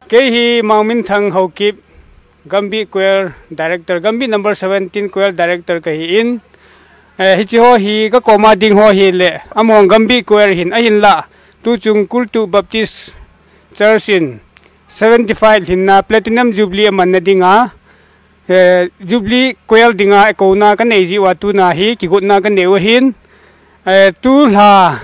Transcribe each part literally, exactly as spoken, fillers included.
Kei hi Mangminthang Haokip, Gambih Choir Director, Gambih number seventeen Choir Director kahi in. Eh, hichi ho hi ka koma ding ho hi le, among Gambih Choir hin, ahinla, tuchung Kultu Baptist Church in seventy-five hinna Platinum Jubilee amanna dinga, eh, Jubilee Choir dinga kouna kanei jiu a tuna hi kigotna kanei u ahin, eh, tulha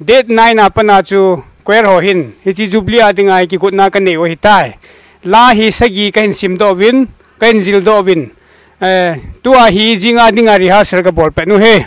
date nine a pana chu choir ho hin, hichi Jubilee a dinga hi kigotna kanei u ahitai. La hi sagi kahin simdoh uvin, kahin jildoh uvin. Eh, tua hi jinga dinga rehearsal kabol pet u ahi.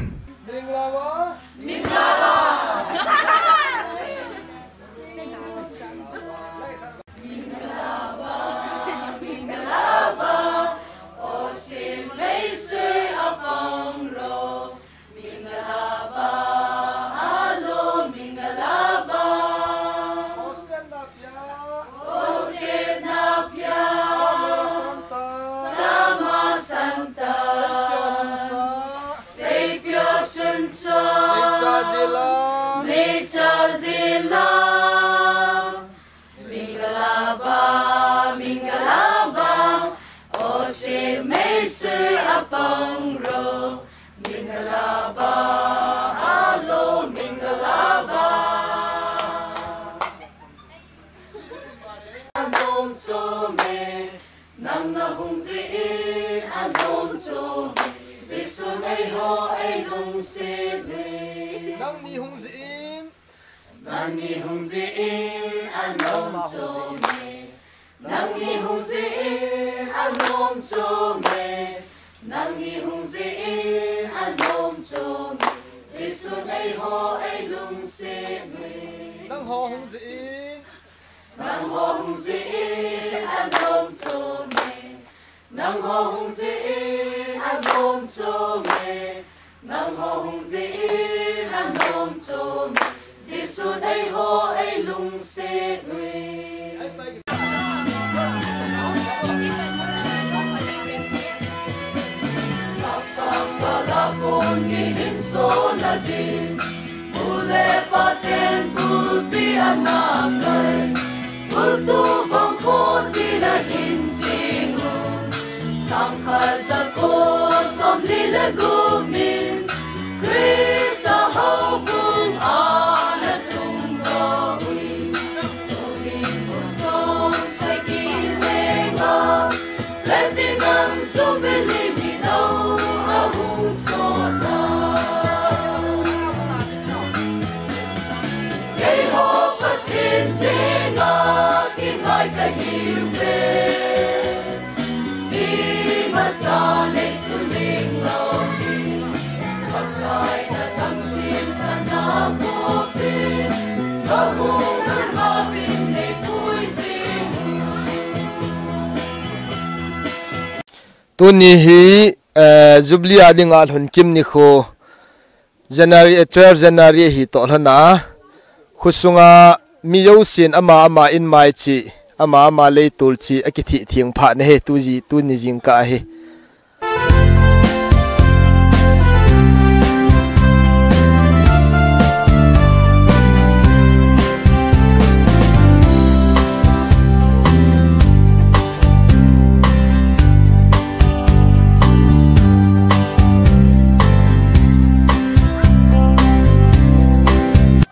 Mingalaba, mingalaba, o se meisui apangro. Mingalaba, alo, mingalaba. Anom chome, nang nahung jin anom chome. Jesun eiho eilungset uve. Nangni hung jin. Nangni hung jin anom chome. Nangni hung jin anom chome. Nangni hung jin anom chome. Jesun eiho eilungset uve. Nangho hung jin. Nangho hung jin anom chome. Nangho hung jin anom chome. Nangho hung jin anom chome. Jesun eiho eilungset uve. Sapang pala kon kihin sona din. Ule paten kulpi anakai. Kultu vang koti na hin singun. Sangkhat jako somli le gup min. Krista houbung ana tung doh in. Tuhin kum som sagi lenga. Platinum Jubilee ni dong ahung sot na. Keiho Pathen jenga kingai kahiuve. Imacha nei suling lou hi. Pakai na tamsin sana kope. Kahung ma bin nei pui jing. Tuni hi, eh, Jubilee a dinga lhunkim nikho, January, eh, twelve January ahi toh lhona, khosunga mi jousen ama ama in mai cheh, ama ama leitol cheh, akithih theng phat na ahi, tuji, tuni jingkah ahi.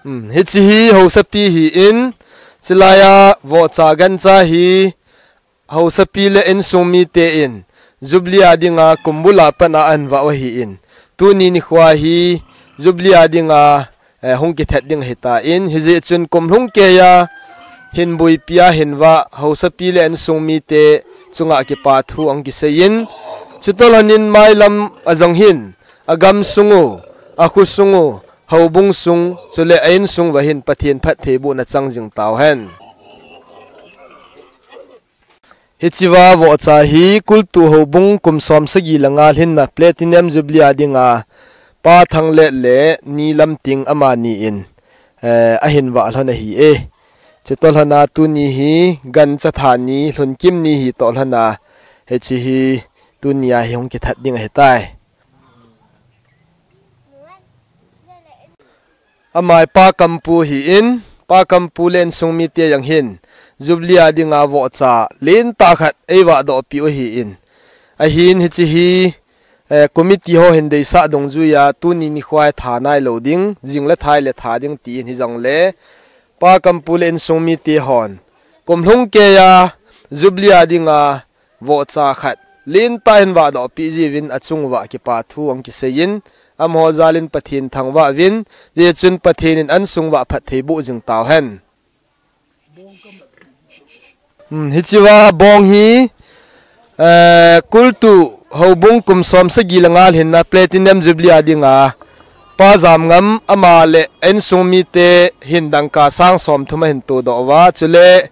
Hmm, hiche hi haosapi ahin, chulaiya vohcha gancha hi, haosapi le insung miten, Jubilee a dinga kumbul a pat a ahin vah u ahin, tuni nikho hi, Jubilee a dinga, eh, hung kithat ding ahitan, hijeh chun kum lhung keiya, hin buipi a hin vah, haosapi le insung mite chunga kipa thu ahung kiseiyin, chutoh lhonin mailam a jong hin, agamsung u, akhosung u, houbung sung, chule a insung uva hin Pathen phattheibohna chang jing tauhen. Hichea vohcha hi Kultu Houbung kum som sagi le nga lhinna Platinum Jubilee a dinga Pa Thanglet le Ni Lamting amani in, eh, ahin vah lhon ahi e. Chutoh lhona tuni hi gancha tha ni, lhunkim ni ahi toh lhona, hiche hi tunia hi hung kithat ding ahitai. Amai Pa Kampu ahin, Pa Kampu le insung mite jong hin, Jubilee a dinga vohcha lentah khat eivah doh peh u ahin. Ahin hiche hi, eh, committee ho hin deisah dungjuiya tuni nikho a tha nailou ding, jing le tha le tha ding tin hijongle, Pa Kampu le insung mite hon kum lhung keiya Jubilee a dinga vohcha khat lentah hin vah doh peh jiuvin achung uva kipa thu ahung kiseiyin, amaho jalin Pathen thangvah uvin, hijeh chun Pathen in insung uva phatthei boh jing tauhen. Hmm, hichea bong hi, eh, Kultu Houbung kum som sagi le nga lhinna Platinum Jubilee a dinga Pa Jamngam ama le insung mite hin dangka sang som thum ahin todoh uva, chule,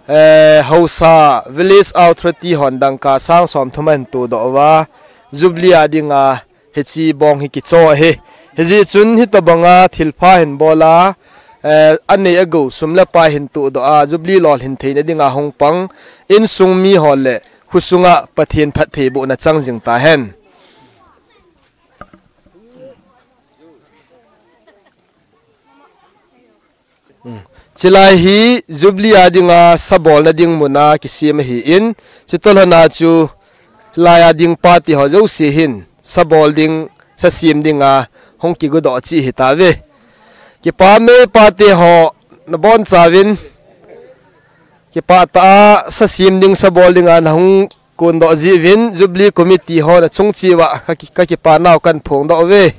eh, Haosa Village Authority hon dangka sang som thum ahin todoh uva, Jubilee a dinga hiche bong hi kicho ahi. Hijeh chun hitobanga thilpha hin bola, eh, anei agou sum le pai hin todoh a, Jubilee lolhin theina dinga hung pang insung miho le khosunga Pathen phatthei bohna chang jing tahen. Hmm. Chulai hi Jubilee a dinga sabolna ding muna kisem ahin, chutoh lhona chu laiya ding pate ho jouse hin sabol ding, sasem dinga hung kigodoh cheh hitauve. Kipah e pate ho, nabonchauvin, kipah tah a sasem ding sabol dinga nahung kondoh jeh uvin Jubilee Committee ho nachung cheh uva kaki-, kakipa nau kahin phongdoh uve.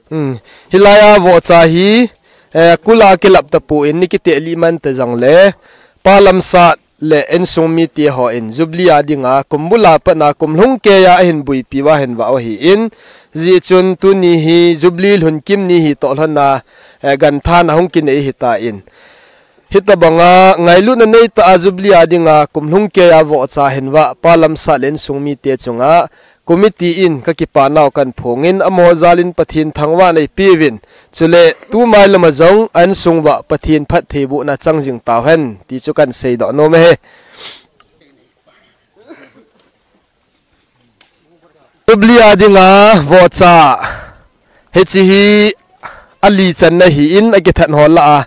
Hmm. Hilaiya vohcha hi, eh, kula kilap tapon ni kiteh lih man ta jongle, Pa Lamsat le insung mite hon Jubilee a dinga kum bula patna kum lhung keiya ahin buipi uva ahin vah u ahin, hijeh chun tuni hi Jubilee lhun kim ni hitoh lhona, eh, ganthan ahung kinei ahitan. Hitobanga ngailutna neitah a Jubilee a dinga kum lhung keiya vohcha hin vah Pa Lamsat le insung mite chunga committee in kakipa nau kahin phongin, amaho jalin Pathen thangvahna eipeuvin, chule tumai lama jong insung uva Pathen phatthei bohna chang jing tauhen ti chu kahin seidoh nom ahi. Jubilee a dinga vohcha hiche hi ali channa ahin, akithat ho lah a,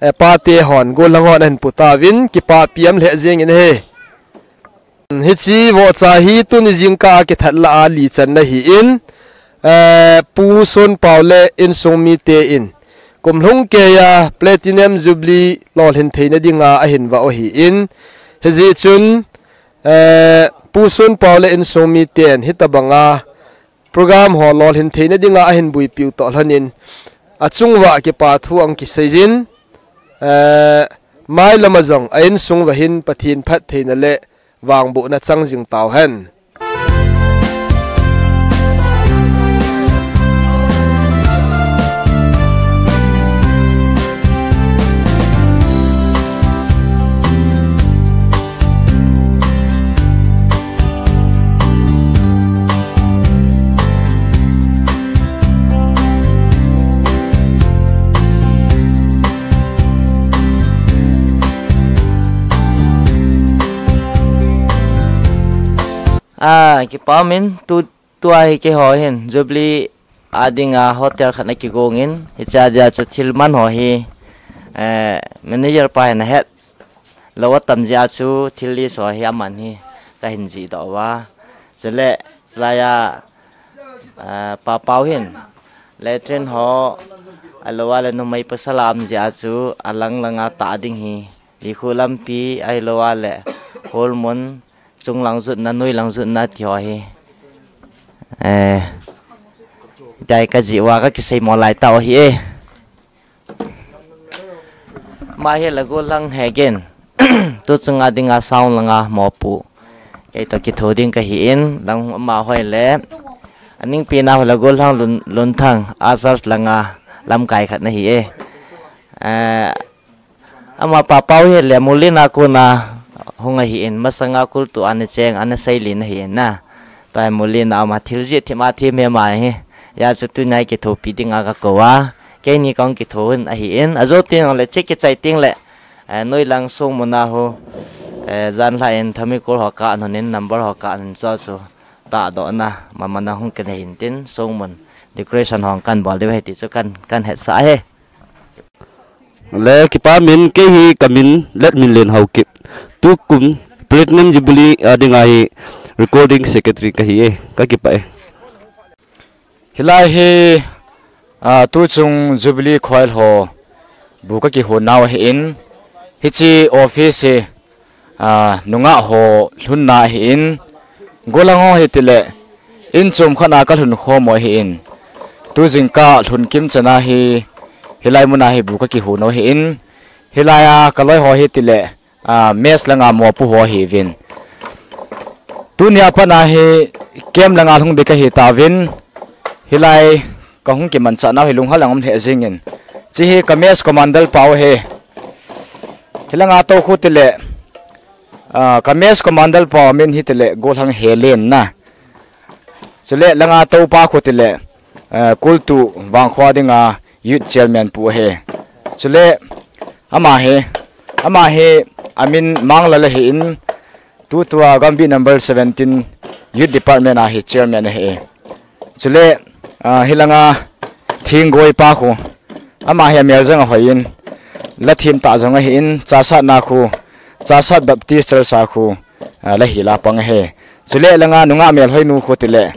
eh, pate hon, gollhang hon ahin pu tauvin, kipah pi um lheh jengin ahi. Hiche vohcha hi tuni jingkah a kithat lah a ali channa ahin, eh, Pu Sonpau le insung miten kum lhung keiya Platinum Jubilee lolhin theina dinga ahin vah u ahin, hijeh chun, eh, Pu Sonpau le insung miten hitobanga program ho lolhin theina dinga ahin buipiu toh lhonin, achung uva kipa thu ahung kiseijin, eh, mailama jong a insung uva hin Pathen phattheina le vangbohna chang jing tauhen. Ah, kipah in tu, tua hi keiho hin Jubilee a dinga hotel khat ana kigongin, hiche a dia chu thil man ho hi, eh, manager pa hin ahet lou atam jeh a chu thil list ho hi aman hi kahin jihdoh uva. Chule, chulaiya, eh, Pa Pau hin latrine ho, ahilouleh numei pasal a um jeh a chu alang langa tah ding hi, Likhu lampi, ahilouleh Holmun, chunglang jutna, noilang jutna ti ho hi. Eh, hitia hi kajih uva kakiseimo lai tau ahi e. Ama hi la gollhang Hegen. Tu chunga dinga sound langa mopo kei toh kitho ding kahin, lang amaho le. Aning pena hi la gollhang Lun, Lunthang, ushers langa lamkai khat ana hi e. Eh, ama Pa Pau hi le Mulin a kona hung ahin, masanga kultu ana cheng, ana seilin ahin na. Tua hi Mulin a ama thil jih thim a thim hi ama hi. Hijeh chun tunia hi kithopi dinga kakou a. Keini kahung kitho un ahin. Ajo teng le cheh kichai teng le, eh, noilang Songmun a ho, eh, janhi in Thamikol ho ka anun in number ho ka anun chu chu tahdohna mama na hung kinei hin tin Songmun decoration ho kahin bol diu ahi ti chu kahin, kahin hetsah ahi. Le kipa min, kei hi kamin Letminlen Haokip. Tukum Platinum Jubilee a dinga hi Recording Secretary kahi e, kakipah e. Hilai hi, ah, tuchung Jubilee Choir ho bu kakihon nau ahin, hiche office hi, ah, nungah ho lhunna ahin, gollhang ho hitile, in chom khat a kalhun khom u ahin, tu jingkah lhun kim chana hi, hilai muna hi bu kakihon u ahin, hilai a kaloi ho hitile, ah, mess langa mopu ho ahiuvin. Tunia pat a hi camp langa lhung ding kahi tauvin. Hilai kahung kimanchah nau hi lunghel a um lheh jengin. Hiche hi ka mess commander pa u ahi. Hilanga tou khu tile, ah, ka mess commander pa u amin hitile gollhang Helen na. Chule langa tou pa khu tile, eh, kultu Vangkho dinga youth chairman pu ahi. Chule ama hi, ama hi amin Manglal ahin, tutua Gambih number seventeen youth department a hi chairman ahi. Chule, ah, hilanga Thinggoi pa khu, ama hi amel jong ahoiyin, la themtah jong ahin, Chassad na khu, Chassad Baptist Church a khu, ah, la hil a pang ahi. Chule langa nungah melhoinu khu tile,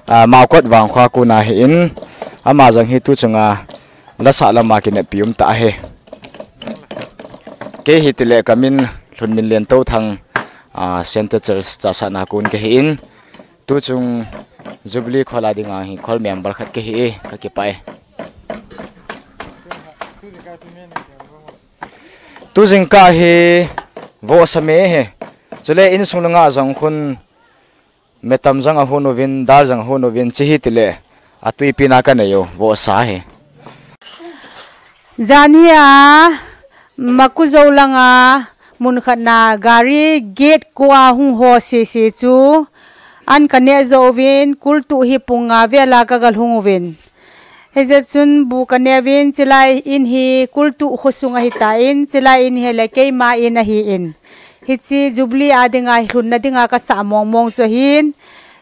ah, Maokot Vangkho a kon ahin, ama jong hi tuchunga la sah lama kineppi um tah ahi. Kei hitile kamin Lhunminlen Touthang, ah, Centre Church Chassad na kon kahin, tuchung Jubilee Choir a dinga hi choir member khat kahi e, kakipah e. Tu jingkah hi vohsa me ahi. Chule insung langa jong khun metam jong ahon uvin, dal jong ahon uvin, hiche hitile atwi pina kanei u vohsa ahi. Jan hi a, Makujo langa mun khat na gari gate ko a hung ho sese chu an kaneh jo uvin, kultu hi pung nga vel a kagalhung uvin. Hijeh chun bu kaneh uvin, chulai in hi kultu khosung ahitan, chulai in hi le keima in ahin. Hiche Jubilee a dinga lhunna dinga kasah mong mong chu ahin.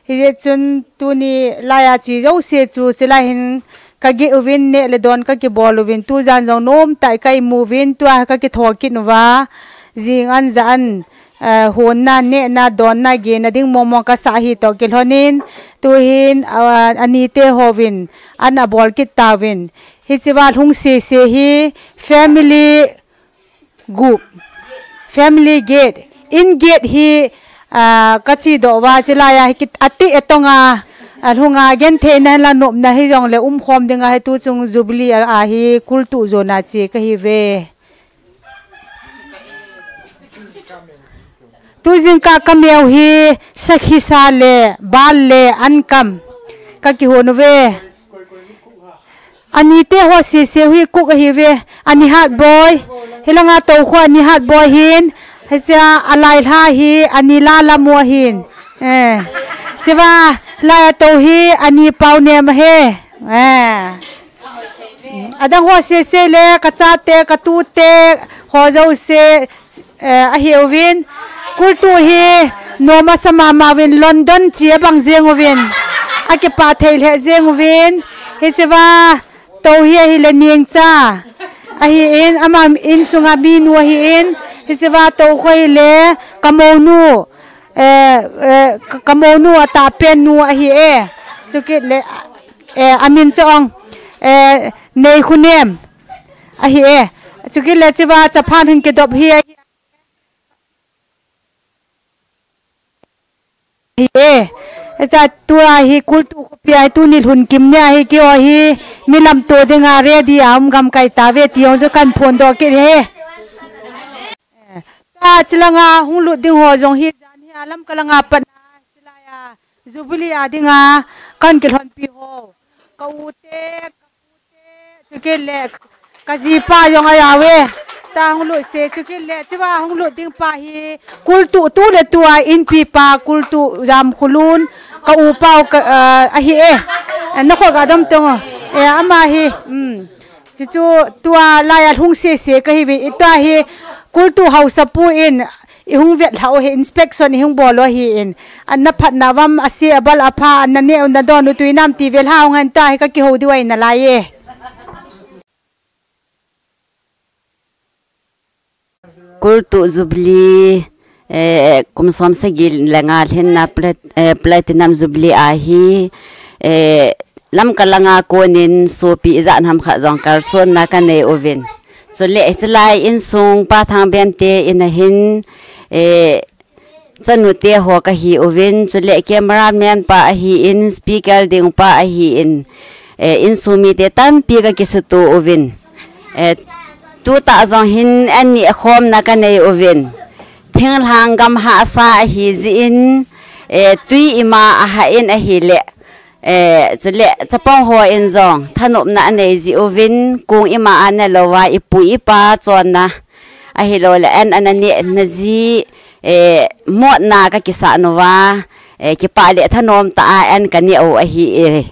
Hijeh chun tuni laiya che jouse chu chulai hin kageh uvin, neh le don kakibol uvin, tujan jong nomtah in ka imu uvin, tua kakitho kit uva, jing an, jan an, eh, honna, nehna, donna, gehna ding mong mong kasah ahi toh kilhonin, tuhin, ah, anite hovin an abol kit tauvin. Hichea lhung sese hi family group, family gate, in gate hi, ah, kache doh uva, chulaiya hi kit, ateh atonga, alhunga gentheina la nopna hijongle umkhom dinga hi tuchung Jubilee a, a hi kultu jona che kahiuve. Tu jingkah kameu hi sakhi sa le bal le ankam kakihon uve. Anite ho sese hi cook ahiuve, ani hatboi. Hilanga tou khu ani hatboi hin. Hichea alailha hi ani Lalamu ahin. Eh. Hichea laiya tou hi ani Paonem ahi. Eh. Adang ho sese le kachate, katute ho jouse, eh, ahiuvin. Kultu hi nom asa mama uvin, London che abang jeng uvin. Akipah thei lheh jeng uvin. Hichea tou hi ahile Nengcha ahin, ama insunga minu ahin. Hichea tou khu ahile kamounu, eh, eh, ka, kamounu atahpen nu ahi e. Chukit le, eh, amin chu ong, eh, Neikhonem ahi e. Chukit le hichea chaphan hin kidop hi ahi e. Hichea tua hi kultu khopi a tuni lhun kim ni ahi, keiho hi mi lamto dinga ready a um gamkai tauve ti jong chu kahin phondoh kit e. Tua chulanga hung lut ding ho jong hi jan hi a Lamka langa patna chulaiya Jubilee a dinga kahin kilhonpi ho, ka u te, ka pu te, chukit le kajipa jong ajao e. Tua hung lut se, chukit le hichea hung lut ding pa hi kultu, tu le tua inpi pa kultu Jamkholun, ka u pau ka, ah, ahi e. Nakho ga dam tong. Eh, ama hi, um. Hichu tua laiya lhung sese kahiuve, tua hi kultu haosapu in ihung vetlhah u hi, inspection ihung bol u ahin. Ana phatna uvam, ase abal apha, ana neh u nadon u tui nam ti vetlhah u hen, tua hi kakihou diu ahi nalai e. Kultu Jubilee, eh, kum som sagi le nga lhinna plat-, eh, Platinum Jubilee ahi, eh, Lamka langa konin sopi ijat ham khat jong kalsonna kanei uvin. Chule, chulai insung Pa Thangbem te in ahin, eh, chanu te ho kahi uvin, chule cameraman pa ahin, speaker ding pa ahin, eh, insung mite tampi kakisuto uvin. Eh, tuta jong hin an ni khomna kanei uvin. Thinglhang gam hahsa ahi jin, eh, tui ima aha in ahile, eh, chule chapang ho in jong thanopna anei ji uvin, kong ima ana louva ipu ipa chonna ahilou le an ana nehna ji, eh, motna kakisah uva, eh, kipah le thanom tah a an kaneh u ahi e.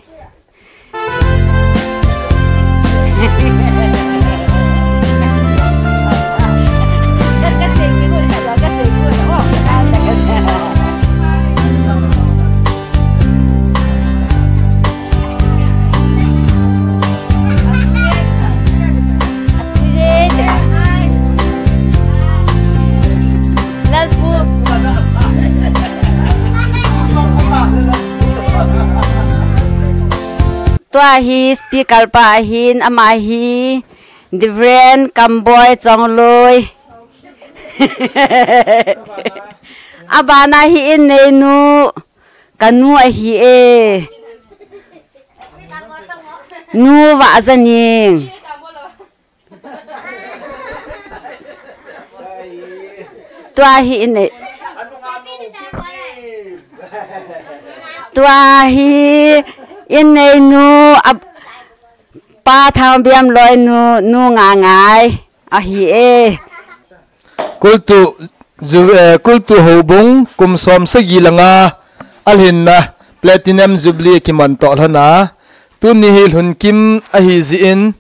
Tua hi speaker pa ahin, ama hi Reverend Kamboi Chongloi. Abana hi in neinu, kanu ahi e. Nu Vahjaning. Tua hi in nei-, tua hi in neinu, a, Pa Thangbem loinu, Nu Ngangai ahi e. Kultu ju-, eh, Kultu Houbung kum som sagi le nga alhinna Platinum Jubilee kiman toh lhona, tuni hi lhunkim ahi jin,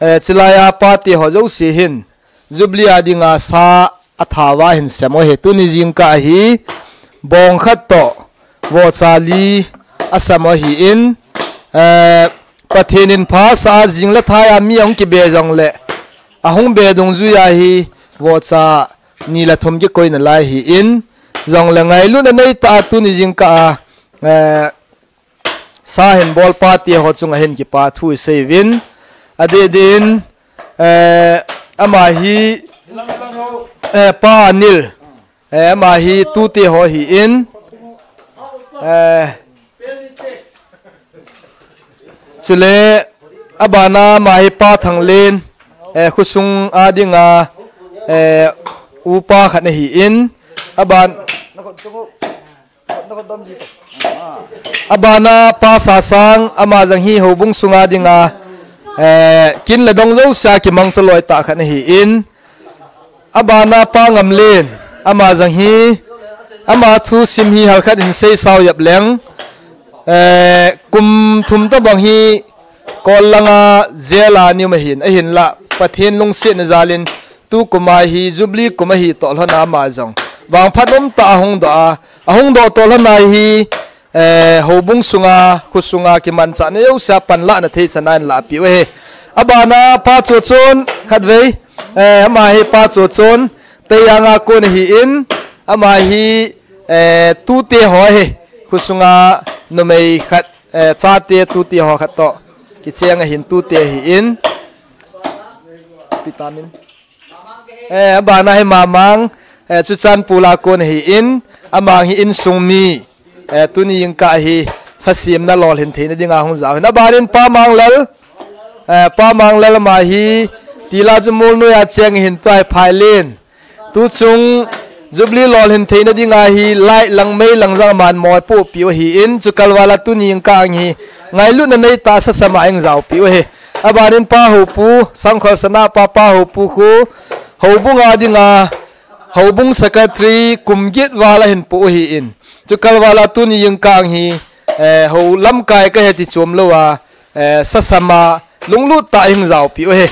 eh, chulai a pate ho jouse hin Jubilee a dinga sa athauva hin sem u ahi. Tuni jingkah hi bong khat toh vohcha li asem u ahin, eh, Pathen in phasah a jing le thai a mi ahung kibe jongle, ahung be dungjuia hi vohcha ni le thum kikoi nalai ahin, jongle ngailutna neitah a tuni jingkah a, eh, sa hin bol pate ho chunga hin kipa thu isei uvin. Adeh deh in, eh, ama hi, eh, Pa Anil, eh, ama hi tute ho ahin, eh, chule abana ama hi Pa Thanglen, eh, khosung a dinga, eh, upa khat ahin, aban Abana Pa Sasang, ama jong hi houbung sunga dinga, eh, kin le dong jousea kimangcha loi tah khat ahin. Abana Pa Ngamlen, ama jong hi, ama thusim hi halkhat in sei sao jep leng, eh, kum thum tobang hi Kol langa jail a ana um ahin, ahinla Pathen lungsetna jalin tukum a hi Jubilee kum ahi toh lhona ama jong vangphat umtah a ahung doh a, ahung doh toh lhona hi, eh, houbung sunga, kho sunga kimanchahna jousea panlahna thei chana ahin lahpeh u ahi. Abana Pa Chochon khatvei, eh, ama hi Pa Chochon, Teiyang a kon ahin, ama hi, eh, tute ho ahi, kho sunga numei khat, eh, chate tute ho khat toh kicheng ahin, tute ahin. Vitamin. Eh, abana hi Mamang, eh, Churachandpur a kon ahin, amang hi insung mi, eh, tuni jingkah hi sasemna lolhin theina dinga hung jao ahin. Abanin Pa Manglal, eh, Pa Manglal ama hi Tila Jumol noiya cheng ahin, tua hi Phailen. Tuchung Jubilee lolhin theina dinga hi light lang mei lang jong aman mopohpeh u ahin, chukalval a tuni jingkah hi ngailutna neitah a sasama ahung jaopeh u ahi. Abanin Pa Houpu, Sangkhol Sana pa, Pa Houpu khu, houbunga dinga, houbung secretary kum get val ahin po u ahin. Chukalval a tuni jingkah hi, eh, hou lamkai kahi ti chom louva, eh, sasama lunglut tah a ahung jaopeh u ahi.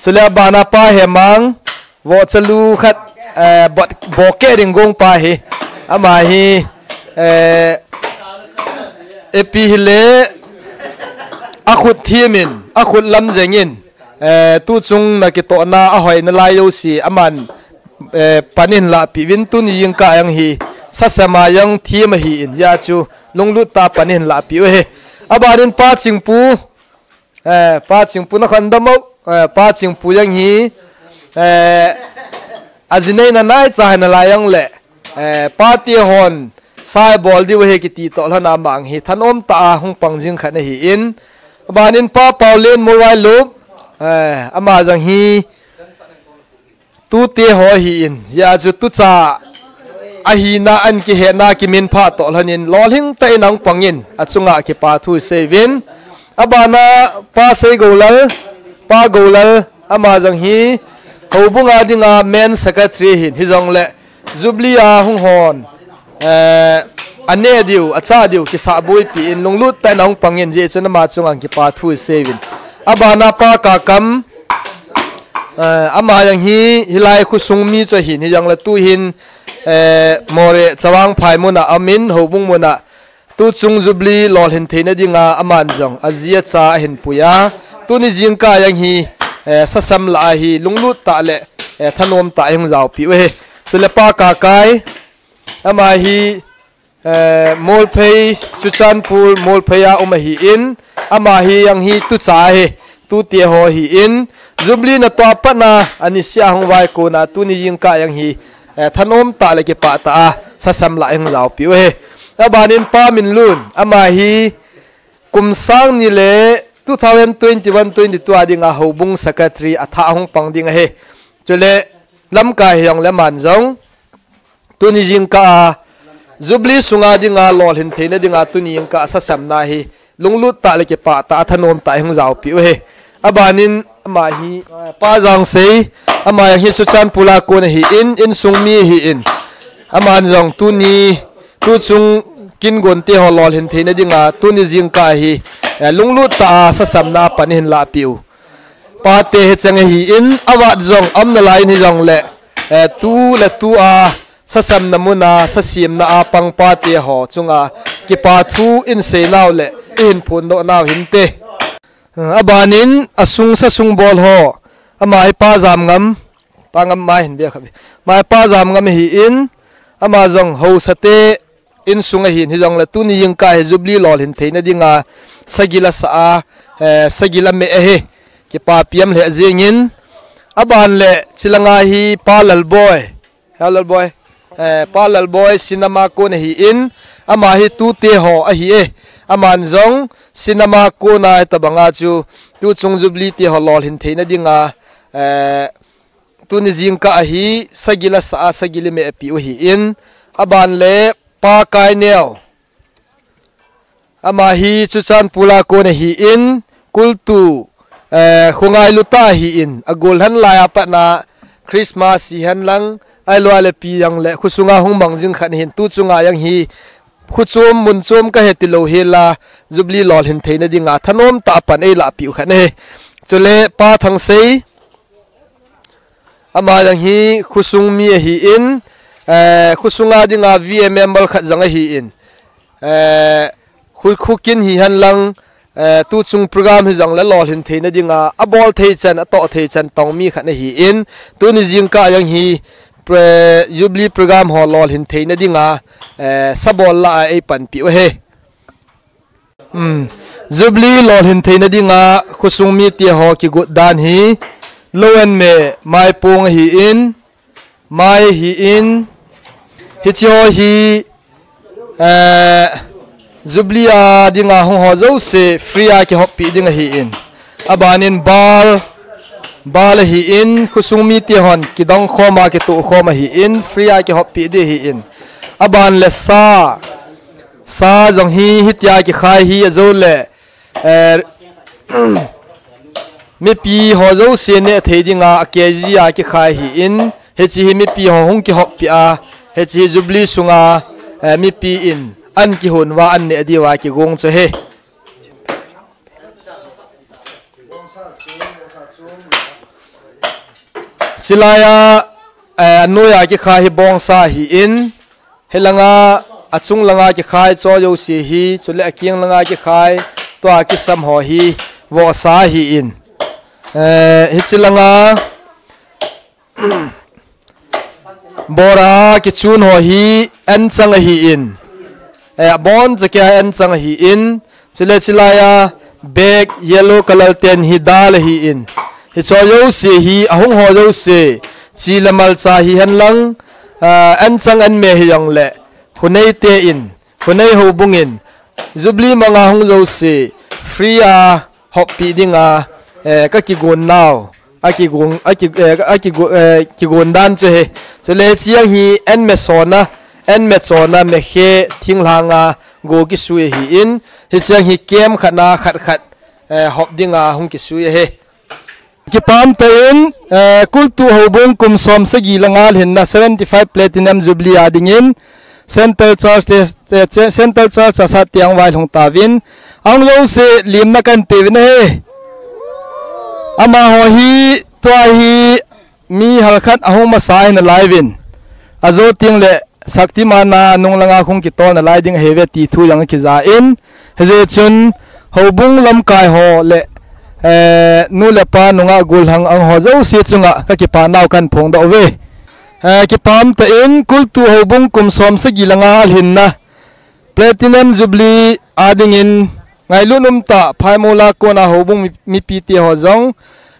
Chule abana Pa Hemang, vohcha lu khat, eh, bot-, bohkeh ding gong pa hi. Ama hi, eh, ipi hile, akhut thimin, akhut lam jengin, eh, tuchung na kitohna ahoi nalai jouse, aman eh, pan in lahpeh uvin tuni jingkah jong hi sasem a jong them ahin, hijeh chun lunglut tah a pan in lahpeh u ahi. Abanin Pa Chingpu, eh, Pa Chingpu na khandam u, eh, Pa Chingpu jong hi, eh, aji neina naicha hi nalai jongle, eh, pate hon sa ibol diu ahi kiti toh lhon a ama jong hi thanom tah a hung pang jing khat ahin, abanin Pa Paolen Molvailup, eh, ama jong hi tute ho ahin, hijeh chun tucha ahina an kihetna kiminphah toh lhonin lolhing tah in ahung pangin achunga kipa thu isei uvin. Abana Pa Seigoulal, Pa Goulal, ama jong hi houbung a dinga main secretary ahin, hijongle Jubilee a hung hon, eh, aneh diu, achah diu kisahboipi in lunglut tah in ahung pangin, hijeh chun ama chunga kipa thu isei uvin. Abana Pa Kakam, eh, ama jong hi hilai khosung mi chu ahin, hijongle tuhin, eh, Moreh Chavang Phai mun a aum in, houbung mun a tuchung Jubilee lolhin theina dinga aman jong aji acha ahin pui a, tuni jingkah jong hi, eh, sasem lah a hi lunglut tah le, eh, thanom tah a hung jaopeh u ahi. Chule Pa Kakai, ama hi, eh, Molphei, Churachandpur, Molphei a um ahin, ama hi jong hi tucha ahi, tute ho ahin, Jubilee natoh a pat a, anisih a hung vaikon a, tuni jingkah jong hi, eh, thanom tah le kipah tah a sasem lah a hung jaopeh u ahi. Abanin Pa Minlun, ama hi kum sang ni le two thousand twenty-one twenty-two a dinga houbung secretary a thah a hung pang ding ahi. Chule lamkai hijongle aman jong tuni jingkah a Jubilee sunga dinga lolhin theina dinga tuni jingkah a sasemna hi lunglut tah le kipah tah a thanom tah a hung jaopeh u ahi. Abanin ama hi, eh, Pa Jangsei, ama jong hi Churachandpur a kon ahin, insung mi ahin, aman jong tuni, tuchung kin gon te ho lolhin theina dinga tuni jingkah hi, eh, lunglut tah a sasemna a pan ahin lahpeh u. Pate hicheng ahin, avat jong aum nalai in hijongle, eh, tu le tu a sasemna mun a, sasemna a pang pate ho chunga kipa thu isei nau le ihin phondoh nau hinte. Abanin asung sa sung bol ho, ama hi Pa Jamngam, Pa Ngam, ama hin bia khabi. Ama hi Pa Jamngam ahin, ama jong haosa te insung ahin, hijongle tuni jingkah hi Jubilee lolhin theina dinga sagil asa a, eh, sagil ame ahi. Kipapi um lheh jengin, aban le chulanga hi Pa Lalboi, Hello, Lalboi. Eh, Pa Lalboi, Sinam a kon ahin, ama hi tute ho ahi e. Aman jong, Sinam a kon a hitabanga chu, tuchung Jubilee te ho lolhin theina dinga, eh, tuni jingkah a hi, sagil asa a, sagil imeh peh u ahin, aban le Pa Kaineo. Ama hi Churachandpur a kon ahin, kultu, eh, khongailu tah ahin, agol hen lai a pat a Christmas hihen lang, ahilou le ipi jong le, khosunga hung mang jing khat ahin, tuchunga jong hi, khochom, mun chom kahe tilou hela, Jubilee lolhin theina dinga, thanom tah a pan eilahpeh u khat ahi. Chule Pa Thangsei, ama jong hi khosung mi ahin, eh, khosunga dinga V A member khat jong ahin, eh, kho, khokin hihen lang, eh, tuchung program hijongle lolhin theina dinga, abol thei chan, atoh thei chan tong mi khat ahin, tuni jingkah jong hi, pre-, Jubilee program ho lolhin theina dinga, eh, sabol lah a eipanpi u ahi. Hmm. Jubilee lolhin theina dinga khosung mite ho kigot dan hi, Loenme Maipong ahin, Mai ahin, hiche ho hi, eh, Jubilee a dinga hung ho jouse free a kihoppi ding ahin. Abanin bal, bal ahin, khosung mite hon kidong khom a, kitoh khom ahin, free a kihoppi ding ahin. Aban le sa, sa jong hi, hitia kikhai hi ajou le, eh, mipi ho jouse neh thei dinga a K G a kikhai ahin, hiche hi mipi ho hung kihoppi a, hiche hi Jubilee sunga, eh, mipi in an kihon uva an neh diuva kigong chu ahi. Chulai a, eh, anoiya kikhai hi bongsa ahin, hilanga, achung langa kikhai cho jouse hi, chule akeng langa kikhai, tua kisam ho hi, vohsa ahin. Eh, hiche langa, Bora kichun ho hi anchang ahin. Eh, abon chakia anchang ahin. Chule chilaiya bag yellow color ten hi dal ahin. Hicho jouse hi ahung ho jouse. Chi le malcha hihen lang, ah, anchang anme hijongle. Hunei te in. Hunei houbung in. Jubilee manga hung jouse. Free a hoppi dinga. Eh, ka kigon nau. A kigon, a ki, eh, a kigo, eh, kigon dan chu ahi. Chule hiche jong hi anme sona, anme chona, mekhe, thinglhanga, go kisui ahin. Hiche jong hi kem khatna, khat khat, eh, hop dinga hung kisui ahi. Kipah tah in, eh, Kultu Houbung kum som sagi le nga lhinna seventy five Platinum Jubilee a dingin, Central Church te, te, che, Central Church a sat te ahung vailhung tauvin, ahung jouse limna kahin peuvin ahi. Amaho hi, tua hi, mi halkhat ahung masa ahi nalaiyuvin. Ajo tengle, Shaktiman a nunglanga hung kitol nalai ding ahiuve ti thu jong akija in. Hijeh chun, houbung lamkai ho le, eh, nu le pa nungah gollhang ang ho jouse chunga ka kipa nau kahin phongdoh uve. Eh, kipah tah in Kultu Houbung kum som sagi le nga alhinna Platinum Jubilee a dingin ngailut umtah Phaimol a kona houbung mi, mipite ho jong,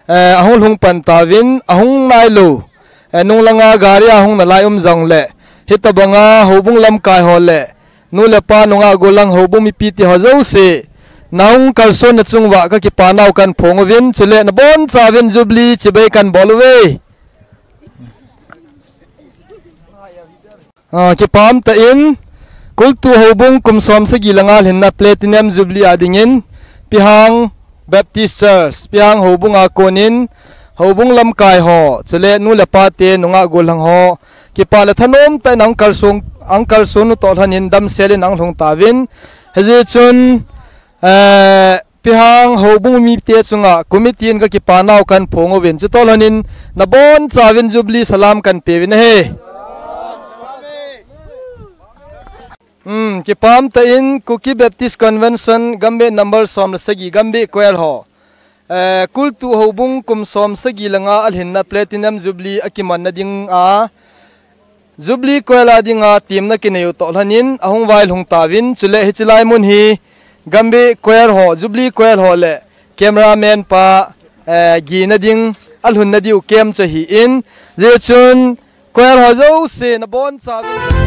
eh, ahung lhung pan tauvin, ahung nailou, eh, nunglanga gari a hung nalai um jongle, hitobanga houbung lamkai ho le, nu le pa nungah gollhang houbung mipite ho jouse, nahung kalson na chung uva ka kipa nau kahin phong uvin, chule nabonchauvin Jubilee chibai kahin bol uve. Ah, kipah tah in, Kultu Houbung kum som sagi le nga lhinna Platinum Jubilee a dingin, Pihang Baptist Church, Pihang Houbung a konin, houbung lamkai ho, chule nu le pa te nungah gollhang ho, kipah le thanom tah in ahung kalson, ahung kalson u toh lhonin damsel in ahung lhung tauvin, hijeh chun, eh, Pihang houbung mite chunga committee in ka kipa nau kahin phong uvin. Chutoh lhonin nabonchauvin Jubilee salam kahin peuvin ahi. Hmm, kipah tah in Kuki Baptist Convention Gambih number som le sagi Gambih Choir ho. Eh, Kultu Houbung kum som sagi le nga alhinna Platinum Jubilee akimanna dinga Jubilee Choir a dinga temna kinei u toh lhonin ahung vailhung tauvin, chule hiche lai mun hi Gambih Choir ho, Jubilee Choir ho le cameraman pa, eh, gina ding, alhunna diu camp chu ahin, hijeh chun choir ho jouse nabonchauvin.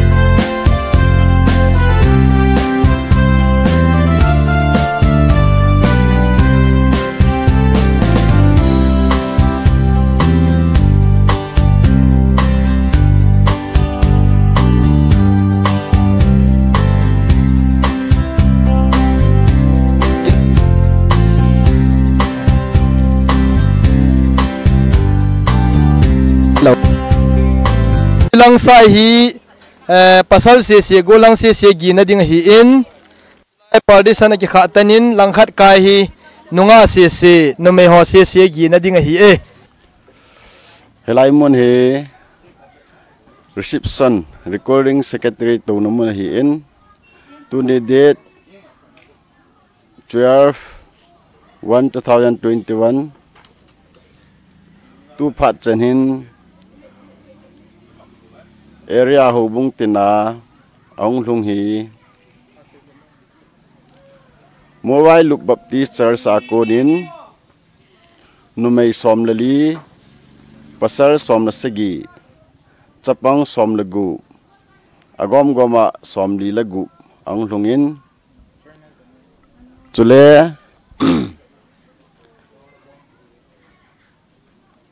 Hello. Langsai hi, eh, pasal sese, gollhang sese gina ding ahin. Partition a kikhah tanin langkhat kai hi nungah sese, numei ho sese gina ding ahi e. Hilai mun hi reception, recording secretary touna mun ahin, tuni date twelve one two thousand twenty-one, tu phat chan hin area houbung tina ahung lhung hi Molvailup Baptist Church a konin numei som le li, pasal som le sagi, chapang som le gup, agom gom a som li le gup ahung lhungin, chule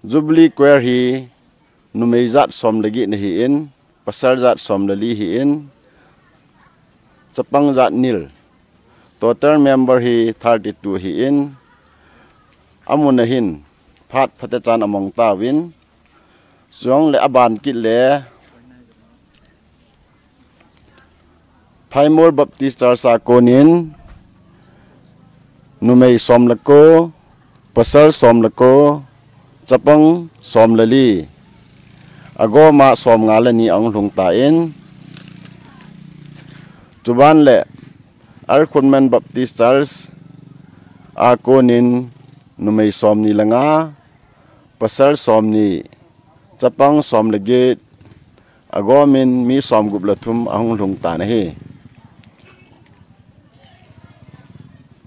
Jubilee Choir hi numei jat som le get ahin, pasal jat som le li ahin, chapang jat nil. Total member hi thirty-two ahin, amun ahin, phat phatechan among tauvin, chujongle aban kit le Phaimol Baptist Church a konin numei som le ko, pasal som le ko, chapang som le li, agom a som nga le ni ahung lhung tan, chuban le Alkhunmen Baptist Church a konin numei som ni le nga, pasal som ni, chapang som le get, agomin mi somgup le thum ahung lhung tan ahi.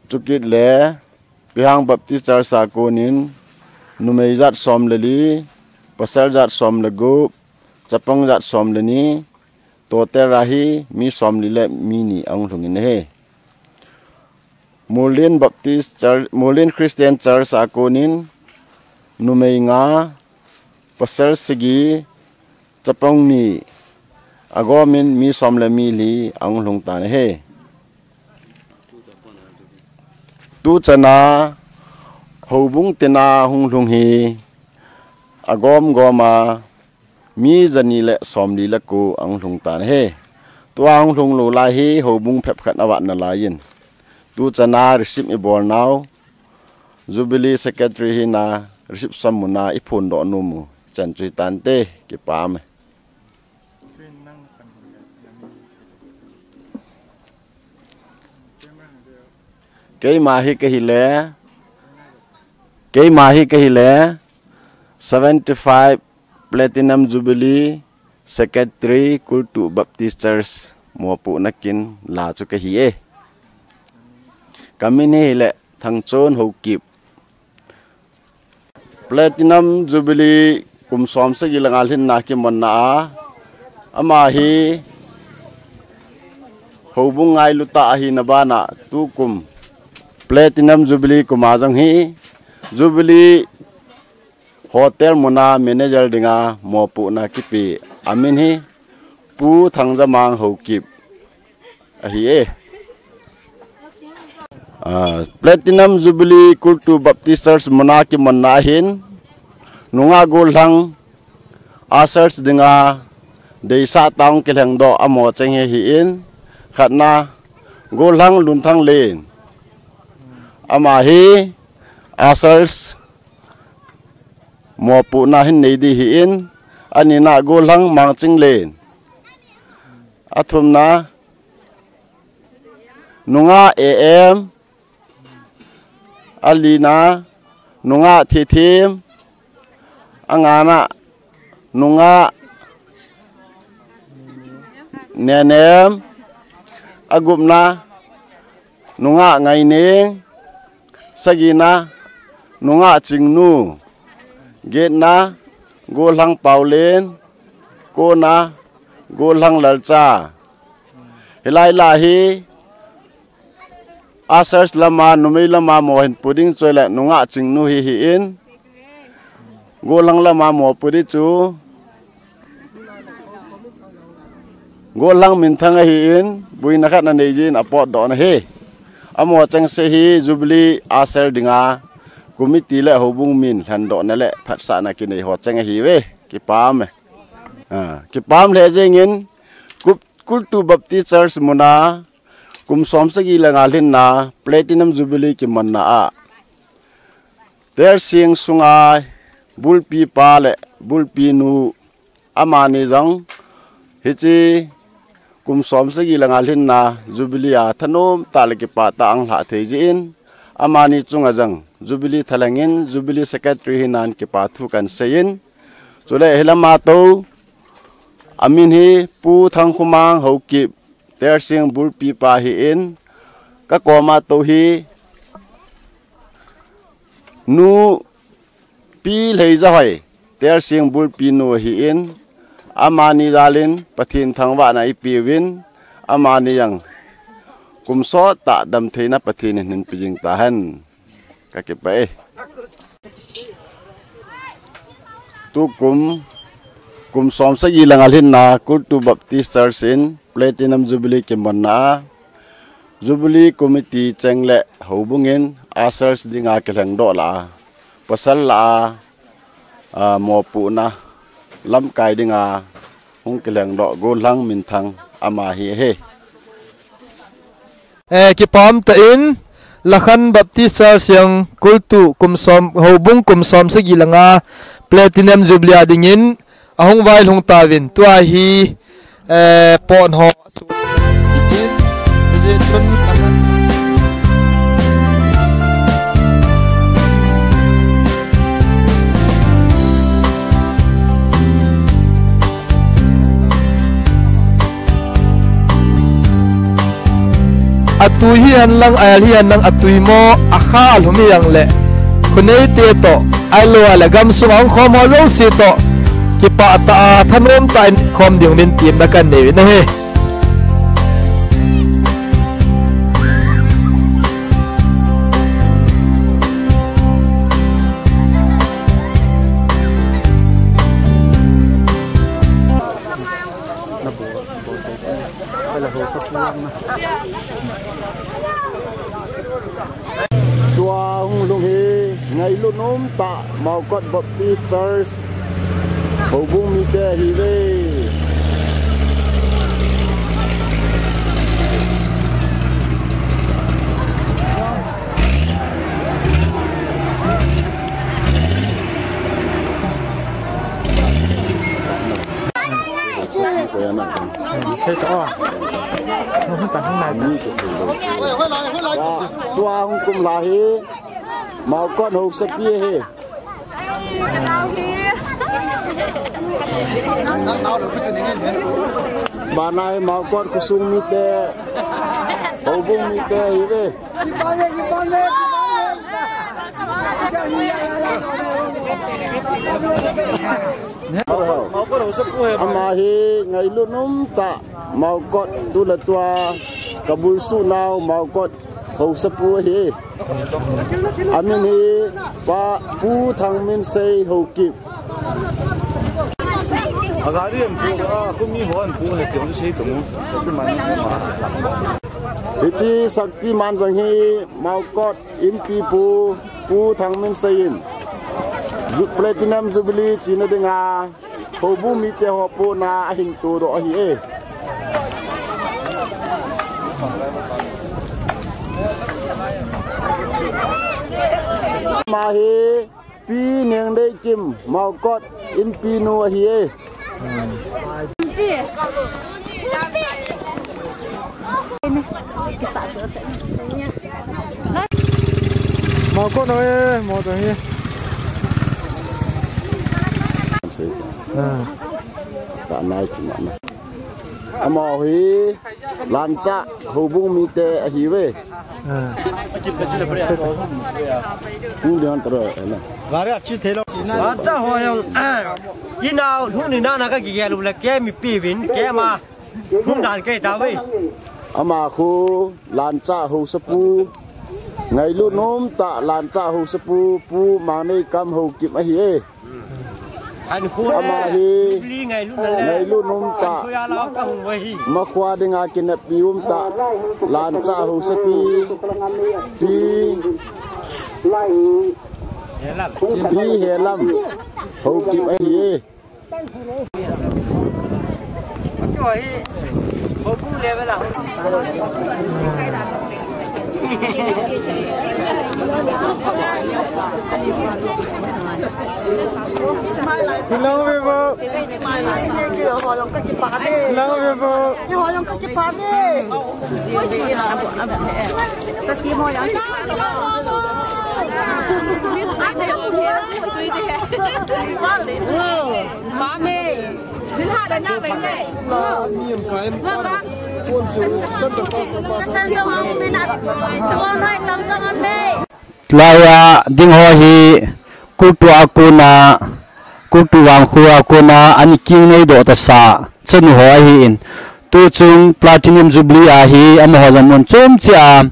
Chukit le Pihang Baptist Church a konin numei jat som le li, pasal jat som le gup, chapang jat som le ni, total a hi mi somli le mi ni ahung lhungin ahi. Mulin Baptist Church, Mulin Christian Church a konin numei nga, pasal sagi, chapang ni, agomin mi som le mi li ahung lhung tan ahi. Tuchana houbung tina hung lhung hi agom goma mi jani le somli le ko ahung lhung tan ahi. Tua hung lhung lou lai hi houbung phep khat avat nalaiyin, tuchana receive ibol nau, Jubilee Secretary hina receive sam muna iphondoh nom u chan chu hitante, kipah e. Keima hi kahile, keima hi kahile, seventy-five Platinum Jubilee Secretary, Kultu Baptist Church, mopohna kin la chu kahi e. Kamin hi hile Thangchon Haokip. Platinum Jubilee kum som sagi le nga lhinna kimonna a, ama hi houbung ngailu tah ahina bana tukum Platinum Jubilee kuma jong hi Jubilee Hotel muna manager dinga mopohna kipe, amin hi Pu Thangjamang Haokip ahi e. Ah, Platinum Jubilee Kultu Baptist Church muna kimonna ahin, nungah gollhang ushers dinga deisah tah hung kilhengdoh amo cheng hi ahin, khatna gollhang Lunthang Len, ama hi ushers mopohna hin nei di ahin, anina gollhang Mangching Len, athumna nungah A M, alina nungah Thithem, angana nungah Nenem, agupna nungah Ngaineng, sagina nungah Chingnu, getna gollhang Paulen, kona gollhang Lalcha. Hilai lah hi ushers lama, numei lama mo hin pu ding chu ahile nungah Chingnu hi ahin, gollhang lama mopo di chu gollhang Minthang ahin, buina khat anei jin apotdohna ahi. Amo chengse hi Jubilee usher dinga committee le houbung min lhendohna le phatsahna kinei ho cheng ahiuve. Kipah e. Ah, kipah lheh jengin, Kup-, Kultu Baptist Church muna kum som sagi le nga lhinna Platinum Jubilee kimonna a, Tersing sunga bulpi pa le bulpi nu, amani jong hiche kum som sagi le nga lhinna Jubilee a thanom tah le kipah tah a ahung lhah thei jeh in, amani chunga jong Jubilee thalheng in Jubilee Secretary hinan kipathu kahin seiyin, chule hilama tou, amin hi Pu Thangkhomang Haokip, Tersing bulpi pa ahin, kakoma tou hi Nu Pi Lheijahoi, Tersing bulpi nu ahin, amani jalin Pathen thangvahna ipeuvin, amani jong kum sottah damtheina Pathen in hinpe jing tahen. Kakipah e. Tukum, kum som sagi le nga lhinna Kultu Baptist Church in Platinum Jubilee kimonna a, Jubilee Committee cheng le houbung in ushers dinga kilhengdoh lah a, pasal lah a, a, mopohna lamkai dinga hung kilhengdoh gollhang Minthang ama hi ahi. Eh, kipah tah in, Lakhan Baptist Church Siang Kultu kum som, houbung kum som sagi le nga Platinum Jubilee a dingin ahung vailhung tauvin, tua hi, eh, pon ho. Atui hihen lang, ael hihen lang, atui mo, akha alhum hijongle, khuneite toh, ahilou le gamsung a hung khom ho jouse toh, kipah tah a, thanom tah in khom ding min temna kanei uvin ahi. Tua hung lhung hi ngailut um tah Maokot Baptist Church houbung mite ahiuve. Tua hung kum lai hi Maokot housapi ahi. Bana hi Maokot khosung mite, houbung mite ahiuve. Ama hi ngailut um tah Maokot tu le tua kabulsuh nau Maokot housapu ahi. Amin hi Pa Pu Thangminsei Haokip. Agari an pu, a, kumi ho an pu he ti hon sei tu mu. Shaktiman ma. Hiche Shaktiman jong hi Maokot Inpipu Pu Thangminsei in Ju-, Platinum Jubilee chena dinga houbung mite ho pona ahin todoh ahi e. Ama hi Pi Nengdeikim, Maokot Inpi nu ahi e. Maokot nu e, Maokot hi. Ah. Ka nai ki ma na. Amaho hi Lancha houbung mite ahiuve. Ah. Hung dian tro na. Lancha ho jong, eh, inao lhung ni na na ka kigel u le kei mipi uvin, keima hung dan kei tauve. Ama khu Lancha housapu, ngailut um tah Lancha housapu, Pu Mangneikam Haokip ahi e. Ama hi ngailut um tah, makhua dinga kineppi um tah Lancha housapi, Pi, Pi Helam Haokip ahi e. Hello, Bebo. Hello, Bebo. Hello. Mame. Laiya ding ho hi, Koktu a kona, Koktu vangkho a kona, ani kinei doh tasa, chanu ho ahin. Tuchung Platinum Jubilee ahi, amaho jong mun chom cheh a,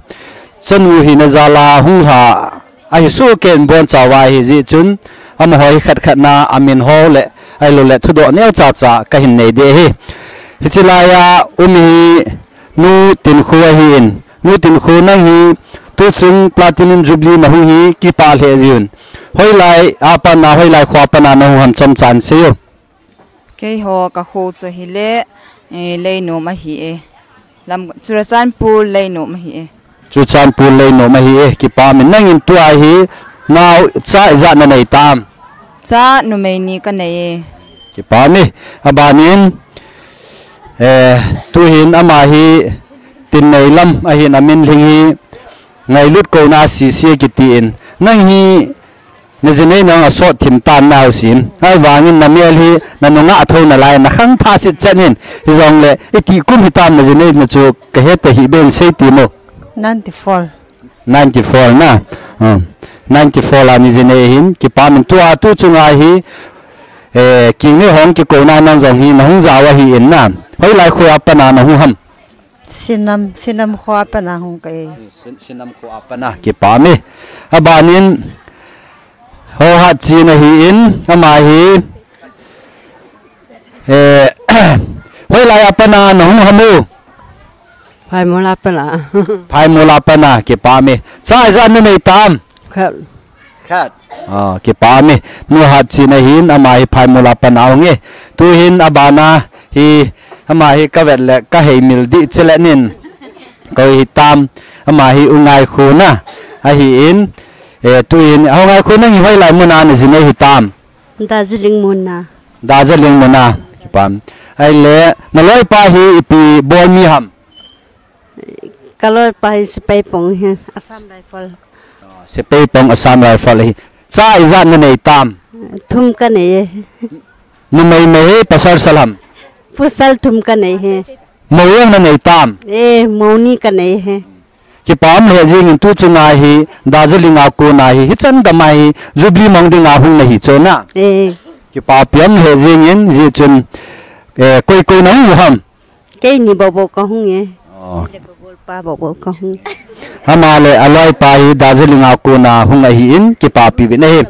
chanu hina jal a hung lha, ahi soh kei in boncha uva ahi jeh chun, amaho hi khat khat na amin ho le, ahilou le thudoh neo cha cha kahin nei ding ahi. Hiche laiya um hi Nu Tinkho ahin. Nu Tinkho nang hi tuchung Platinum Jubilee na hung hi kipah lheh jeh un. Hoilai a pat na, hoilai kho a pat na na hung ham chomcha in seiyo. Keiho ka kho chu ahile, eh, Leinom ahi e. Lam, Churachandpur Leinom ahi e. Churachandpur Leinom ahi e. Kipah in, nangin tua hi naocha ijat na nei tam? Cha numei ni ka nei e. Kipah e. Aban in, eh, tuhin ama hi Tinneilam ahin, amin lhing hi Ngailut Kouna C C a kiti in. Nang hi na jinei nang asot thim tan nau sim. Ahivangin na mel hi na nunga thou nalai, na khangthah sitchet in. Hijongle, iti kum hitam na jinei na chu ka het tahih ben sei ti mo. Ninety-four. Ninety-four na. Hmm. Ninety-four a ni jin ahin, kipa min. Tua tu chunga hi, eh, Kingnei hon kikouna nang jong hi nahung jao ahin na. Hoilai kho a pat na nahung ham? Sinam, Sinam kho a pat na hung kahi. Sin-, Sinam kho a pat na, kipa mi. Abanin, Hohatchin ahin, ama hi, eh, hoilai a pat na nahung ham o? Phaimol a pat na. Phaimol a pat na, kipa mi. Cha ijat nanei tam? Khat. Khat. Ah, kipa mi. Nu Hatchin ahin, ama hi Phaimol a pat na hung e. Tuhin abana hi, ama hi kavet le kahei mil dih chele nin. Koi hitam, ama hi U Ngaikhu na ahin, eh, tuhin, U Ngaikhu nang hi hoilai mun a najin ahitam? Darjeeling mun a. Darjeeling mun a, kipa mi. Ahile, naloipa hi ipi bol mi ham? Kaloipa hi sepai pong hi, Assam Rifle. Sepai pong Assam Rifle hi. Cha ijat nanei tam? Thum kanei e. Numei mei hi pasal sal ham? Pasal thum kanei e. Mou jong nanei tam? E, mou ni kanei e. Kipa um lheh jengin tu chunga hi, Darjeeling a kona hi, hichan gam a hi, Jubilee mang dinga hung nahi chu na. E. Kipapi um lheh jengin, hijeh chun, eh, koi koi nahung u ham? Keini bou bou kahung e. Oh. Kei le ka golpa bou bou kahung. Ama le aloipa hi Darjeeling a kona hung ahin, kipapi uvin ahi.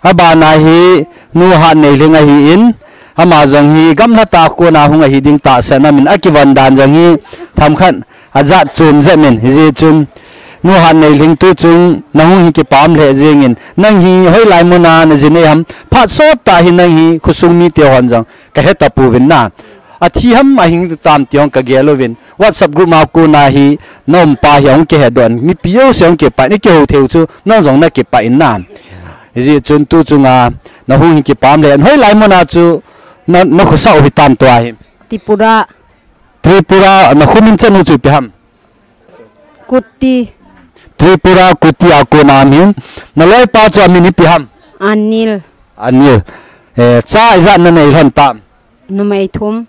Abana hi Nu Hatneilhing ahin, ama jong hi gamlhat a kona hung ahi ding tahsan amin, akivon dan jong hi themkhat ajat chom jep in, hijeh chun Nu Hatneilhing tu chung nahung hi kipa um lheh jengin, nang hi hoilai mun a najin ham, phat sot tah hi nang hi khosung mite hon jong kahe tapouvin na. Athi ham ahing tam ti jong kagel uvin. WhatsApp group ma kona hi na umpa hi ahung kihe doh in. Mipi jouse ahung kipah in, ikihou thei u chu nang jong nakipah in na. Hijeh chun tu chunga nahung hi kipa um lheh in. Hoilai mun a chu na, nakhosah u hitam tua hi? Tripura. Tripura, nakho min chan u chu ipi ham? Kuti. Tripura, Kuti a kona amin. Naloipa chu amin ipi ham? Anil. Anil. Eh, cha ijat nanei lhon tam? Numei thum.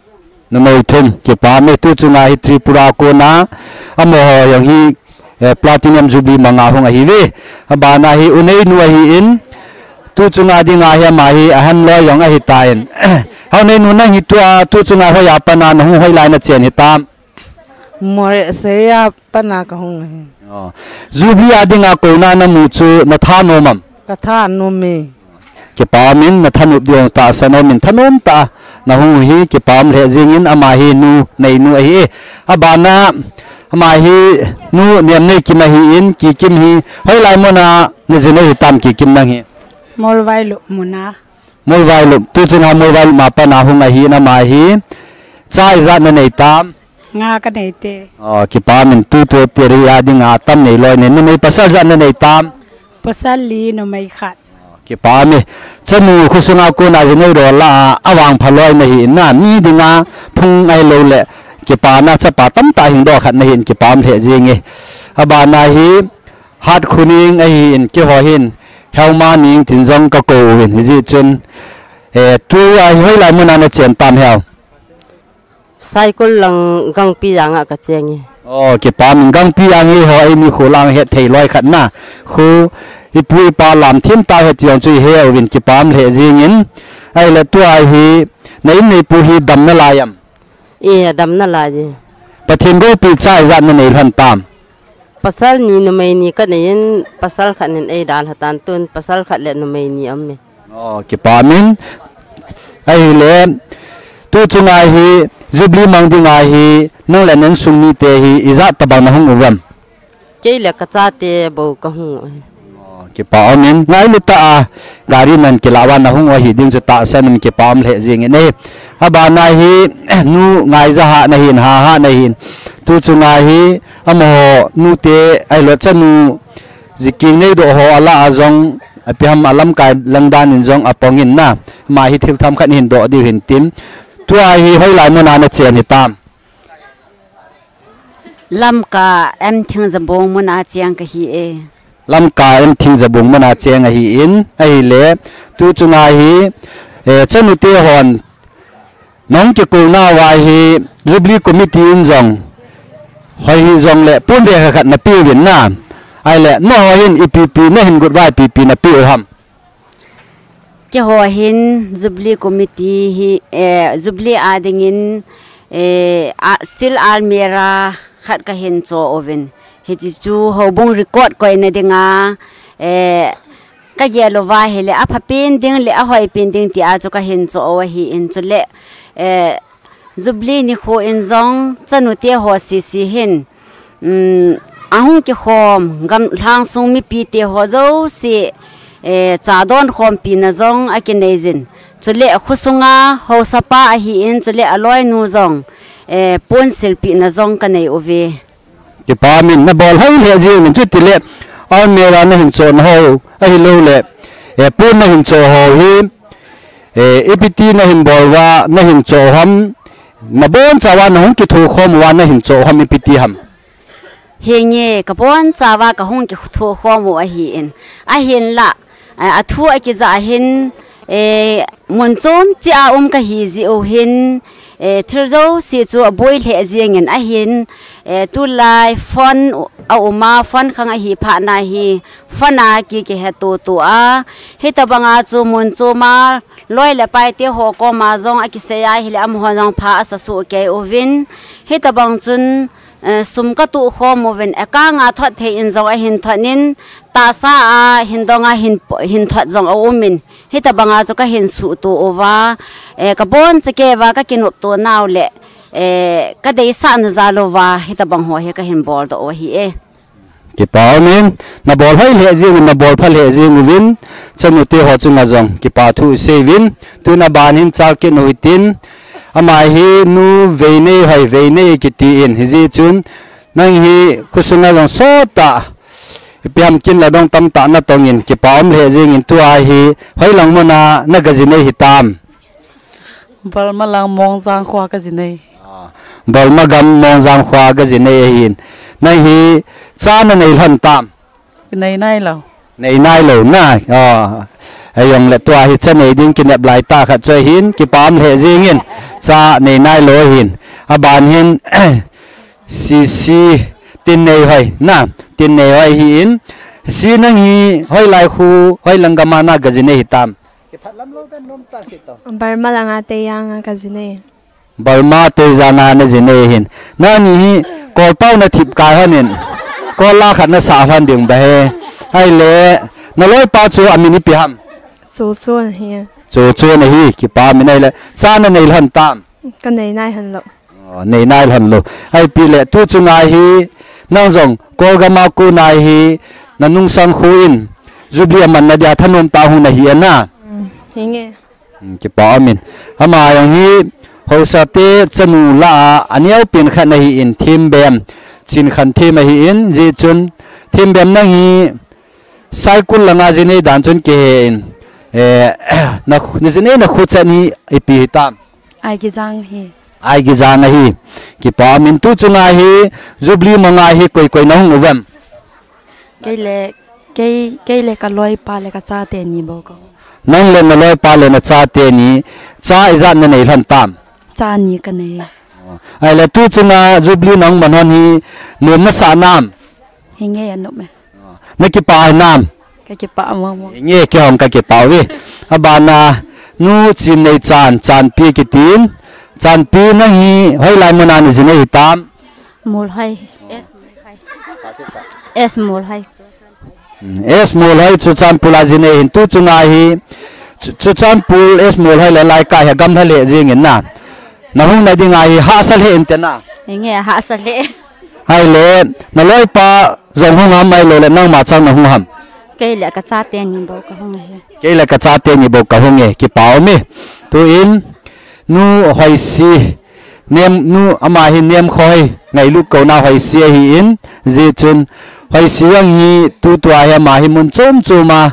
Numei thum. Kipa um e, tu chunga hi Tripura kona. Amaho jong hi, eh, Platinum Jubilee manga hung ahiuve. Abana hi U Neinu ahin. Tu chunga dinga hi ama hi ahan loi jong ahitan. Hao Neinu nang hi tua, tu chunga hoiya pat na nahung hoilai nachen hitam? Moreh Seiya pat na kahung ahi. Oh. Jubilee a dinga kouna namu chu nathanom am? Kathanom e. Kipa um in, nathanop diu tahsan um in, thanom tah a nahung u hi kipa um lheh jengin, ama hi Nu Neinu ahi e. Abana, ama hi Nu Nemneikim ahin, Kikim hi, hoilai mun a najin ahitam Kikim nang hi? Molvailup mun a. Molvailup, tu chunga Molvailup ma pat na hung ahin, ama hi. Cha ijat nanei tam? Nga kanei te. Oh, kipa um in, tu tu peri a dinga tam nei loi nei, numei pasal ijat nanei tam? Pasal li, numei khat. Kipa um e. Chanu khosunga kona jinei doh la a, avangpha loi nahin na, mi dinga phung ahilou le, kipana chapa tamtah hing doh khat nahin, kipa um lheh jenge. Abana hi, Hatkhuning ahin, keiho hin, Heuma Ning tin jong kakou uvin, hijeh chun, eh, tua hi hoilai mun a nachen tam heo? Saikul lang Gangpijang a kacheng e. Oh, kipa um in, Gangpijang hi ho eimi kho lang het thei loi khat na. Kho ipu ipa lam thim tah het jong chu ihe uvin, kipa um lheh jengin. Ahile tua hi, na in neipu hi dam nalai am? E, dam nalai e. Pathen goupi cha ijat nanei lhon tam? Pasal ni numei ni kanei in, pasal khat nin eidalha tan, tun pasal khat le numei ni aum e. Oh, kipa um in. Ahile, tu chunga hi, Jubilee mang dinga hi, nang le na insung mite hi, ijat tabang nahung uvem? Kei le kachate bou kahung u ahi. Oh, kipa um in. Ngailu tah a, gari nan kilah uva nahung u ahi ding chu tahsan um, kipa um lheh jengin e. Abana hi, Nu Ngaijaha nahin, Haha nahin. Tu chunga hi, amaho, nute, ahilou chanu, Jiking neidoh ho alah a jong, ipi ham alamkai lang dan in jong apong in na. Ama hi thil themkhat hin doh diu hin tin. Tua hi hoilai mun a nachen hitam? Lamka M Thingjabong mun a cheng kahi e. Lamka M Thingjabong mun a cheng ahin, ahile, tu chunga hi, eh, chanute hon, nahung kikou nauva hi, Jubilee Committee in jong, Hoi hijongle pon vekha khat napeuvin na. Ahile nangho hin ipi ipi nahin got uva ipi ipi napeh u ham? Keiho hin Jubilee Committee hi, eh, Jubilee a dingin, eh, a, steel almirah khat kahin cho uvin. Hiche chu houbung record koina dinga, eh, kagel uva ahile aphapen ding le ahoipen ding tia chu kahin cho u ahin chule, eh, Jubilee nikho in jong chanu teho sese hin, um, ahung kikhom gamlhang sung mipi teho jouse, eh, cha donkhompi na jong akinei jin. Chule khosunga haosapa ahin, chule aloinu jong, eh, pon silpeh na jong kanei uve. Kipa umin, nabol hoi lheh jeng uvin chutile, almirah nahin chon ho, ahilouleh, eh, pon nahin cho ho hi, eh, ipi ti nahin bol uva, nahin cho u ham, nabonchauva nahung kithokhom uva nahin cho u ham ipi ti ham? Hinge, kabonchauva kahung kithokhom u ahin, ahinla, eh, athu akija hin, eh, mun chom cheh a um kahi jeh u hin, eh, thil jouse chu aboi lheh jeng in ahin, eh, tulai phone aum a, phone khang ahi phat na hi, phone a ki, kiheto to a, hitobang a chu mun chom a, loi le pai teho koma jong akisei a ahile, amaho jong pha asa soh kei uvin, hitobang chun, eh, sum katoh khom uvin, account a thot thei in jong ahin thot in, tahsa a hin dong a hin, hin thot jong aum in, hitobang a chu kahin suhto uva, eh, kabonchauva kakinopto nau le, eh, kadeisahna jal uva, hitobang ho hi kahin boldoh u ahi e. Kipa umin, nabol hoi lheh jeng uvin, nabol pha lheh jeng uvin, chanu teho chunga jong kipa thu isei uvin, tun aban hin chal kit u hitin, ama hi Nu Veinei Hoi, Veinei kiti in, hijeh chun, nang hi khosunga jong sot tah, ipi ham kin le dong tamtah natong in, kipa um lheh jeng in tua hi, hoilang muna naga jinei hitam? Burma lang Mongjang khoa kajinei. Ah, Burma gam Mongjang khoa kajinei ahin. Nang hi cha nanei lhon tam? Nei nailou. Nei nailou na. Ah, ahijongle tua hi cha nei ding kinep lai tah khat chu ahin, kipa um lheh jeng in. Cha nei nailou ahin. Aban hin, Sisi Tinnei Hoi na. Tinnei Hoi ahin. Si nang hi hoilai khu, hoilang gam a naga jinei hitam? Burma langa Teijang a kajinei. Burma Teijang a najinei ahin. Nani hi kolpao nathip kai lhon in. Kol la khat nasah lhon ding ba he. Ahile, naloipa chu amin ipi ham? Chochon ahi. Chochon ahi, kipa umin ahile. Cha nanei lhon tam? Kanei nai lhon lou. Oh, nei nai lhon lou. Ahipeh le, tu chunga hi, nang jong, Kol gam a kon a hi, nanungsang khu in, Jubilee amanna dia thanom tah hung nahi e na. Mm, hinge. Hmm, kipa umin. Ama jong hi, haosate chanu lah a, aneopen khat nahin thembem, chinkhan them ahin, hijeh chun, thembem nang hi, Saikul langa jinei dan chun kihe in, eh, na, najinei na khuchat hi ipi hitam? Aigijang hi. Aigijang ahi. Kipa umin tu chunga hi, Jubilee manga hi koi koi nahung uvem? Kei le, kei, kei le kaloipa le kachate ni bou kahung. Nang le naloipa le nachate ni, cha ijat nanei lhon tam? Cha ni kanei. Ahile tu chunga Jubilee nahung man lhon hi, nom nasah nam? Hinge, anom e. Nakipah hinam? Kakipah mong mong. Hinge, keihon kakipah uve. Abana, Nu Chimneichan, Chanpi kitin. Chanpi nang hi, hoilai muna najinei hitam? Molhoi. S Molhoi. S Molhoi. Hmm, S Molhoi Churachandpur a jinei hin tu chunga hi. Chu, Churachandpur S Molhoi le Laikai hi gamla lheh jeng in na. Nahung na dinga hi hahsa lheh inte na. Hinge, hahsa lheh. Ahile, naloipa jong hung ham ahilouleh nangma chang nahung ham? Kei le kachate ni bou kahung ahi. Kei le kachate ni bou kahung e, kipa ume. Tuin, Nu Hoisi, nem, nu ama hi nemkhoi, ngailut kouna Hoisi ahin, hijeh chun, Hoisi jong hi tutua hi ama hi mun chom chom a,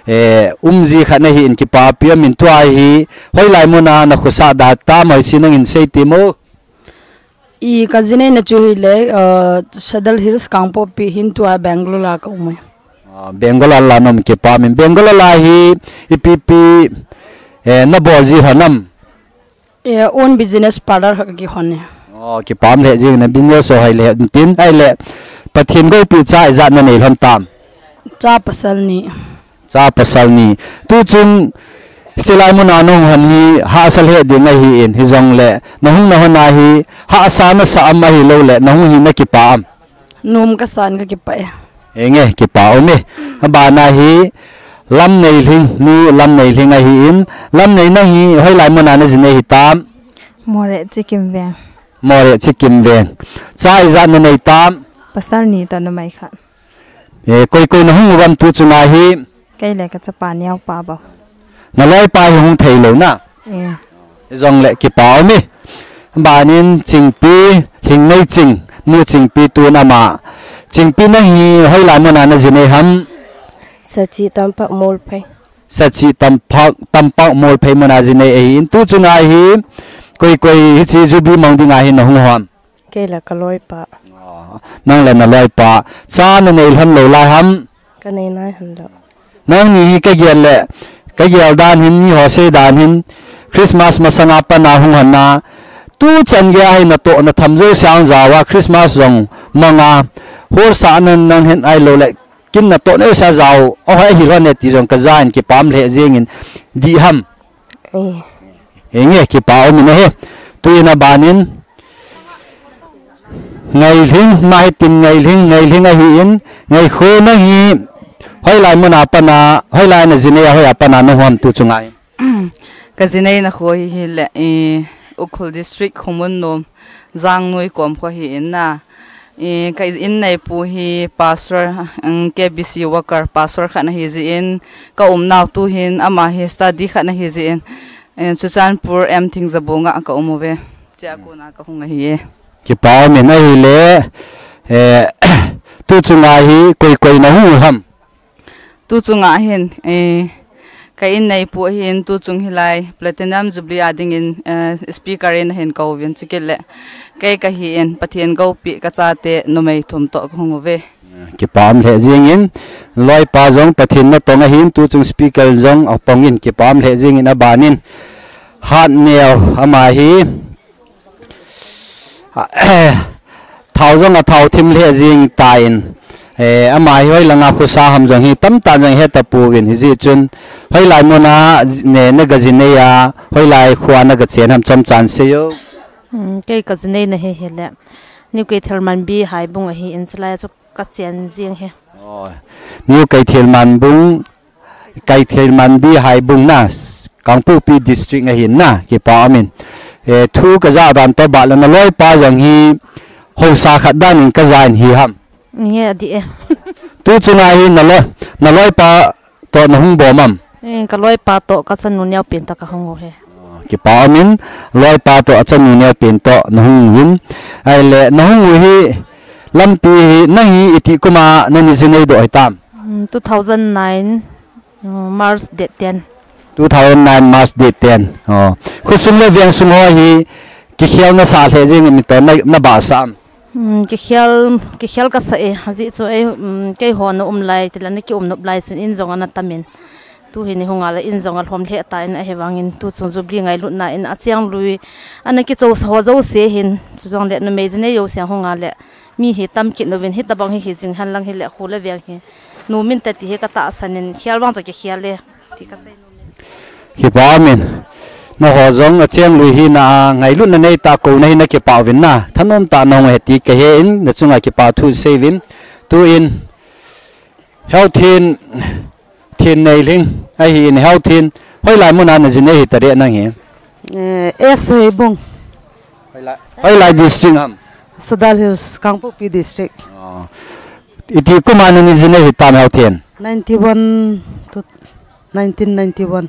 eh, umji khat ahin kipapi umin tua hi, hoilai muna nakhosah da tam Hoisi nangin sei temo. I kajineina chu hile, uh, Sadar Hills Kangpokpi hin tua Bangalore a kaum e. Ah, Bangalore a naum kipa umin. Bangalore a hi ipi ipi, eh, nabol ji lhon am? Eh, own business parlour khat kakihon e. Oh, kipah um lheh jing in, business ho hai lheh tin, ahile Pathen goupi cha ijat nanei lhon tam? Cha pasal ni. Cha pasal ni. Tuchung chilai muna nahung hon hi hahsa lheh ding ahin, hijongle nahung nahon a hi hahsa nasah am ahilouleh nahung hi nakipah am? Nom kasan, kakipah e. Henge, kipah um e. Abana hi Lamneilhing, nu Lamneilhing ahin, Lamnei nang hi hoilai muna naji nei hitam? Moreh Chikimveng. Moreh Chikimveng. Cha ijat nanei tam? Pasal ni toh numei khat. E, koi koi nahung uvam tuchunga hi? Kei le kachapa neopa bou. Naloipa hi hung theilou na? E. Hijongle kipah um e. Abanin Chingpi, Lhingmeiching, nu Chingpi tun ama. Chingpi nang hi hoilai muna naji nei ham? Sachi Tampak Molphei. Sachi Tampak, Tampak Molphei muna ji nei ahin, tuchunga hi koi koi hiche jubilee mang dinga hi nahung u ham? Kei le kaloipa. Nang le naloipa. Cha nanei lhon lou lai ham? Kanei nai lhon lou. Nangni hi kagel le, kagel dan hin, miho sei dan hin, Christmas masanga pat a hung hon a, tuchan geiya hi natoh natham jouse a hung jao a, Christmas jong manga, holsah nan nang hin ahilouleh kin natoh neocha jao, ahoi ahilhon e ti jong kaja in, kipah um lheh jeng in, dih ham? Henge, kipah um in ahi. Tuin abanin Ngailhing, ama hi Tin Ngailhing, Ngailhing ahin, Ngaikho nang hi hoilai muna pat a, hoilai naji nei a, hoiya pat a nahung ham tuchunga hi? Kaji neina kho hi hile, Ukhrul District, Khomunnom, Jangnoi kom kho hi in na. Ka inneipu hi pastor, K B C worker, pastor khat ahi jeh in, kaumnau tuhin ama hi study khat ahi jeh in, Churachandpur M Thingjabung a kaum uve. Chea kona kahung ahi e. Kipah um in ahile, tuchunga hi koi koi nahung u ham? Tuchunga hin, ka inneipu hin tuchung hilai Platinum Jubilee a dingin speaker in ahin kouvin, chukit le kei kahin Pathen goupi kachate numei thum toh kahung uve. Kipah um lheh jeng in, loipa jong Pathen natong ahin, tuchung speaker jong apong in, kipah um lheh jeng in, abanin Hatneo, ama hi thao jong athao thim lheh jeng tan, ama hi hoilanga khosa ham jong hi tamtah jong hetapouvin, hijeh chun hoilai muna nagaji nei a, hoilai khoa nagachen ham chomchan seiyo. Kei kaji neina hi hile New Keithelmanbi Haibung ahin, chulai chu kachen jeng hi. New Keithelmanbung, Keithelmanbi Haibung na, Kangpokpi District ahin na, kipah um in. Thu kajah dan toh bah le naloipa jong hi haosa khat dan in kaja in hi ham? Nge adih e. Tuchunga hi naloi, naloipa toh nahung bom am? Kaloipa toh kachanu neopen toh kahung u hi. Kipah um in, loipa toh achanu neopen toh nahung uvin. Ahile nahung u hi lampi hi nang hi itih kuma nani ji neidoh hitam? Two thousand nine March date ten. Two thousand nine March date ten. Khosung le vengsung ho hi kikhel nasah lheh jeng in, mi toh nabahsah am? Kikhel, kikhel kasah e, ajeh chu keiho naum lai tile nakium nop lai chun in jong ana tam in. Tuhin ihung a le in jong alhom lheh tan, ahivangin tuchung Jubilee ngailutna in acheng lui ana kichosa ho jouse hin, chujongle numei ji nei jouse hung a le mi hi tam kit uvin, hitobang hi hijing henlang hile kho le veng hi nom inte ti hi katahsan in, khel vang chu kikhel e ti kasei nom in. Kipah um in, nangho jong acheng lui hina a ngailutna neitah kouna hi nakipah uvin na, thanom tah nahung uhe ti kahe in, nachunga kipa thu seiuvin. Tuin Heuthen, Thenneilhing ahin, Heuthen hoilai muna naji nei hita de nang hi? Hoilai district ham? Sadar Hills, Kangpokpi District. Itih kuma nani ji nei hitam Heuthen? Nineteen ninety-one.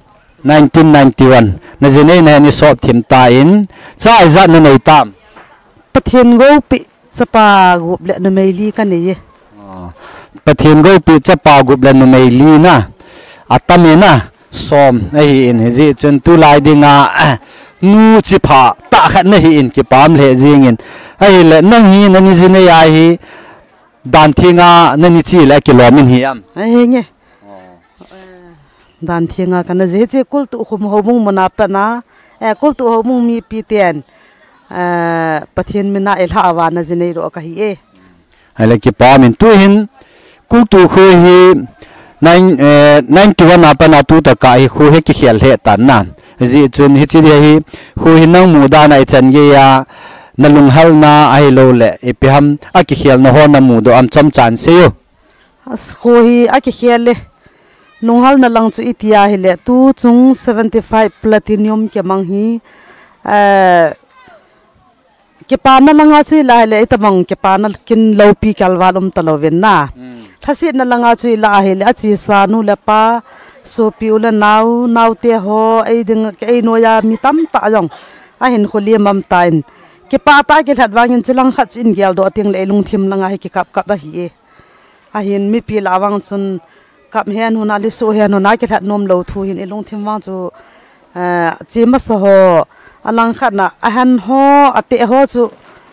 Naji neina hi ani sop thim tan, cha ijat nanei tam? Pathen goupi chapa gup le numei li kanei e. Pathen goupi chapa gup le numei li na, atam e na, som ahin, hijeh chun tulai dinga nu chipha tah khat nahin, kipah um lheh jeng in. Ahile nang hi nani ji nei a hi danthenga nani chi le kilom in hi am? Henge. Danthenga kana ji, hiche Kultuh Khum Houbung muna pat a, Kultuh Houbung mipi ten eh, Pathen mina ilha avana jinei ro kahi e. Ahile kipa min tuhin, Kultu kho hi nine, eh, ninety-one a pat a tu tah a hi kho hi kikhel lheh tan na. Hijeh chun hiche hi kho hi nang mudan a ichan geiya, nalunghalna ahilouleh, ipi ham akikhelna ho namudoh am chomcha seiyo. As kho hi akikhel e. Lunghalna lang chu iti ahile, tuchung seventy-five platinum kimang hi, eh, kipana langa chu ila ahile, itobang kipana kin loupi kalval um talouvin na. Lhasetna langa chu ila ahile, achesa nu le pa, sopi u le nao, naote ho, eiding, einoiya mi tamtah jong ahin kholem am tan. Kipah tah a kilhat vangin chulang khat chu in geldoh tengle ilungthim langa hi kikap kap ahi e. Ahin mipi lah vang chun kap hen huna, lisu hen huna kilhat nom lou thu hin ilungthim vang chu, eh, che masa ho, alangkhat na, ahen ho, ateh ho chu,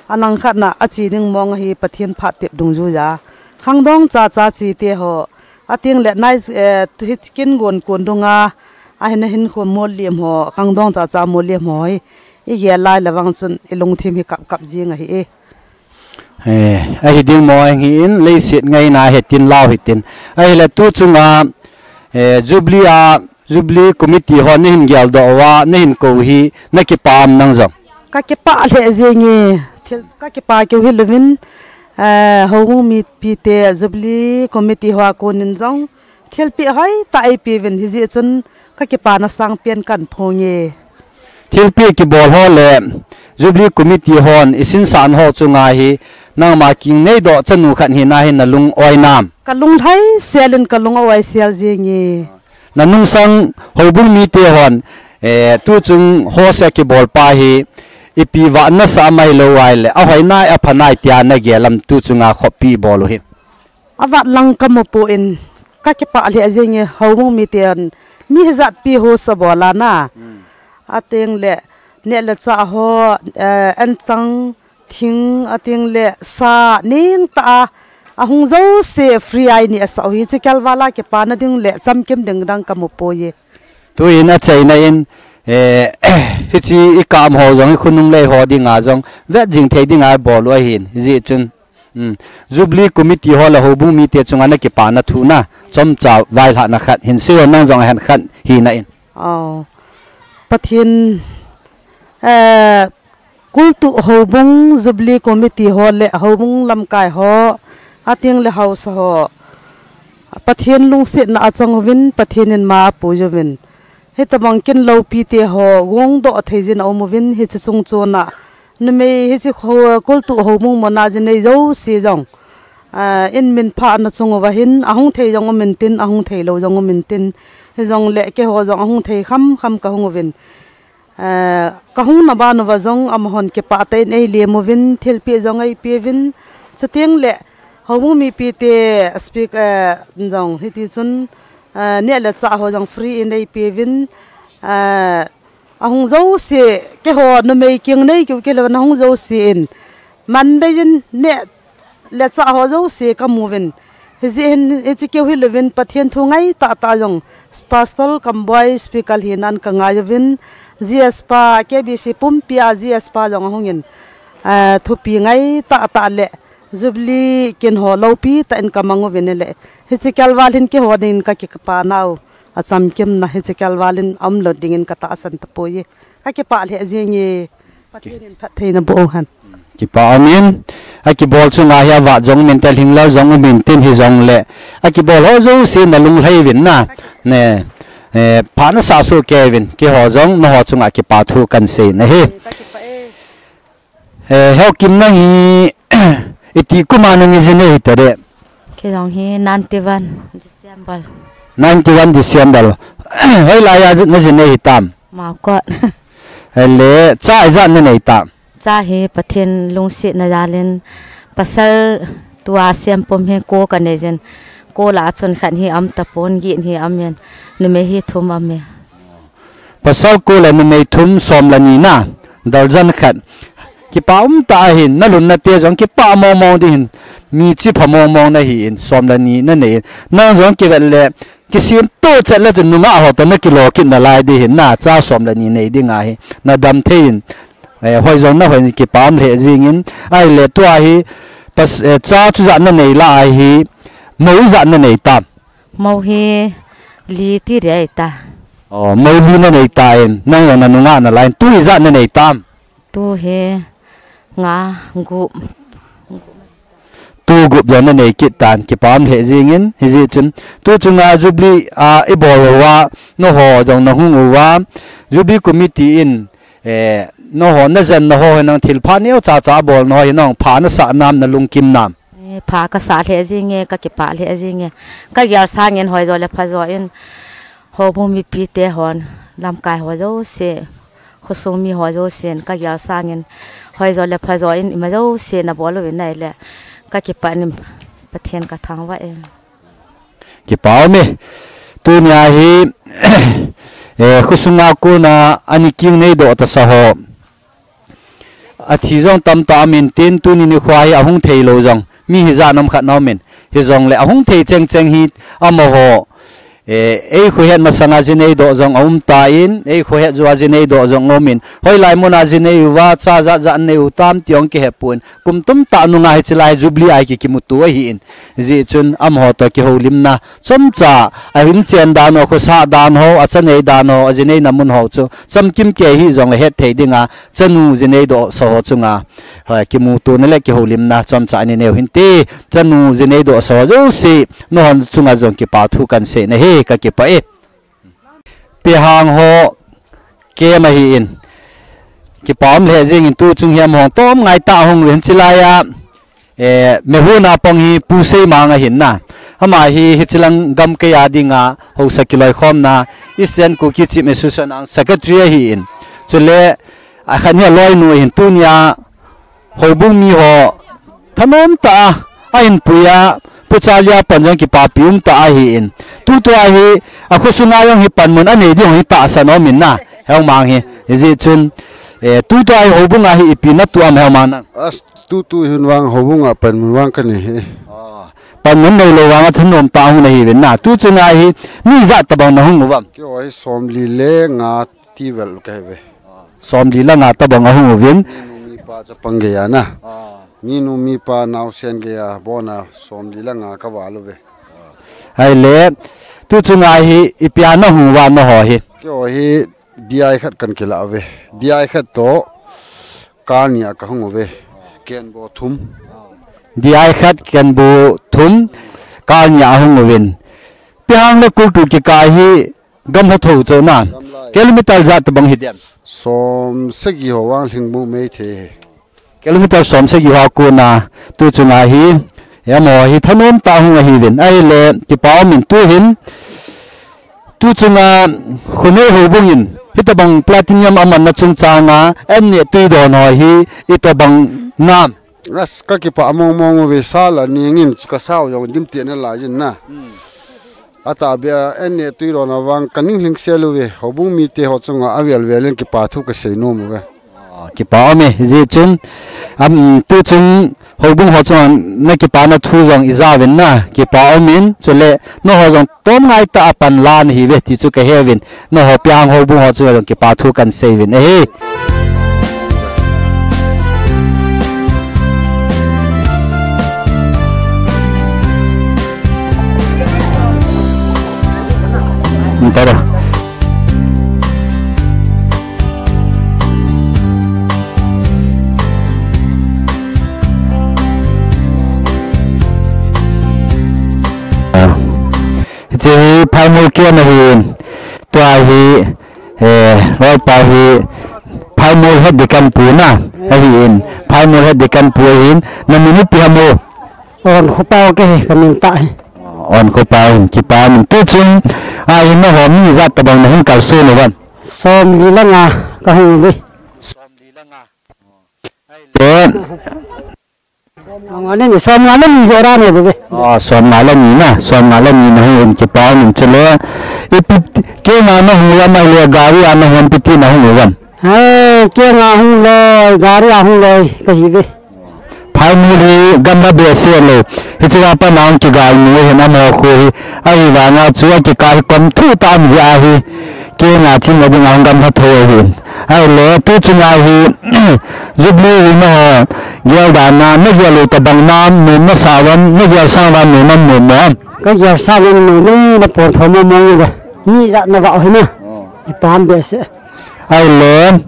alangkhat na, ache ding mong ahi Pathen phat tep dungjuiya. Khangdong chacha chete ho, atengle nai, eh, tu hi kin gon kon dunga, ahin ahin kho mollem ho, khangdong chacha mollem ho hi, igel lai le vang chun ilungthim hi kap kap jing ahi e. Eh, ahi ding mo ahi in, leiset ngaina hitin lau hitin. Ahile tuchunga, eh, Jubilee a, Jubilee Committee ho nahin geldoh uva, nahin kou hi, nakipah am nang jong? Kakipah lheh jenge, thil kakipah keu hilouvin, eh, houbung mipite Jubilee Committee ho a konin jong, thilpeh hoitah eipeuvin hijeh chun kakipana sangpen kahin phonge. Thilpeh kibol ho le Jubilee Committee hon isinsah ho chunga hi nangma kinei doh chanu khat hina hi nalung oi nam? Kalung lhaisel in kalung aoi sel jenge. Nanungsang houbung mite hon, eh, tuchung ho se kibol pa hi ipi vah nasah mai lou ahile, ahoi nai, apha nai tia nagel am tuchunga khoppi bol u hi? Avat lang kamu poi, kakipah lheh jenge houbung miten mi hijat pi ho sa bol a na. Atengle neh le chah ho, eh, anchang thing atengle sa neng tah a, ahung jouse free a ineh sah u hi, hiche kalval a kipana ding le chamkim ding dang kamu poi. Tuin achaina in, eh, hiche ikam ho jong hi khonung lei ho dinga jong vet jing thei dinga bol u ahin, hijeh chun Um, Jubilee Committee ho le houbung mite chunga nakipana thu na, chomcha vailhahna khat, hinsei ho nang jong ahen khat hina in. Aw. Pathen, eh, kultu houbung Jubilee Committee ho le houbung lamkai ho, atengle haosa ho. Pathen lungsetna achang uvin, Pathen in ma apui uvin. Hitobang kin loupite ho, gongdoh thei jin aum uvin, hiche chung chon a. Numei hiche kho, kultu houbung muna jinei jouse jong. Ah, in minphahna chung uva hin, ahung thei jong um intin, ahung thei lou jong um intin. Hijongle keiho jong ahung thei kham kham kahung uvin. Ah, kahung na ban uva jong amahon kipah tah in eilem uvin, thilpeh jong eipeuvin. Chutengle, houbung mipite speak, eh, jong hiti chun, eh, neh le chah ho jong free in eipeuvin, eh, ahung jouse, keiho numei kingnei keu keu le, ahung jouse in, man bei jin neh le chah ho jouse kamu uvin. Hijeh hin, hiche keu hilouvin, Pathen thu ngai tah tah jong, Pastor Kamboi speaker hinan kangai uvin, G S pa, K B C pumpi a G S pa jong ahung in, eh, thupi ngai tah tah le, Jubilee kin ho loupi tah in kamang uvin ahile. Hiche kalval hin keiho dingin kakipana u. Achamkim na hiche kalval in aum lou dingin katahsan tapoi. Kakipah lheh jenge. Pathen in phattheina boh hen. Kipah aum in. Akibol chunga hi avat jong um inte, lhinglel jong um intin hijongle. Akibol ho jouse nalung lhai uvin na. Ne, eh, phat nasah soh kei uvin. Keiho jong nangho chunga kipa thu kahin sei nahi. Kakipah e. Eh, Haokip nang hi, iti kum a nang jinei hitade? Kei jong hi ninety-one December. Ninety-one December. Hoilai a najinei hitam? Maokot. Ahile, cha ijat nanei tam? Cha hi Pathen lungsetna jal in, pasal tua sempum hi ko kanei jin. Ko lah a chun khat hi aum tapon, get hi aum in. Numei hi thum aum e. Pasal ko le numei thum, som le ni na, darjan khat. Kipah um tah ahin, nalunna te jong kipah mong mong ding hin, mi chipha mong mong nahin, som le ni nanei in. Nang jong kivet le, kisem toh chet le chun nungah ho toh nakilo kit nalai ding hin, na cha som le ni nei ding ahi, nadam thei in. Eh, hoi jong na hoi, kipa um lheh jingin. Ahile tua hi, pas, eh, cha chu ijat na nei lai ahi, mou ijat na nei tam? Mou hi li ti ding ahi ta. Oh, mou li na nei tan, nang jong na nungah nalai in, tu ijat na nei tam? Tu hi nga, gup. Tu gup jong na nei kit tan, kipa um lheh jingin, hijeh chun. Tu chunga Jubilee, ah, i bol uva, nangho jong na hung uva, Jubilee Committee in, eh, nangho, na jen nangho, nang thilpha neocha cha bol nangho, nang pha na sah nam, na lungkim nam? Eh, pha ka sah lheh jinge, ka kipah lheh jinge. Ka gel sangin hoi jo le pha jo in, houbung mipite hon, lamkai ho jouse, khosung mi ho jousen, ka gel sangin, hoi jo le pha jo in, ima jouse na bol uvin ahile, ka kipah in, Pathen ka thangvah e. Kipa um e. Tunia hi, eh, khosunga kona ani kiu nei doh tasa ho. Athi jong tamtah aum in tin, tuni nikho hi ahung thei lou jong mi hijat nam khat na um in. Hijongle ahung thei chengcheng hi amaho, eh, eikhohet masanga ji nei doh jong aum tan, eikhohet jouva ji nei doh jong aum in. Hoilai muna ji nei uva, cha jat jat nei u tam ti jong kihe pon. Kum tum tah nunga hiche lai Jubilee a hi ki, kimuto ahin. Hijeh chun amaho toh kihoulimna chomcha, ahin chen dan ho, khosah dan ho, acha nei dan ho, aji neina mun ho chu chamkim kei hijongle het thei dinga, chanu ji nei doh sa ho chunga, eh, kimutona le kihoulimna chomcha ani neiu hinte, chanu ji nei doh sa ho jouse, nahon chunga jong kipa thu kan sei nahi, ka kipah e. Pehang ho camp ahin. Kipa um lheh jingin tu chung hi amaho tom ngai tah ahung uvin chilai a. Eh, Mehuna pang hi Pu Seimang ahin na. Ama hi hichilang gamkai a dinga haosa kiloikhomna Eastern Kuki Chief Association a Secretary ahin. Chule, akhat hi aloinu ahin, tunia houbung mi ho thanom tah a, ahin puiya, Pu Charlie a pan jong kipapi um tah ahin. Tutua hi, akhosunga jong hi panmun anei ding hi tahsan aum in na, Heumang hi. Hijeh chun, eh, tutua hi houbunga hi ipi na tuam Heumang na? As, tutu hin vang houbunga panmun vang kanei hi. Ah, panmun neilou vanga thanom tah hung nahiuvin na. Tu chunga hi, mi ijat tabang na hung uvam? Keiho hi somli le nga ti vel kahiuve. Somli le nga tabang ahung uvin. Minu mipa chapang geiya na. Ah. Minu mipa naosen geiya, bona somli le nga kaval uve. Ahile, tu chunga hi ipi a na hung uva naho hi? Keiho hi D I khat kan kilah uve. D I khat toh kal ni a kahung uve. Kenbu thum. D I khat kenbu thum kal ni a hung uvin. Pehang le Kultu kikah hi Gamla thou chona. Gamla. Kilometer ijat tabang hi dem? Som sagi ho vang Lhingbu mei thei hi. Kilometer som sagi ho kona tu chunga hi, amaho hi thanom tah hung ahiuvin. Ahile, kipa um in tu hin. Tu chunga khonei houbung in, hitabang platinum amanna chungchanga, an neh tui don ho hi, itobang nam? As, kakipah mong mong uve, sal a ningin chu kasao jong dimtena laijin na. Hmm. Atahbeh a, an neh tui don a vang kaning lhingsel uve, houbung mite ho chunga avel vel in kipa thu kasei nom uve. Ah, kipa um e, hijeh chun, am, tu chung houbung ho chunga na kipana thu jong ija uvin na, kipa um in, chule, naho jong tom ngai tah a panla nahiuve, ti chu kaheuvin. Naho Pehang houbung ho chunga jong kipa thu kan sei uvin ahi. Tara. Hiche hi phaimol kei ahin. Tua hi, eh, loipa hi phaimol het ding kan pu na ahin. Phaimol het ding kan pu ahin. Na min ipi ham o? Onkhopa kahi, ka min tah hi. Onkhopa hin, kipa min. Tu chung, ahin naho mi ijat tabang na hung kalson uvam? Somli le nga kahung uve. Somli le nga. Ahile. Somnga le ni, somnga le ni joh ra ne bebe. Ah, somnga le ni na, somnga le ni na hung uvin kipa min chule. Ipi kenga na hung uvam ahile gari a na hung uvam, ipi tia na hung uvam? Hai, kenga hung loi, gari a hung loi, kahiuve. Phaimol hi gamla behseh lou. Hiche a pat a hung kigal nu ahin amaho khu hi. Ahivanga chu akikah hi kom thuh tah aum jeh ahi. Kenga thina dinga hung gamla thou ahin. Ahile, tu chunga hi, Jubilee hi naho, gel dan a, nagel u tobang nam, nom nasah uvam, nagel sang uva nom nam nom mo. Kagel sang uva nom nom, napontho mo mo nge. Ni ja na va hi na. Ipan behseh. Ahile,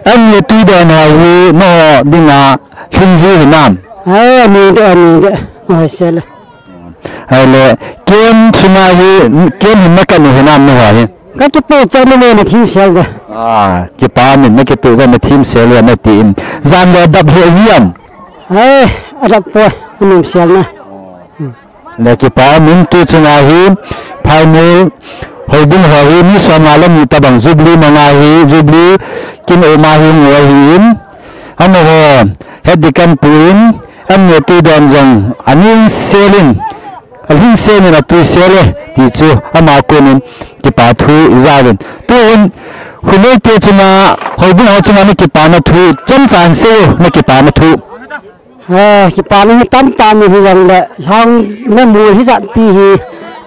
an ni tui don ho hi, naho dinga, lhingji hinam. Ai, ani de, ani de. Oi, sel. Ahile, kem chunga hi, kem hin nakan u hinam naho hi. Kakitoh chan le na thim sel de. Ah, kipa min nakitoh chan na thim sel le nati in. Jan le dap he jiam. Ai, adap poi, anom sel na. Le kipa min tu chunga hi, phaimul, houbung ho hi, mi som nga le ni tobang Jubilee manga hi, Jubilee kin oma hi ngu ahi in. Amaho, het ding kahin pui in, an ni tui don jong, aning sel in, alhing sel in atui sel e, ti chu, ama konin, kipa thu ijah uvin. Tun, khonei te chunga, houbung ho chunga nakipana thu, chomcha hin seiyo, nakipana thu. Eh, kipana hi tamtah in hijongle, lhang le mol hijat pi hi,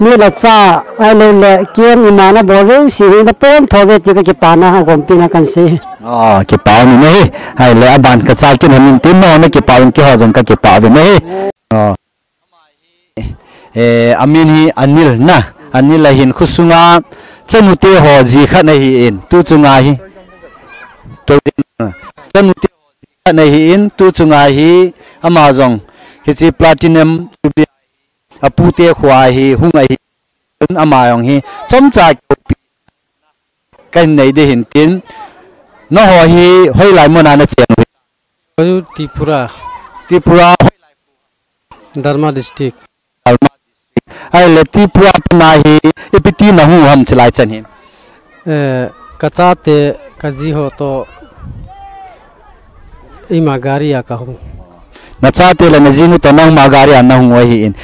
mi le cha, ahilou le, kem ima nabol jouse hi, napontho uve ti kakipana, agompina kahin sei. Oh, kipa umin ahi. Ahile, aban kacha kin hamin tin, naho nakipah in keiho jong kakipah uvin ahi. Oh. Eh, amin hi Anil na. Anil ahin khosunga chanu te ho ji khat ahin. Tu chunga hi. Chanu te ho ji khat ahin. Tu chunga hi ama jong. Hiche Platinum Jubilee apu te khoa hi hung ahi. Chun ama jong hi chomcha kihoupi kahin nei ding ahin tin. Naho hi hoilai muna nachen u hi. Tripura. Tripura hoilai. Dharma District. Dharma District. Ahile Tripura pana hi ipi ti nahung u ham chulai chan hi. Eh, kachate, kaji ho toh ima gari a kahung. Nachate le najinu toh nangma gari a nahung u ahin.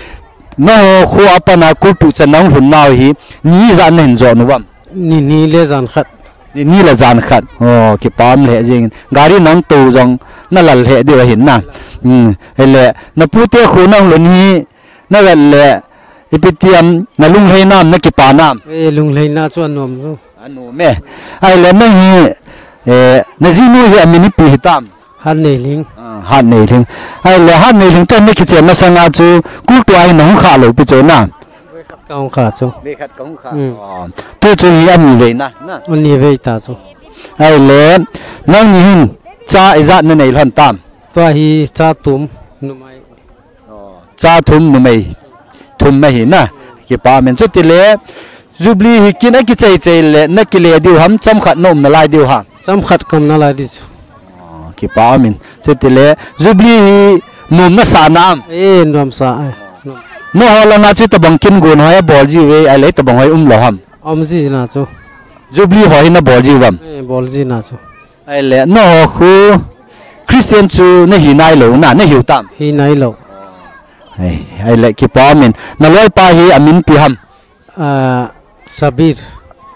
Naho kho a pana kultuh chan nahung lhun nau hi, ni ijat nahin jon uvam. Ni ni le jan khat. Ni ni le jan khat. Oh, kipa um lheh jeng in. Gari nangtou jong nalal lheh diu ahin na. Hmm. Ahile, napute kho nahung lhun hi, navet le, ipi ti ham, nalunglhai nam, nakipa nam. Eh, lunglhaina chu anom chu. Anom e. Ahile, nang hi, eh, najinu hi amin ipi hitam. Hatneilhing. Ah, Hatneilhing. Ahile, Hatneilhing toh nakichen masanga chu, kultuh a hi nahung khah lou pi chu na. Vei khat kahung khah chu. Vei khat kahung khah. Hmm. Ah, tu chu hi ani vei na, na. Ani vei ta chu. Ahile, nangni hin cha ijat nanei lhon tam. Tua hi cha thum numei. Cha thum numei thum ahi na. Kipa umin chutile, Jubilee hi kin akichai chai le, nakile diu ham, chomkhat naum nalai diu ham. Chomkhat kaum nalai diu. Oh, kipa umin. Chutile, Jubilee hi nom nasah nam. Eh, nom sa, eh. Nom. Naho langa chu tobang kin gon ho abol jiu ve, ahile tobang ho um lou ham. Um ji na chu. Jubilee ho hi nabol jiu vam. Eh, bol ji na chu. Ahile, naho khu Christian chu nahi nailou na, nahiu tam. Hi nailou. Ai, ahile, kipa umin. Naloipa hi amin ipi ham. Ah, Sabir.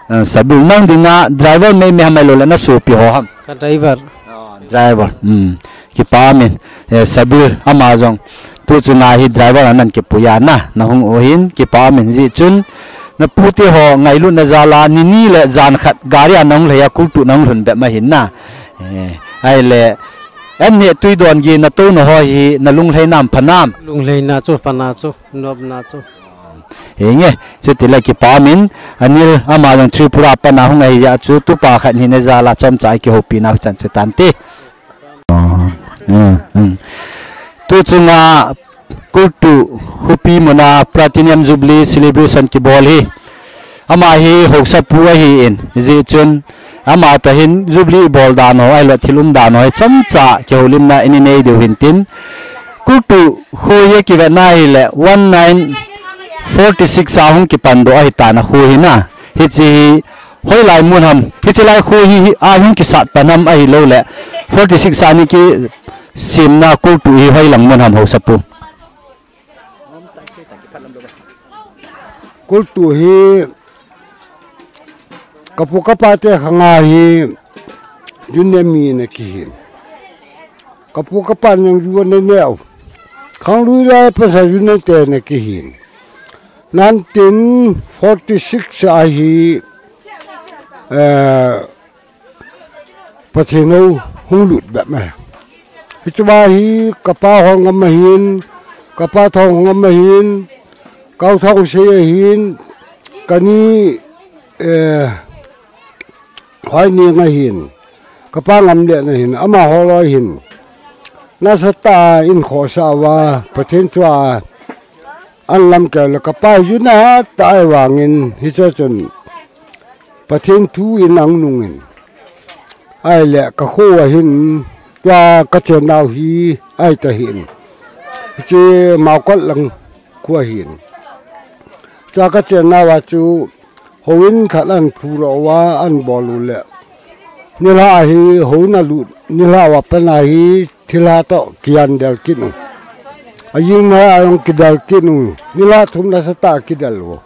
Ah, Sabir. Nang dinga driver meimei ham ahilou le nasopi ho ham. Ka driver. Ah, driver. Hmm. Kipa umin. Eh, Sabir ama jong. Tu chunga hi driver a nakipui a na. Nahung u hin. Kipa umin jeh chun. Napute ho ngailutna jal a ni ni le jan khat gari a nahung lhai a kultuh nahung lhun bep ma hin na. Eh, ahile. An ni tui don gei natouna ho hi nalunglhai nam pha nam. Lunglhaina chu pha na chu. Nopna chu. Henge, chutile kipa umin, Anil ama jong Tripura pana hung ahi jeh chu tupa khat hina jal a chomcha a kihoupina chan chu tante. Hmm, hmm. Tu chunga kultuh khopi muna Platinum Jubilee Celebration kibol hi. Ama hi haosapu ahin, hijeh chun, Ama toh hin Jubilee bol dan ho, ahilou thil um dan ho, hi chomcha kihoulimna inei diu hin tin. Kultuh kho hi kivetna hile one nine forty six a hung kipan doh ahitan akho hi na. Hiche hi hoilai mun ham. Hiche lai kho hi, hi a hung kisat pan ham ahilou le. Forty six a ni kisemna kultuh hi hoilang mun ham haosapu. Kultuh hi Kapu kapa te khanga hi, jun ne mi na kihin. Kapu kapa nang ju ne neu. Khang lui lai pa sa jun ne te na kihin. Nineteen forty-six a hi, eh, Pathen hou hung lut bep mai. Hichea hi kapa Hongam ahin, kapa Thongam ahin, Kau Thongsei ahin, kani, eh, Hoineng ahin, kapa Ngamlen ahin, amaho loi hin nasatah a in khohsah uva, Pathen thua an lamkai le kapa hi juna tah ahivangin, hiche chun Pathen thu in ang nungin, ahile ka kho ahin, tua ka chennau hi ahi tahin, hiche Maokot lang khu ahin. Tua ka chennau a chu houin khat an phudoh uva an bol u le, nilhah hi houin alut, nilhah uva pat a hi thilha toh kian del kit u. Ajing nilhah jong kidel kit u, nilhah thum nasatah a kidel u.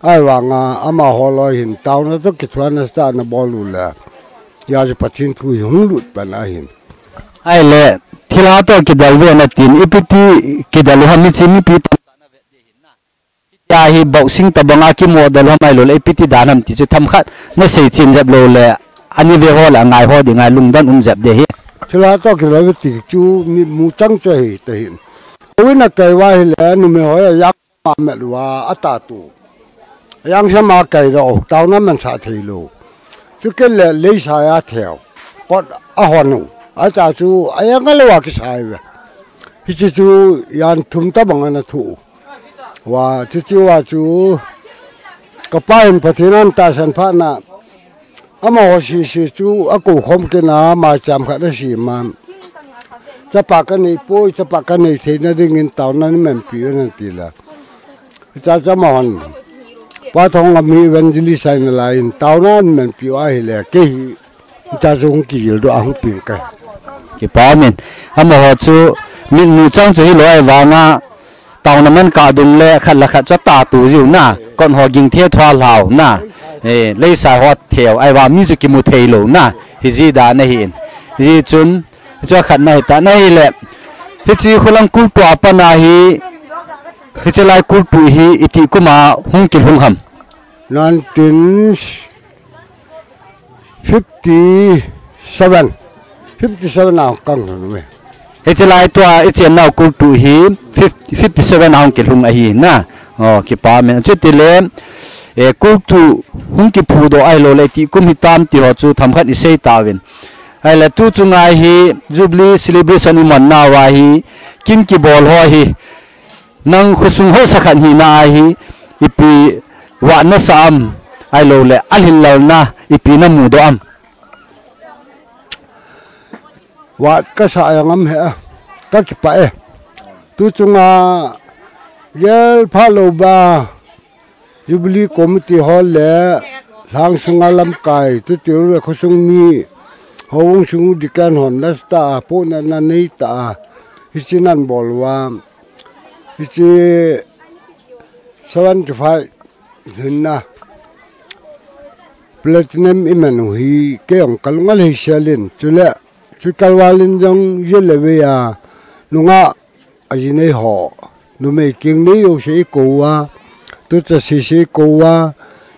Ahivanga amaho loi hin taona toh kithoa nasatah a ana bol u le, hijeh chun Pathen thu hi hung lut pan ahin. Ahile, thilha toh kidel ve natin, ipi ti kidel u ham, hiche mipi tamtah in avet ding ahin na. Hitia hi boxing tobang a kimodel u ham, ahilou le ipi ti dan ham ti chu themkhat nasei chen jep lou le, ana ve ho le angai ho dinga lungdon um jep ding ahi. Thilha toh kidel ve ti chu mitmu chang chu ahi tahin. Houin akai uva ahile numei ho a jang ma met uva atah tu. Jang hi ama kai lou, taona mansah thei lou. Chukit le leisai a theu, kot ahon u. Acha chu ajang a lou a kisai uve. Hiche chu jan thum tobang ana thu u. Uva, chuche uva chu kapa in Pathen in tahsan phat na, amaho sese chu akou khom kit a, maicham khat asem a, chapa kanei poi, chapa kanei theina dingin taona nei manpi un ati le, hiche chu amahon, Pa Thongam hi evangelist ahi nalai in taona nei manpi u ahile, kei hi hiche chu hung kijil doh a hung peng kahi. Kipa umin, amaho chu mitmu chang chu hilou ahivanga, taona man kah dung le khat le khat chu atah tu jiu na, kot ho ging the thua lhau na, eh, leisai ho theu, ahivang mi chu kimu thei lou na, hijeh dan ahin. Hijeh chun, hiche khat na hitan ahile, hiche kholang kultuh a pat a hi, hiche lai kultuh hi itih kum a hung kilhung ham? Nineteen fifty-seven. Fifty-seven a hung kilhung uve. Hiche lai tua ichennau kultuh hi fifty, fifty-seven a hung kilhung ahi na. O, kipa umin. Chutile, eh, kultuh hung kiphudoh ahilou le itih kum hitam ti ho chu themkhat isei tauvin. Ahile tu chunga hi Jubilee celebration iman nauva hi kin kibol ho hi nang khosung haosa khat hina a hi ipi vat nasa am, ahilou le alhinlelna ipi namudoh am? Vat kasah jong am he a, kakipah e. Tu chunga gel phalou ba Jubilee Committee ho le lhang sunga lamkai, tutiu le khosung mi, houbung sung deacon hon nasatah a, pohnatna neitah a, hiche nan bol uva, hiche seventy-five hinna Platinum iman u hi, kei jong kalung alhei sel in, chule, chu kalval in jong, jeh le vei a, nungah, ajinei ho, numei kingnei jouse ikou uva, tucha sese ikou uva,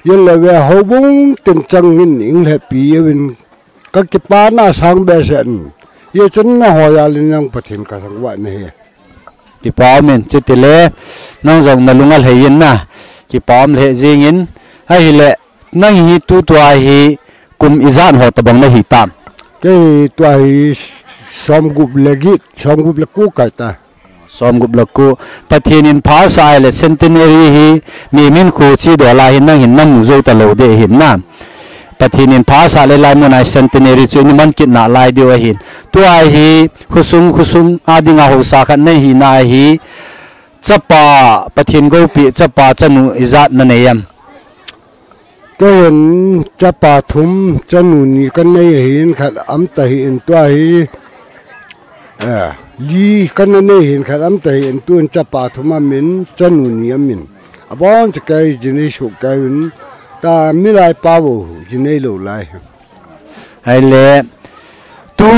jeh le vei a houbung tin chang in, inglhehpi uvin, kakipana sang behseh in, hijeh chun nangho jal in jong Pathen kathangvah nahi. Kipa umin, chutile, nang jong nalung alhei in na, kipa um lheh jeng in, ahile, nang hi tutua hi kum ijat ho tobang nahitam? Kei tua hi somgup le get, somgup le ko kahitai. Somgup le ko. Pathen in phasah ahile centenary hi mimin khu chidol a hin nang hin namu jou talou ding ahin na. Pathen in phasah le hilai mun a hi centenary chu naman kit nalai diu ahin. Tua hi khosung, khosung a dinga haosa khat nahina hi, chapa, Pathen goupeh chapa chanu ijat nanei am? Kei hin chapa thum, chanu ni kanei ahin, khat aum tahih in tua hi, eh, li kananei ahin, khat aum tahih in tun chapa thum aumin, chanu ni aumin. Abon chu kei jinei soh kei uvin, tua milai pa bou jinei lou lai. Ahile, tu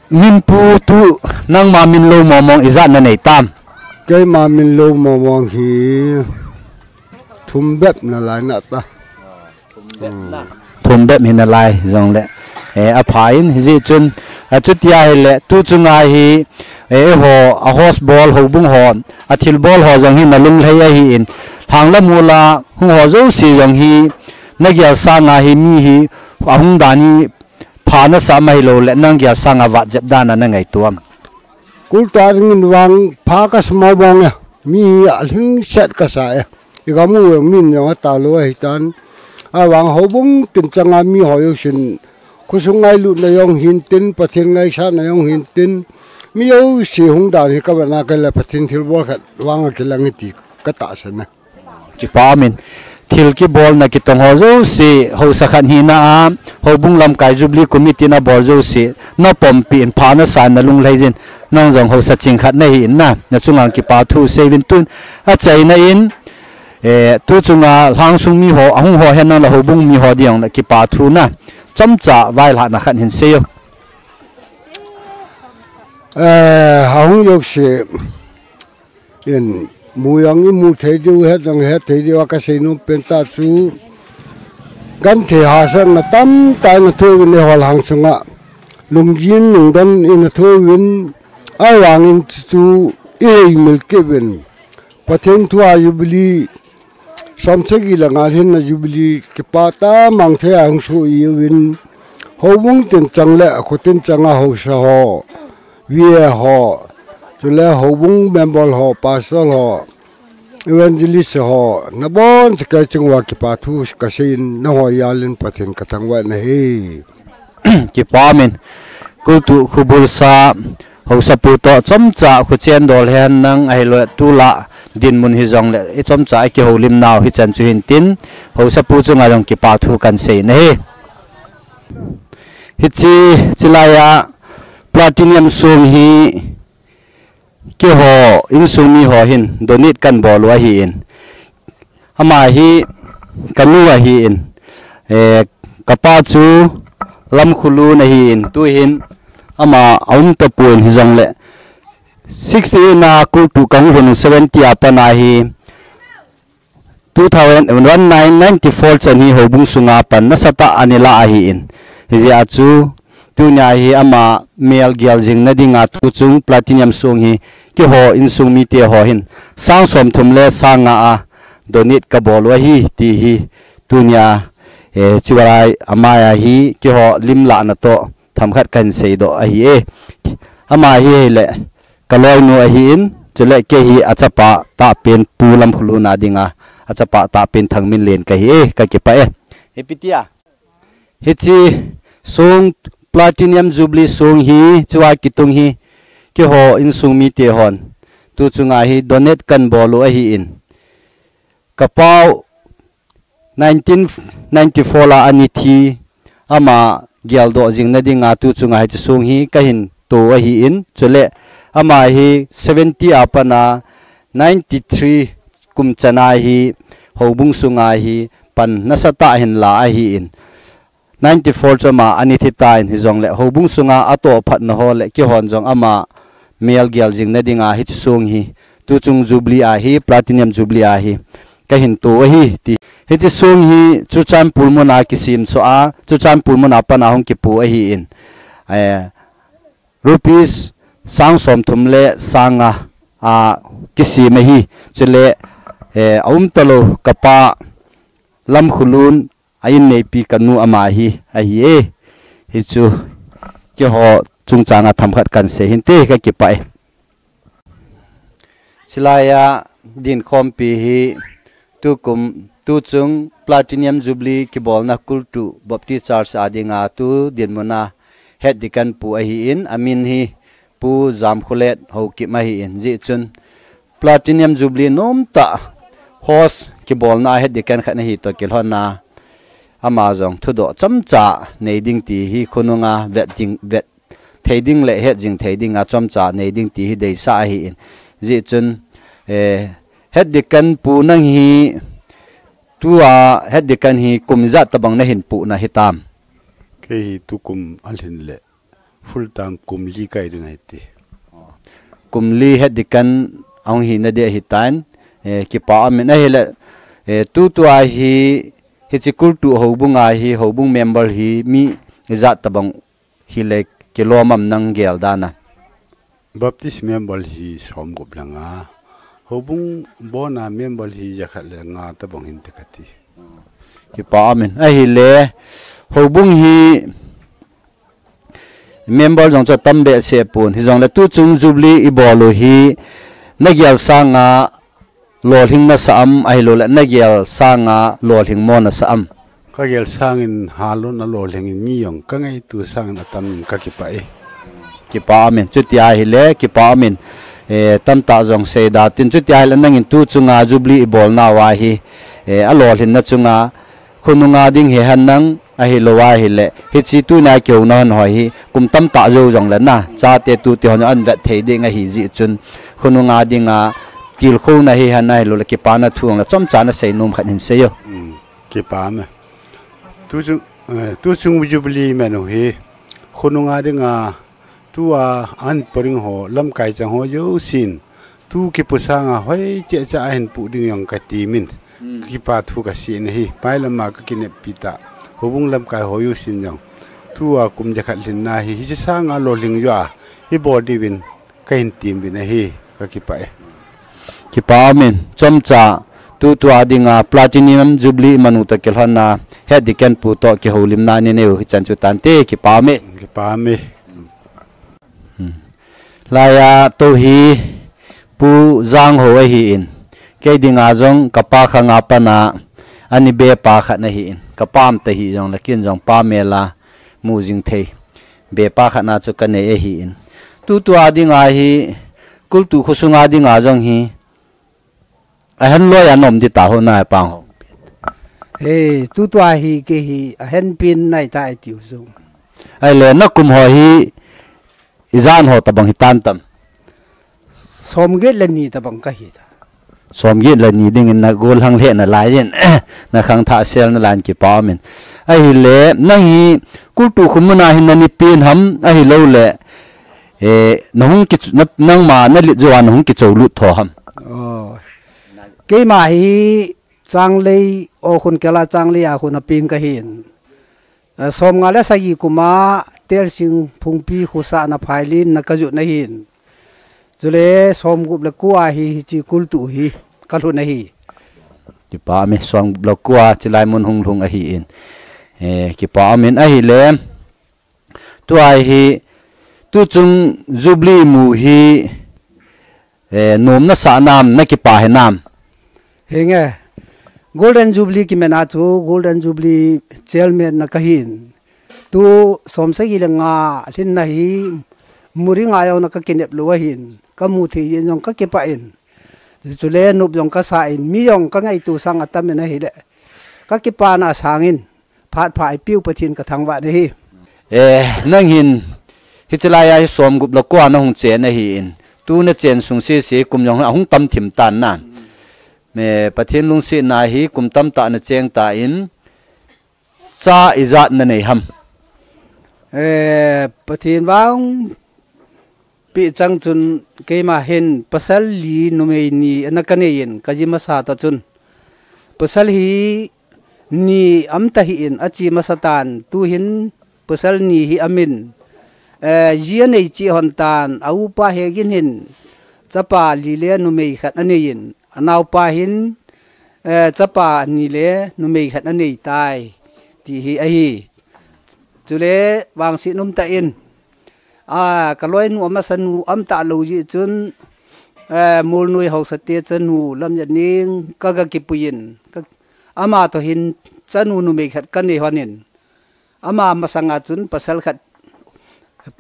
min pu tu nangma min lou mong mong ijat nanei tam? Keima min lou mong mong hi thum bep nalai nata. Thum bep hinalai jongle. Eh, apha in, hijeh chun, achuti ahile, tu chunga hi, eh, eiho, a host bol houbung ho, athil bol ho jong hi nalung lhai ahin, lhang la mula, hung ho jouse jong hi, nagel sanga hi mi hi, ahung dan hi, pha nasah am ahilouleh, nagel sanga vat jep dan a nangaito am? Kultu a dingin vang pha kasa mong e, mi hi alhingset kasa e. Igam u min jong atalou ahitan. Ahivang houbung tin changa mi ho jousen, khosung ngailutna jong hintin, Pathen ngaisahna jong hintin, mi jouse hung dan hi kavetna kei le Pathen thilbol khat vang a kilang e ti katahsan e. Kipa umin. Thil kibolna kitong ho jouse, haosa khat hina a, houbung lamkai Jubilee Committee nabol jouse, napompi in pha nasah in nalung lhai jin, nang jong haosa ching khat nahi in na, nachunga kipa thu seiyun tun, achaina in, eh, tu chunga lhangsung mi ho, ahung ho hen nang le houbung mi ho ding le kipa thu na, chomcha vailhahna khat hin seiyo. Eh, ahung jouse, in, mu jong imu thei diu, het jong het thei diu a kasei nom pen tah chu, genthei hahsatna tamtah in athoh uvin eiho lhangsunga. Lunggim lungdon in athoh uvin, ahivangin chu, chu iheimil kit uvin. Pathen thua Jubilee, som sagi le nga lhinna Jubilee, kipa tah a mang thei a hung soh ihiuvin, houbung tin chang le, akho tin chang a haosa ho, V A ho, chule houbung member ho, pastor ho, evangelist ho, nabonchauva kei chunga kipa thu kaseiyin, nangho jal in Pathen kathangvah nahi. Kipa umin, kultu khubulsa, haosapu toh chomcha khuchen dol hen nang ahilou tulai dinmun hijongle, ichomcha ikihoulim nau hichan chu hintin, haosapu chunga jong kipa thu kahin sei nahi. Hiche, chulaiya, Platinum song hi, keiho insung mi ho hin donate kahin bol u ahin. Ama hi kanu ahin. Eh, kapa chu Lamkhulun ahin. Tuhin ama aum tapon hijongle sixty-eight na kultu kahung lhun seventy a pat a hi two thousand, one nine ninety-four chan hi houbung sunga pan nasatah a ana la ahin. Hijeh a chu tunia hi ama mel gel jing nadinga tuchung Platinum song hi keiho insung mite ho hin sang somthum le sang nga a donate kabol u ahi ti hi tunia, eh, chulai amaiya hi keiho lim lahna toh themkhat kahin seidoh ahi e. Ama hi hile kaloinu ahin, chule kei hi achapa tahpen Pu Lamkhulun a dinga, achapa tahpen Thangminlen kahi e, kakipah e. Ipi tia, hiche song Platinum Jubilee song hi, chua kitung hi, keiho insung mite hon tuchunga hi donate kahin bol u ahin. Kapau nineteen ninety-four a ana thi, ama geldoh jing nadinga tuchunga hiche song hi kahin to ahin, chule ama hi seventy a pat a ninety-three kum chan a hi houbung sunga hi pan nasatah a hin la ahin. Ninety-four chu ama ana thi tan hijongle houbung sunga atoh phatna ho le keihon jong ama mel gel jing nadinga hiche song hi tuchung Jubilee a hi, Platinum Jubilee a hi kahin to ahi ti. Hiche song hi Churachandpur muna kisem soh a, Churachandpur muna pat a hung kipo ahin. Eh, rupees sang somthum le sang nga a kisem ahi. Chule, eh, aum talou kapa Lamkhulun a inneipi kanu ama hi ahi e. Hichu keiho chungchanga themkhat kahin sei hinte, kakipah e. Chulaiya dinkhompi hi tukum, tuchung Platinum Jubilee kibolna kultu Baptist Church a dinga tu dinmuna Head Deacon pu ahin, amin hi Pu Jamkholet Haokip ahin, hijeh chun Platinum Jubilee nomtah host kibolna Head Deacon khat nahi toh kilhonna ama jong thudoh chomcha nei ding ti hi khonunga vet ding, vet thei ding le het jing thei dinga chomcha nei ding ti hi deisah ahin. Hijeh chun, eh, Head Deacon pu nang hi tua Head Deacon hi kum ijat tobang nahin pu nahitam? Kei hi tukum alhin le full time kum li kai ding ahi ti. Kum li Head Deacon ahung hi nading ahitan, eh, kipa umin ahile, eh, tutua hi hiche kultu houbunga hi houbung member hi mi ijat tabang hile kilom am nang gel dan a? Baptist member hi som gup le nga. Houbung bon a member hi jakhat le nga tabang hinte kati. Kipa umin. Ahile, houbung hi member jong chu atam behseh pon. Hijongle tuchung Jubilee ibol u hi, nagel sanga lolhing nasah am, ahilouleh nagel sanga lolhing mo nasah am? Kagel sangin halon a lolhing in mi jong kangaito sangin atam in kakipah e. Kipa umin, chuti ahile, kipa umin, eh, tamtah jong seida tin, chuti ahile nangin tuchunga Jubilee ibol nauva hi, eh, alolhinna chunga, khonunga ding hihen lang, ahilou ahile, hiche tuna kihouna hon ho hi, kum tamtah jou jongle na, chate tute hon anvet thei ding ahi jeh chun, khonunga dinga, tilkhouna hihen ahilouleh, kipana thu jongle, chomcha nasei nom khat hin seiyo. Mm, kipa me. Tuchung, eh, tuchung Jubilee menu hi, khonunga dinga, tua ahin poring ho, lamkai chang ho jousen, tu kipu sanga hoi cheh cheh ahin pu ding jong kati min. Mm. Kipa thu kasei nahi, mailama kakineppi ta, houbung lamkai ho jousen jong. Tua kum jakhat lhinna hi, hiche sanga lolhing joa, ibol diuvin, kahin temuvin ahi, kakipah e. Kipa umin, chomcha, tutua dinga Platinum Jubilee manu toh kilhonna, Head Deacon pu toh kihoulimna nei u hichan chu tante, kipa umin. Kipa umin. Hmm. Laiya tou hi Pu Jangho ahin. Kei dinga jong kapa khanga pat a ani bepa khat nahin. Kapa um tahih jongle ken jong pa mel a mu jing thei bepa khat na chu kanei ahin. Tutua dinga hi kultu khosunga dinga jong hi Ahen loi a nom di ta ho na pang ho. He, tutua hi kei hi ahen pen nai ta e tiu jong. Ahile na kum ho hi ijat ho tabang hitan tam? Somget le ni tabang kahi ta. Somget le ni dingin na golhang lheh nalai in, na khangthah sel nalai in kipa umin. Ahile, nang hi kultu khomun a hin nani pen ham, ahilouleh, Eh, nahung kichu-, na, nangma nalet jou a nahung kichou lut tho ham? Oh. Keima hi Changlei, o khun kela Changlei a khun a peng kahin. Eh, somnga le sagi kum a Telsing Phungpi khosa na phailin na kajot nahin. Chule somgup le ko a hi hiche kultu hi kalhun ahi. Kipa umin somgup le ko a chilai mun hung lhung ahin. Eh, kipa umin ahile. Tua hi, tuchung Jubilee mu hi, eh, nom nasah nam, nakipah hinam? Henge, Golden Jubilee kiman a chu, Golden Jubilee Chairman na kahin. Tu som sagi le nga lhinna hi, muri nga jong na kakinep lou ahin, kamu thei jeh in jong kakipah in. Chule nop jong kasa in, mi jong kangaito sang atam in ahile. Kakipana sangin. Phat pha ipiu Pathen kathangvah nahi. Eh, nang hin, hiche laiya hi somgup le ko a nahung chen ahin. Tu nachen sung sese kum jong ahung tam thim tan na. Me Pathen lungsetna hi kum tamtah nacheng tan, cha ijat nanei ham? Eh, Pathen vang Pi chang chun keima hin pasal li numei ni ana kanei in kaji masa toh chun. Pasal hi ni um tahih in achi masa tan tuhin pasal ni hi amin. Eh, ji anei cheh hon tan a upa Hegin hin chapa li le numei khat anei in anaopa hin, eh, chapa ni le numei khat anei tai ti hi ahi. Chule vangset um tah in, a, kaloinu amasa nu um talou jeh chun, eh, Molnoi haosa te chanu Lamjatning kaga kipui in, ka, ama toh hin chanu numei khat kanei hon in, ama masanga chun pasal khat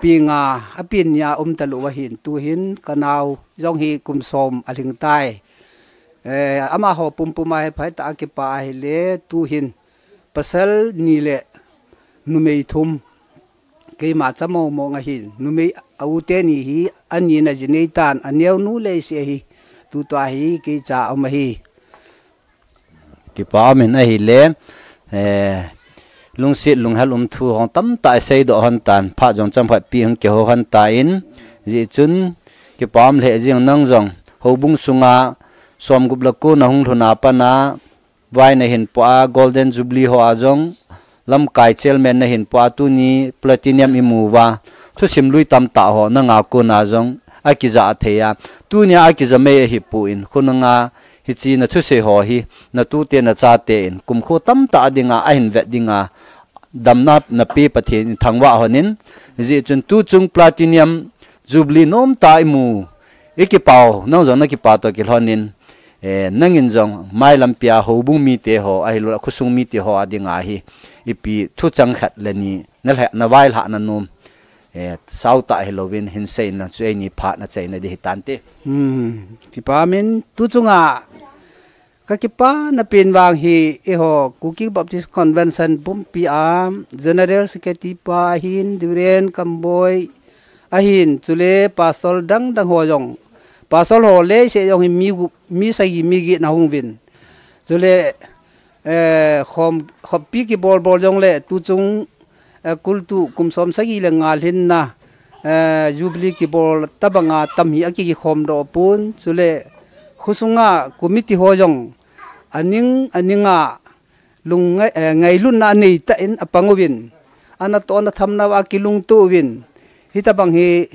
peng a, apen nia um talou ahin tuhin kanao jong hi kum som alhing tai. Eh, amaho pumpum a hi phatah a kipah ahile tuhin pasal ni le numei thum. Keima cha mong mong ahin, numei a u teni hi ani na ji nei tan, aneonu le isi ahi, tutua hi kei cha um ahi. Kipa um in ahile, eh, lungset lunghel um thu hung tamtah isei doh hon tan, phat jong chomkhat pi hung kihou hon tan, jeh chun kipa um lheh jing nang jong, houbung sunga somgup le ko nahung lhun a pat a, Vai nahin po a Golden Jubilee ho a jong, Lamkai chairman nahin pua tuni platinum imu uva, thusim lui tamtah ho nanga kona jong akija thei a, tunia akija mei ahipon, khonunga hiche nathusei ho hi natute nachate in kumkho tamtah dinga ahin vet dinga damna nape Pathen in thangvah lhonin, hijeh chun tuchung platinum jubilee nomtah imu, ikipah u, nang jong nakipah toh kilhonin, eh, nangin jong mailampia houbung mite ho, ahilouleh khosung mite ho adinga hi, ipi thuchang khat le ni, nalheh, navailhah nanom, eh, sautah hilouvin, hinsei na chu eini phat nachaina ding hitante. Hmm, kipah in tuchunga kakipana pen vang hi eiho Kuki Baptist Convention pumpi a General Secretary pa ahin, Reverend Kamboi ahin, chule pastor dangdang ho jong, pastor ho leiseh jong hi mi gup, mi sagi, mi get nahung uvin. Chule, eh, khom, khoppi kibol bol jongle tuchung, eh, kultu kum som sagi le nga lhinna, eh, jubilee kibol tabanga tam hi akikikhom doh pon, chule khosunga committee ho jong aning, aninga lung ngai, eh, ngailutna aneitah in apang uvin, anatoh nathamna uva kilungto uvin, hitabang hi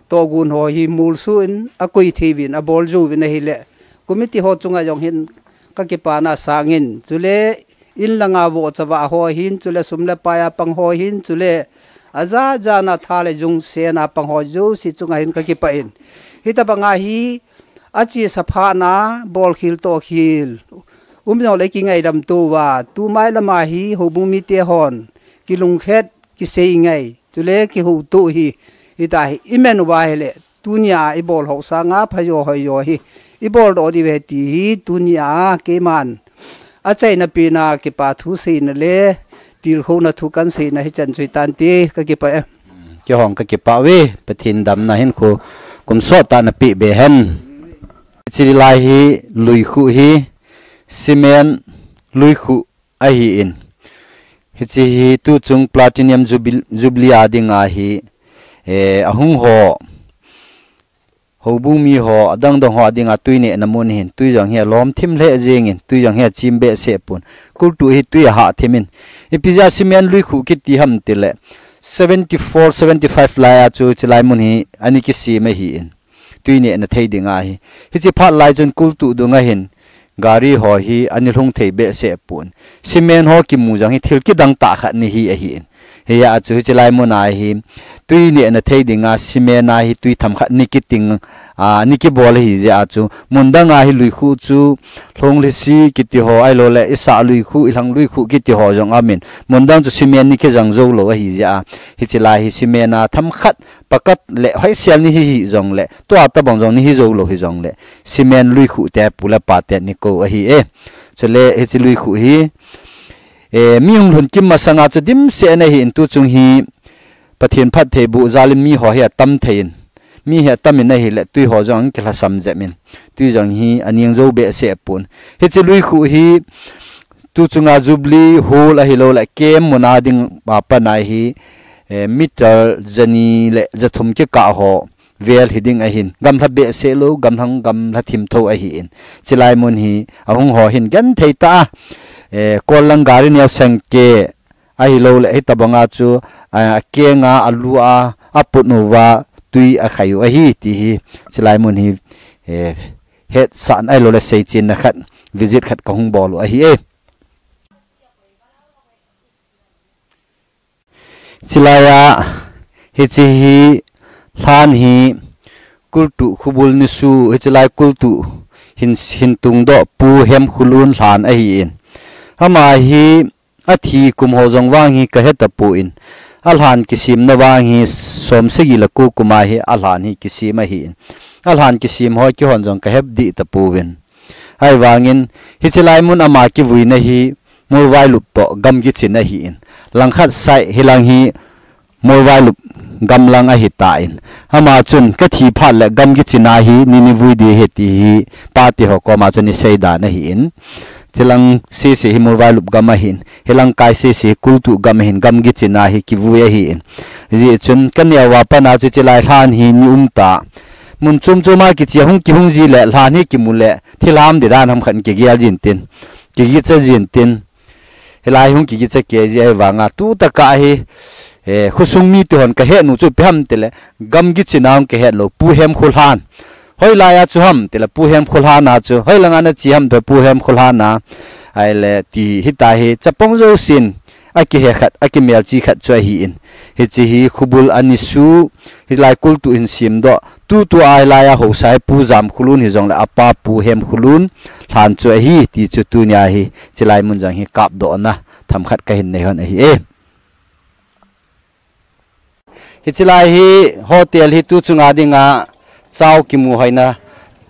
tohgon ho hi molso in akoi thei uvin, abol jou uvin ahile, committee ho chunga jong hin kakipana sangin, chule in langa vohcha vah ho hin, chule sum le pai a pang ho hin, chule ajat jat na tha le jung sena pang ho jouse chunga hin kakipah in, hitabanga hi achesa phatna bolkhel tohkhel um jongle kingaidam tou uva, tumai lama hi houbung mite hon kilungkhet, kisei ngai, chule kihoutoh hi, hita hi iman uva ahile, tunia ibol ho sanga phajo hoijo hi ibol doh diu ahi ti hi tunia keiman achaina pena kipa thu seina le tilkhouna thu kahin seina hichan chu hitante, kakipah e. Keihon kakipah uve, Pathen damna hinkho kum sottah napeh be hen. Hiche lai hi luikhuh hi, cement luikhuh ahin, hiche hi tuchung platinum jubil-, jubilee a dinga hi, eh, ahung ho, houbung mi ho, adangdang ho adinga twi nehna mun ahin, twi jong hi alom thim lheh jengin, twi jong hi achim behseh pon, kultu hi twi ahah thimin, ipi jeh a cement luikhuh kiti ham tile, seventy four, seventy five lai a chu hiche lai mun hi ana kisem ahin, twi nehna thei dinga hi, hiche phat lai chun kultu dunga hin gari ho hi ana lhung thei behseh pon, cement ho kimu jong hi thil kidang tah khat ana hi ahin, hijeh a chu hiche lai muna hi twi nehna thei dinga cement a hi twi themkhat ana kiting, a, ana kibol ahijeh a chu mun danga hi luikhuh chu Lhonglhisi kiti ho, ahilouleh isah luikhuh, ilhang luikhuh kiti ho jong aumin, mun dang chu cement ana kijang jou lou ahijeh a, hiche lai hi cement a themkhat pakat le hoisel ana hi hijongle, tua tobang jong ana hi jou lou hijongle, cement luikhuh te pu le pa ten ana kou ahi e. Chule hiche luikhuh hi, eh, mi hung lhun kim masanga chu dimset ana hin, tuchung hi Pathen phattheiboh jalin mi ho hi atam thei in, mi hi atamin ahile, twi ho jong ana kilhasam jep in, twi jong hi aning jou behseh pon. Hiche luikhuh hi tuchunga Jubilee Hall ahilouleh camp muna dinga pat a hi, eh, meter jani le jathum kikah ho vel hiding ahin, gamla behseh lou, gamla, gamla thimtho ahin. Chulai mun hi ahung ho hin genthei tah a, eh, kol lang gari neo sengke ahilouleh hitobanga chu, ah, akenga, alua, aput uva twi akhai u ahi ti hi, chulai mun hi, eh, hetsahna ahilouleh seichenna khat, visit khat kahung bol u ahi e. Chulai a, hiche hi lhan hi kultu khubul nisu, hiche lai kultu hin, hin tungdoh Pu Hemkhulun lhan ahin. Ama hi athi kum ho jong vang hi kahe tapon, alhan kisemna vang hi som sagi le ko kum a hi alhan hi kisem ahin. Alhan kisem ho keihon jong kahe dih tapouvin. Ahivangin, hiche lai mun ama kivuina hi Molvailup toh Gamgiching ahin. Langkhat side hilang hi Molvailup gamlang ahitan. Ama chun kathi phat le Gamgiching a hi nei, nei vui ding ahi ti hi pate ho koma chun nei seidan ahin. Chulang sese hi Molvailup gam ahin. Hilang kai sese hi kultu gam ahin, Gamgiching a hi kivui ahin. Hijeh chun kaneo a pat a chu chulai lhan hi nei um ta. Mun chom chom a kiche hung kihung ji le lhan hi kimu le thil ham ding dan ham khat kigel jin tin. Kigicha jin tin. Hilai hung kigicha kei ji ahi vanga, tu taka hi, eh, khosung mite hon kahet nu chu ipi ham tile, gamgi china hung kahet lou, Pu Hemkholhan. Hoilai a chu ham tile, Pu Hemkholhan a chu, hoilanga nache ham tile, Pu Hemkholhan a, ahile ti hita hi, chapang jousen, akihe khat, akimelchih khat chu ahin. Hiche hi khobul ani su, hilai kul tu hin semdoh, tutua hilai a haosa hi Pu Jamkholun hijongle apa Pu Hemkholun lhan chu ahi, ti chu tunia hi, chilai mun jong hi kapdohna themkhat kahin nei hon ahi e. Hiche lai hi hotel hi tu chunga dinga chao kimu hoina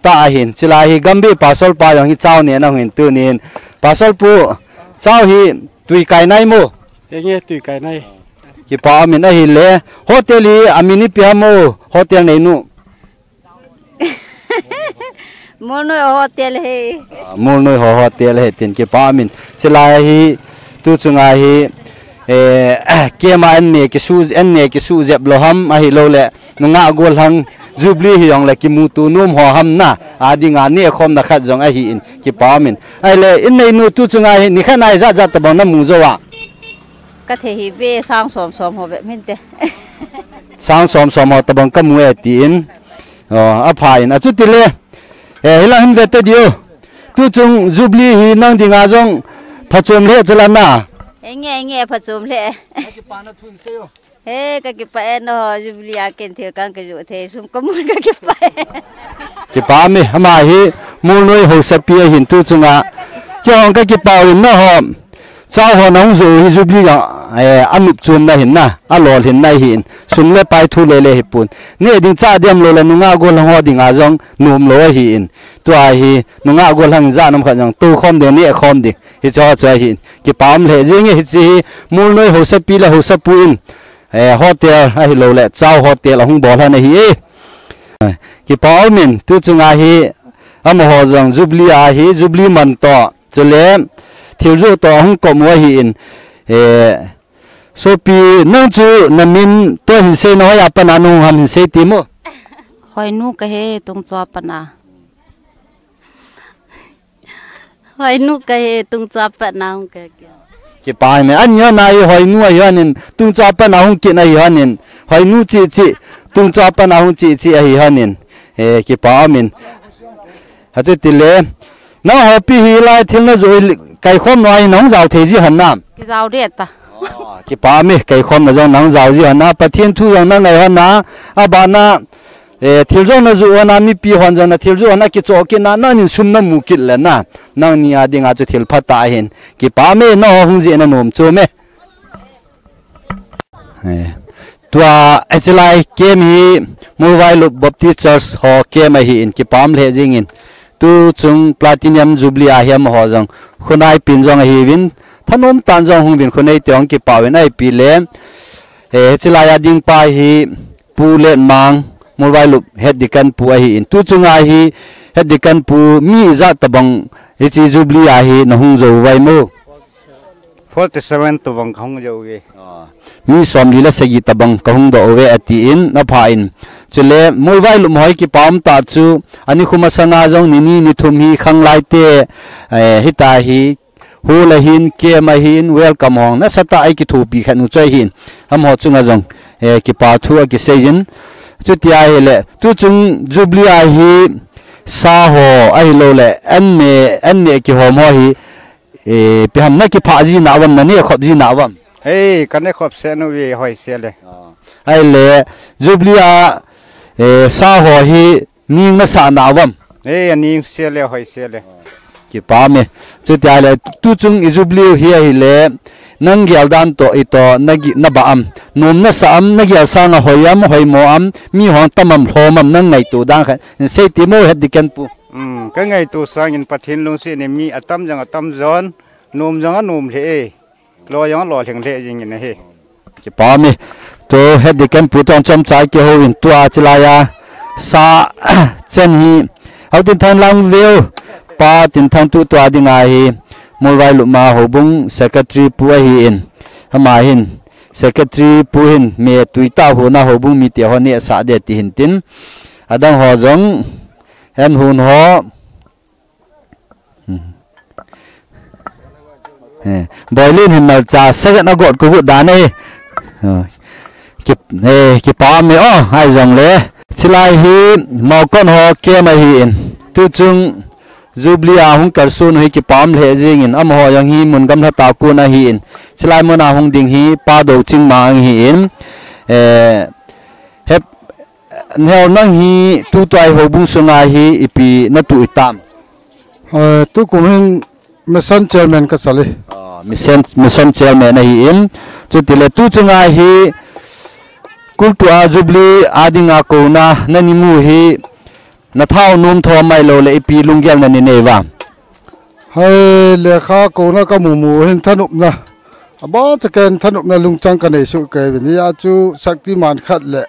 tah ahin. Chulai hi Gambih Pastor pa jong hi chao nehna hung hin tunin. Pastor pu, chao hi tui kai nai mo? Henge, tui kai nai. Kipa umin ahile, hotel hi amin ipi ham o, hotel neinu? Molnoi Hotel hi. Ah, Molnoi Ho Hotel hi tin kipa umin. Chulai hi, tu chunga hi, eh, keima an ne kisu, an ne kisu jep lou ham ahilouleh, nungah gollhang Jubilee hijongle kimuto nom ho ham na, adinga nehkhomna khat jong ahin kipa umin. Ahile, in neinu tu chunga hi, nikhat a ijat jat tabang namu jou a? Kathei hi ve sang som som ho ve minte. Sang som som ho tabang kamu e tin. Oh, apha in. Achutile, eh, hilang hin ve tadiu. Tu chung Jubilee hi nang dinga jong phachom le chala na. Henge, henge, phachom le. He, kakipah e, nangho Jubilee a ken thil kang kajoh thei, sum kamun kakipah e. Kipa ume, ama hi, Molnoi haosapi ahin tu chunga. Keihon kakipah uvin nangho. Chao ho nahung joh u hi Jubilee a, eh, anop chomna hin na, alolhinna hin. Sum le pai thu le le hipon. Neh ding chah ding umlou le nungah gollhang ho dinga jong nom lou ahin. Tua hi, nungah gollhang jat nom khat jong toukhom ding, nehkhom ding. Hiche ho chu ahin. Kipa um lheh jenge hiche hi, Molnoi haosapi le haosapu in. Eh, hotel ahilouleh, chao hotel ahung bol lhon ahi e. Eh, kipa umin, tu chunga hi, amaho jong Jubilee ahi, Jubilee man toh, chule, thil joh toh ahung kom u ahin, eh, sopi, nang chu namin toh hin sei, nahoi a pat a nahung ham hin sei temo. Hoinu kahi, Tungchua a pat a. Hoinu kahi, Tungchua a pat a nahung kahi. Kipa ume, an jona hi Hoinu ahi lhonin, Tungchua a pat a hung kit ahi lhonin, Hoinu cheh cheh, Tungchua a pat a hung cheh cheh ahi lhonin, eh, kipa umin. Achutile, nangho pi hilai thil najoh hi kaikhomna a hin nahung jao thei ji lhon nam? Kijao ding ta. Oh, kipa ume, kaikhomna jong nahung jao ji lhon na, Pathen thu jong nangai lhon na, abana, Eh, thil jong najoh u na, mipi hon jong nathil joh u na kichoh kit na, nangin sum namu kit le na. Nangni a dinga chu thil phatah ahin. Kipa ume, nangho hung jeh na nom chom e. Eh, tua, eh, chulai camp hi Molvailup Baptist Church ho camp ahin, kipa um lheh jengin. Tu chung Platinum Jubilee ahi amaho jong. Khonei pen jong ahiuvin. Thanom tah in jong hung uvin khonei te hung kipa uvin ahi pi le. Eh, chulai a ding pa hi Pu Letmang, Molvailup Head Deacon pu ahin. Tu chunga hi Head Deacon pu mi ijat tabang hiche Jubilee a hi nahung jou uvam o? Forty-seven tabang kahung jou uve. Ah. Mi somli le sagi tabang kahung doh uve atin, apha in. Chule, Molvailup ho hi kipa um tah chu, ani khu masanga jong ni ni ni thum hi khanglai te, eh, hita hi, Hall ahin, camp ahin, welcome hong nasatah a eikithopi khat u chu ahin. Amaho chunga jong, eh, kipa thu akisei jin. Chuti ahile, tu chung Jubilee a hi sa ho ahilouleh, an neh, an neh kihom ho hi, eh, ipi ham nakiphah ji nauvam, naneh khop ji nauvam? Hei, kaneh khop se nu vi hoi se le. Ah. Ahile, Jubilee a, eh, sa ho hi, Ning nasah nauvam? Eh, aning se le, hoi se le. Kipa ume. Chuti ahile, tu chung i Jubilee u hi ahile, nang gel dan toh, itoh, nagi, nabah am. Nom nasah am, nagel sanga hoi am, hoimo am, mi hon tam am, lhom am, nang ngaito dan khat. Sei temo Head Deacon pu. Um, kangaito sangin Pathen lungset in mi atam jong atam jon, nom jong anom lheh e. Lo jong lo lhing lheh jing in ahi. Kipa ume. Tu Head Deacon pu toh chomcha kihou in tua chulai a sa chen hi. Houtin Thang Langveu pa Tin Thang tu tua dinga hi Molvailup ma houbung secretary pu ahin. Ama hin secretary pu hin me tui tah huna houbung mite ho nehsah ding ti hin tin. Adang ho jong an hun ho. Hmm. Eh, Boilin hin malcha sagat agot kugut dan e. Oh. Ki, eh, kipa me o, ai jong le. Chilai hi Maokot ho kem ahi in. Tuchung Jubilee a hung kalsun hi kipam le jing in. Amaho jong hi mun gamla ta kun ahi in. Chilai mun a hung ding hi Pa Do Ching Mang ahi in. Eh, hep, Neo nang hi tutua hi houbung sunga hi ipi natu itam. Eh, tukum hin Mission Chairman kasah e. Ah, Mission, Mission Chairman ahi in. Chutile tuchunga hi kultu a Jubilee a dinga kouna nani mu hi nathau nom tho mai lou le ipi lunggel nani nei va. Hai lekha kouna kamu mu hin thanopna. Aba chaken thanopna lungchang kanei su ke vin. Hia chu Shaktiman khat le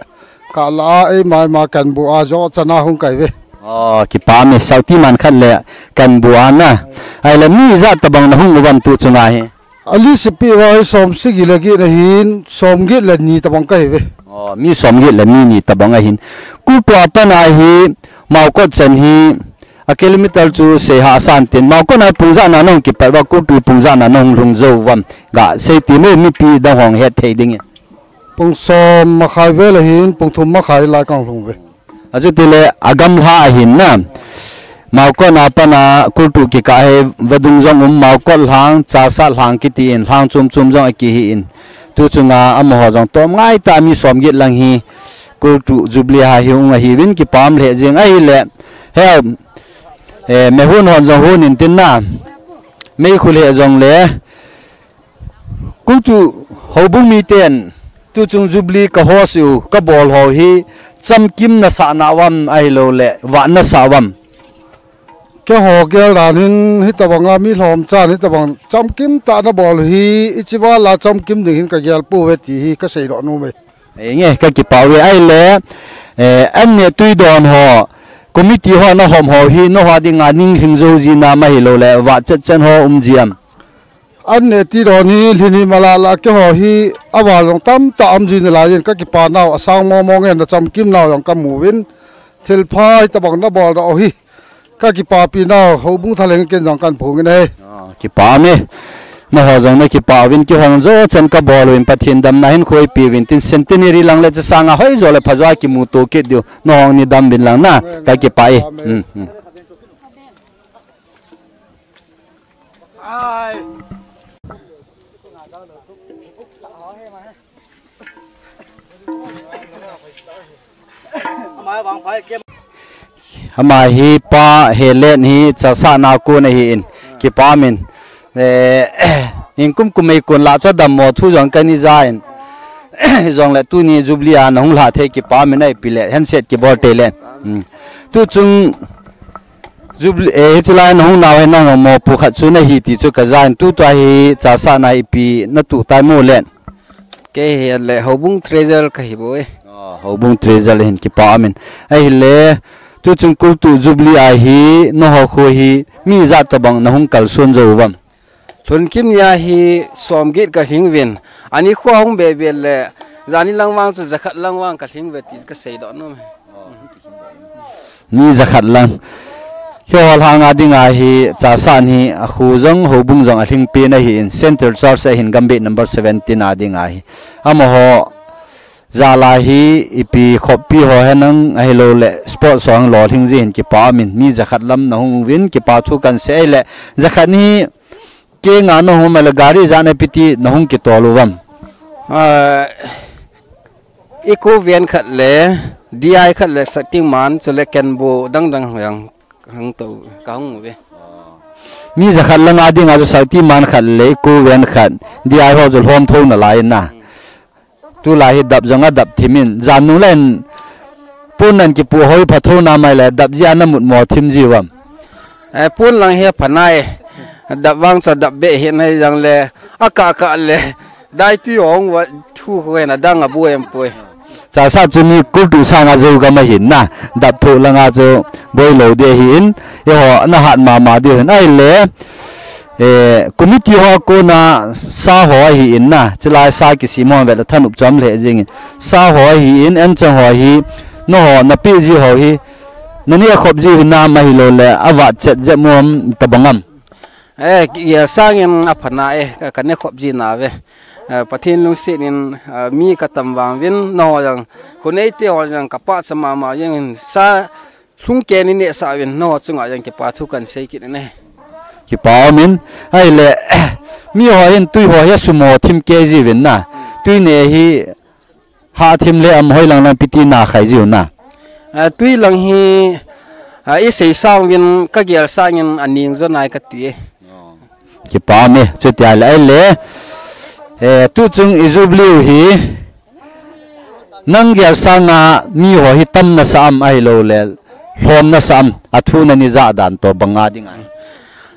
kala a ei mai ma kan bu a jo chana hung kai ve. Oh, kipa me Shaktiman khat le kan bu a na. Ai le mi ijat tabang nahung uvam tuchunga hi. Ali sipi va hi som sigi le gi na hin, som gi le ni tabang kai ve. Oh, mi som gi le mi ni tabang ahin. Kultu a pana hi, Maokot chan hi, a kilometer chu sei ha san tin. Maokot a pung ja na nong kipat va kultu pung ja na nong lhung jo vam. Ga sei ti me mipi dang hong het thei ding in. Pung som makhai ve le hin, pung thum makhai lai kang lhung ve. Achu tile agam lha ahin na. Maokot a pana kultu kika he vadung jong um Maokot lhang, Chasa lhang kiti in, lhang chum chum jong aki hi in. Tuchunga amaho jong tom ngai ta mi som git lang hi kultu Jubilee ha hi ung ahi vin kipam le jing ahi le. He, eh, me hun hon jong hun in tin na. Mei khu le jong le. Kultu houbung miten, tuchung Jubilee ka host u, ka bol ho hi, chamkim nasa na vam ahi lou le, va nasa vam. Ke ho gel dan hin, hitabang a mi lhom chan, hitabang chamkim ta na bol hi, ichiva la chamkim ding hin ka gel pu ve ti hi, ka sei lo nu me. Ei nge, ka kipa ve ai le, eh, an ne tui don ho, committee ho na hom ho hi, no ha dinga ning hling zo ji na ma hi lou le, va chet chen ho um ji am. An ne ti don hi, lhin hi malala ke ho hi, aval long tam ta am ji na lai in ka kipa nau, asang mo mo nge na chamkim nau long ka mu vin, thil pha hi tabang na bol da o hi. Ka kipapi nau, houbung thaleng ken jong kan phung in ahi. Ah, kipa me. Na ho jong na kipa vin ki hong jo chan ka bol vin Pathen dam na hin khoi pi vin tin centenary lang le cha sanga hoi jo le pha jo a ki mu to kit diu. Na hong ni dam vin lang na. Amen. Ka kipa e. Amen. Hmm, hmm. Ai. Ama hi Pa Helen hi Chasa na kon ahi in kipa min. Eh, in kum kum ei kon la chu dammo thu jong kani ja in. Jong le tuni Jubilee a na hung la thei kipa min ai pi le handshake kibol te le. Hmm. Tu chung Jubilee, eh, hichi lai na hung nau hi nang mo pu khat chu na hi ti chu ka ja in tutua hi Chasa na ipi na tu tai mo le. Kei hi le houbung treasurer ka hi bou e. Oh, houbung treasurer hin kipa amin. Ahi le, tu chung kultu Jubilee a hi, na ho khu hi, mi ja tabang na hung kalson jou vam. Lhun kim nia hi som get ka lhing uvin. Ani khua hung be be le, jani lang vang chu jakhat lang vang ka lhing uve ti ka sei doh nom e. Mi jakhat lang. Keiho lhang a dinga hi, Chasa hi, a khu jong, houbung jong a lhing pen ahi in, Central Church ahin Gambih number seventeen a dinga hi. Amaho, jala hi, ipi khoppi ho henang, ahilou le, sports ho hang lolhing ji hin kipa min, mi jakhat lam na hung uvin, kipa thu kan sei le, jakhat ni, Kei nga na hung mala gari ja na piti na hung kitol u vam. Ah, Eco van khat le, D I khat le, Shaktiman, chule Kenbo dang dang hang, hang to, ka hung ve. Mi jakhat lang a dinga chu Shaktiman khat le, Eco van khat, D I ho chu lhom tho na lai na. Tulai hi dap jong a dap thim in, jan nung le in, pon nan kipu hoi pha tho na mai le, dap ji a na mut mo thim ji vam. Eh, pon lang hi pha nai, dap vang cha dap be hi nai jang le, a ka ka le, dai tu yong va thu ko na dang a bu em poi. Chasa chu ni kultu sanga jou gam ahin na, dap tho lang a chu boi lou de hi in, eiho na hat ma ma de hin ai le, Eh, committee ho kona sa ho ahi in na, chilai sa kisim ho vele thanop chom le jing in. Sa ho ahi in, anchang ho ahi, na ho, na pi ji ho hi, na ni a khop ji hi na ma hi lo le, a vat chet je mom tabang am. Eh, gel sangin apha na e, ka, ka ne khop ji na ve. Eh, Pathen lungset in, eh, mi ka tam vang vin, nangho jong, khonei te ho jong, ka pachat mama jeng in, sa lhung kei ni ne sa vin, nangho chunga jong, kipa thu kan sei kit ne. Kipa um in, ahile, mi ho hin tui ho hi sum ho thim kei ji vin na. Tui ne hi, ha thim le am hoi lang lang piti na khai jiu na. Ah, tui lang hi, ah, i sei sang vin ka gel sangin a ning jo nai ka ti e. Kipa me, chuti ahile, ahile, eh, tu chung i jubilee hi, nang gel sanga mi ho hi tam na sa am ahilou le, lhom na sa am, a thu na ni ja dan to banga ding ai.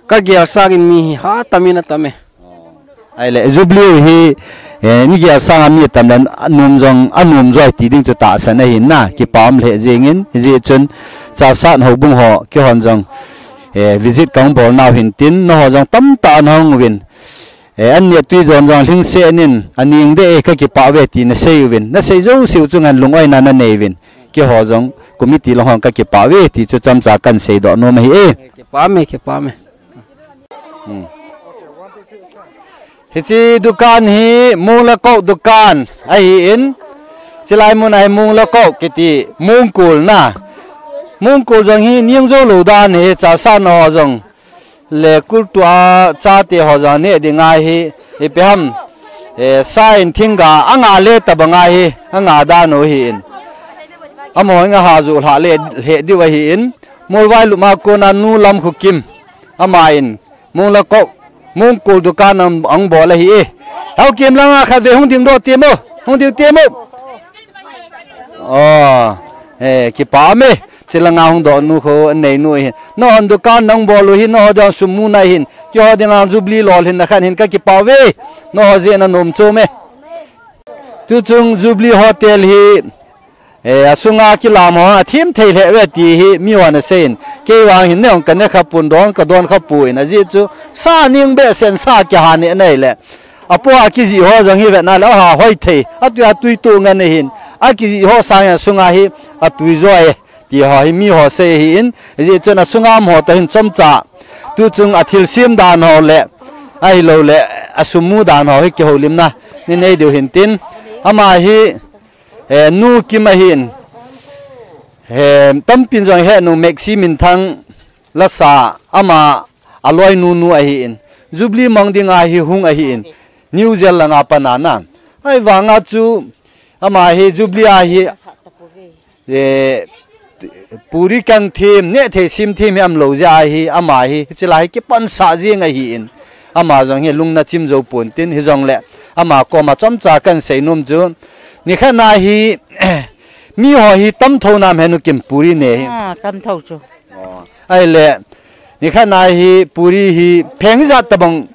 Ka gel sangin mi hi ha tam in a tam e. Ahile, jubilee hi, eh, ni gel sanga mi tam le, a nom jong, a nom joi ti ding chu tahsan ahi na, kipa um le jingin, hijeh chun, Chassad houbung ho, kihon jong, eh, visit kang bol nau hin tin, nangho jong tamtah na hung uvin. Eh, an ni a tui jon jong lhingse nin, a ning de e ka kipa ve ti na sei uvin. Na sei jo siu chunga lung oi na na nei uvin. Kiho jong, committee lang hon ka kipa ve ti chu chomcha kan sei doh nom ahi e. Kipa me, kipa me. Hmm. Hiche dukan hi Munglakou dukan ahi in, chilai mun ahi Munglakou kiti Mungkul na. Mungkul jong hi ning jo lou dan hi Chassad ho jong le kultua chate ho jong ne ding ahi, ipi ham, eh, sa in thingga anga le tabang ahi, anga dan u hi in. Amaho nga ha ju lha le, lhe diu ahi in. Molvai luma kona nu Lamkhukim. Ama in, Munglakou, Mungkul dukan ang, ang bol ahi e. Hau kim langa khat ve hung ding doh ti mo, hung ding ti mo. Oh, eh, kipa me. Chilanga hung doh nu kho, nei nu hin. Nangho dukan nang bol u hin, nangho dang sum mu na hin. Kiho dinga jubilee lolhin na khan hin ka kipa ve. Nangho jeh a nom chu me. Tu chung jubilee hotel hi, eh, asunga kilam ho, a thim thei le ve ti hi, mi hon a sei in. Kei vang hin ne hung ka ne kha pun don, ka don kha pu in, ajeh chu, sa ning behseh in sa kiha ne nei le. Apo a kiji ho jong hi ve na le, aha, hoi thei, a tui a tui tu nga ne hin. A kiji ho sang asunga hi, a tui jo e. Ti ho hi mi ho sei ahi in, hijeh chun asunga um ho ta hin chomcha. Tu chung a thilsem dan ho le, ahilou le, a sum mu dan ho hi kihoulimna. Ni nei diu hin tin. Ama hi, eh, nu Kim ahi in. Eh, tampin jong he nu Maxi Minthang lasa ama a loi nu nu ahi in. Jubilee mang dinga hi hung ahi in. New Zealand langa pan a na. Ahivanga chu ama hi Jubilee a hi Eh, puri kang thim, neh thei sim thim hi um lou jeh ahi, ama hi, hiche lai hi kipansah jing ahi in. Ama jong hi lung na chim jou pon tin, hijongle, ama koma chomcha kan sei nom chu. Nikhat na hi, mi ho hi tam tho nam he nu Kim puri ne hi. Ah, tam tho chu. Ahile, nikhat na hi puri hi pheng ijat tabang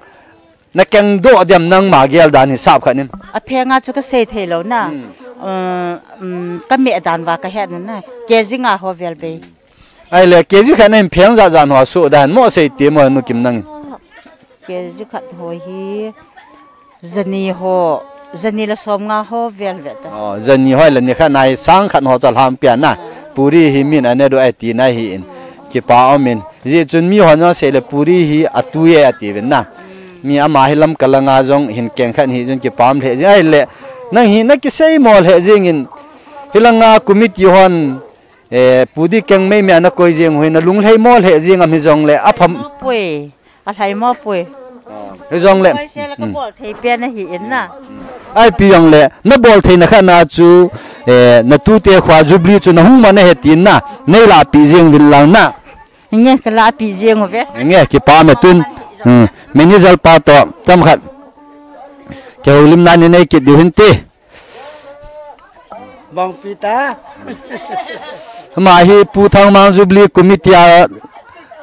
na keng doh diam nangma gel dan hisap khat in. A phenga chu ka sei thei lou na. Hmm. Uh, um, ka meh dan va ka het na na. K G nga ho vel bei. Ahile, K G khat na in pheng jat jat ho a soh dan mo sei ti mo nu Kim nang. K G khat ho hi. Jani ho. Jani le som nga ho vel ve ta. Oh, jani ho le nikhat na hi sang khat ho cha lham pia na. Puri hi min a ne doh e ti na hi in. Kipa um in. Hijeh chun mi hon jong sei le puri hi a tui e ati uvin na. Mi ama hi lam kalanga jong hin keng khat hi jong kipah lheh jing ahile. Nang hi na kisei mo lheh jing in. Hilanga committee hon, eh, puri keng mei mei a na koi jing u hi na lunglhai mo lheh jing am hijongle a pham. Mo pui. A lhai mo pui. Hijongle. Koi se le ka bol thei pia na hi in na. Ai pi jongle. Na bol thei na khat na chu, eh, na tute khua Jubilee chu na hung ma na he tin na. Nei la pi jing uvin lang na. Nge, ka la pi jeng uve. Nge, kipa me tun. Hmm. Manager pa to, chomkhat. Kihoulimna ni nei kit diu hin ti. Bang pi ta. Ama hi Pu Thangmang Jubilee Committee a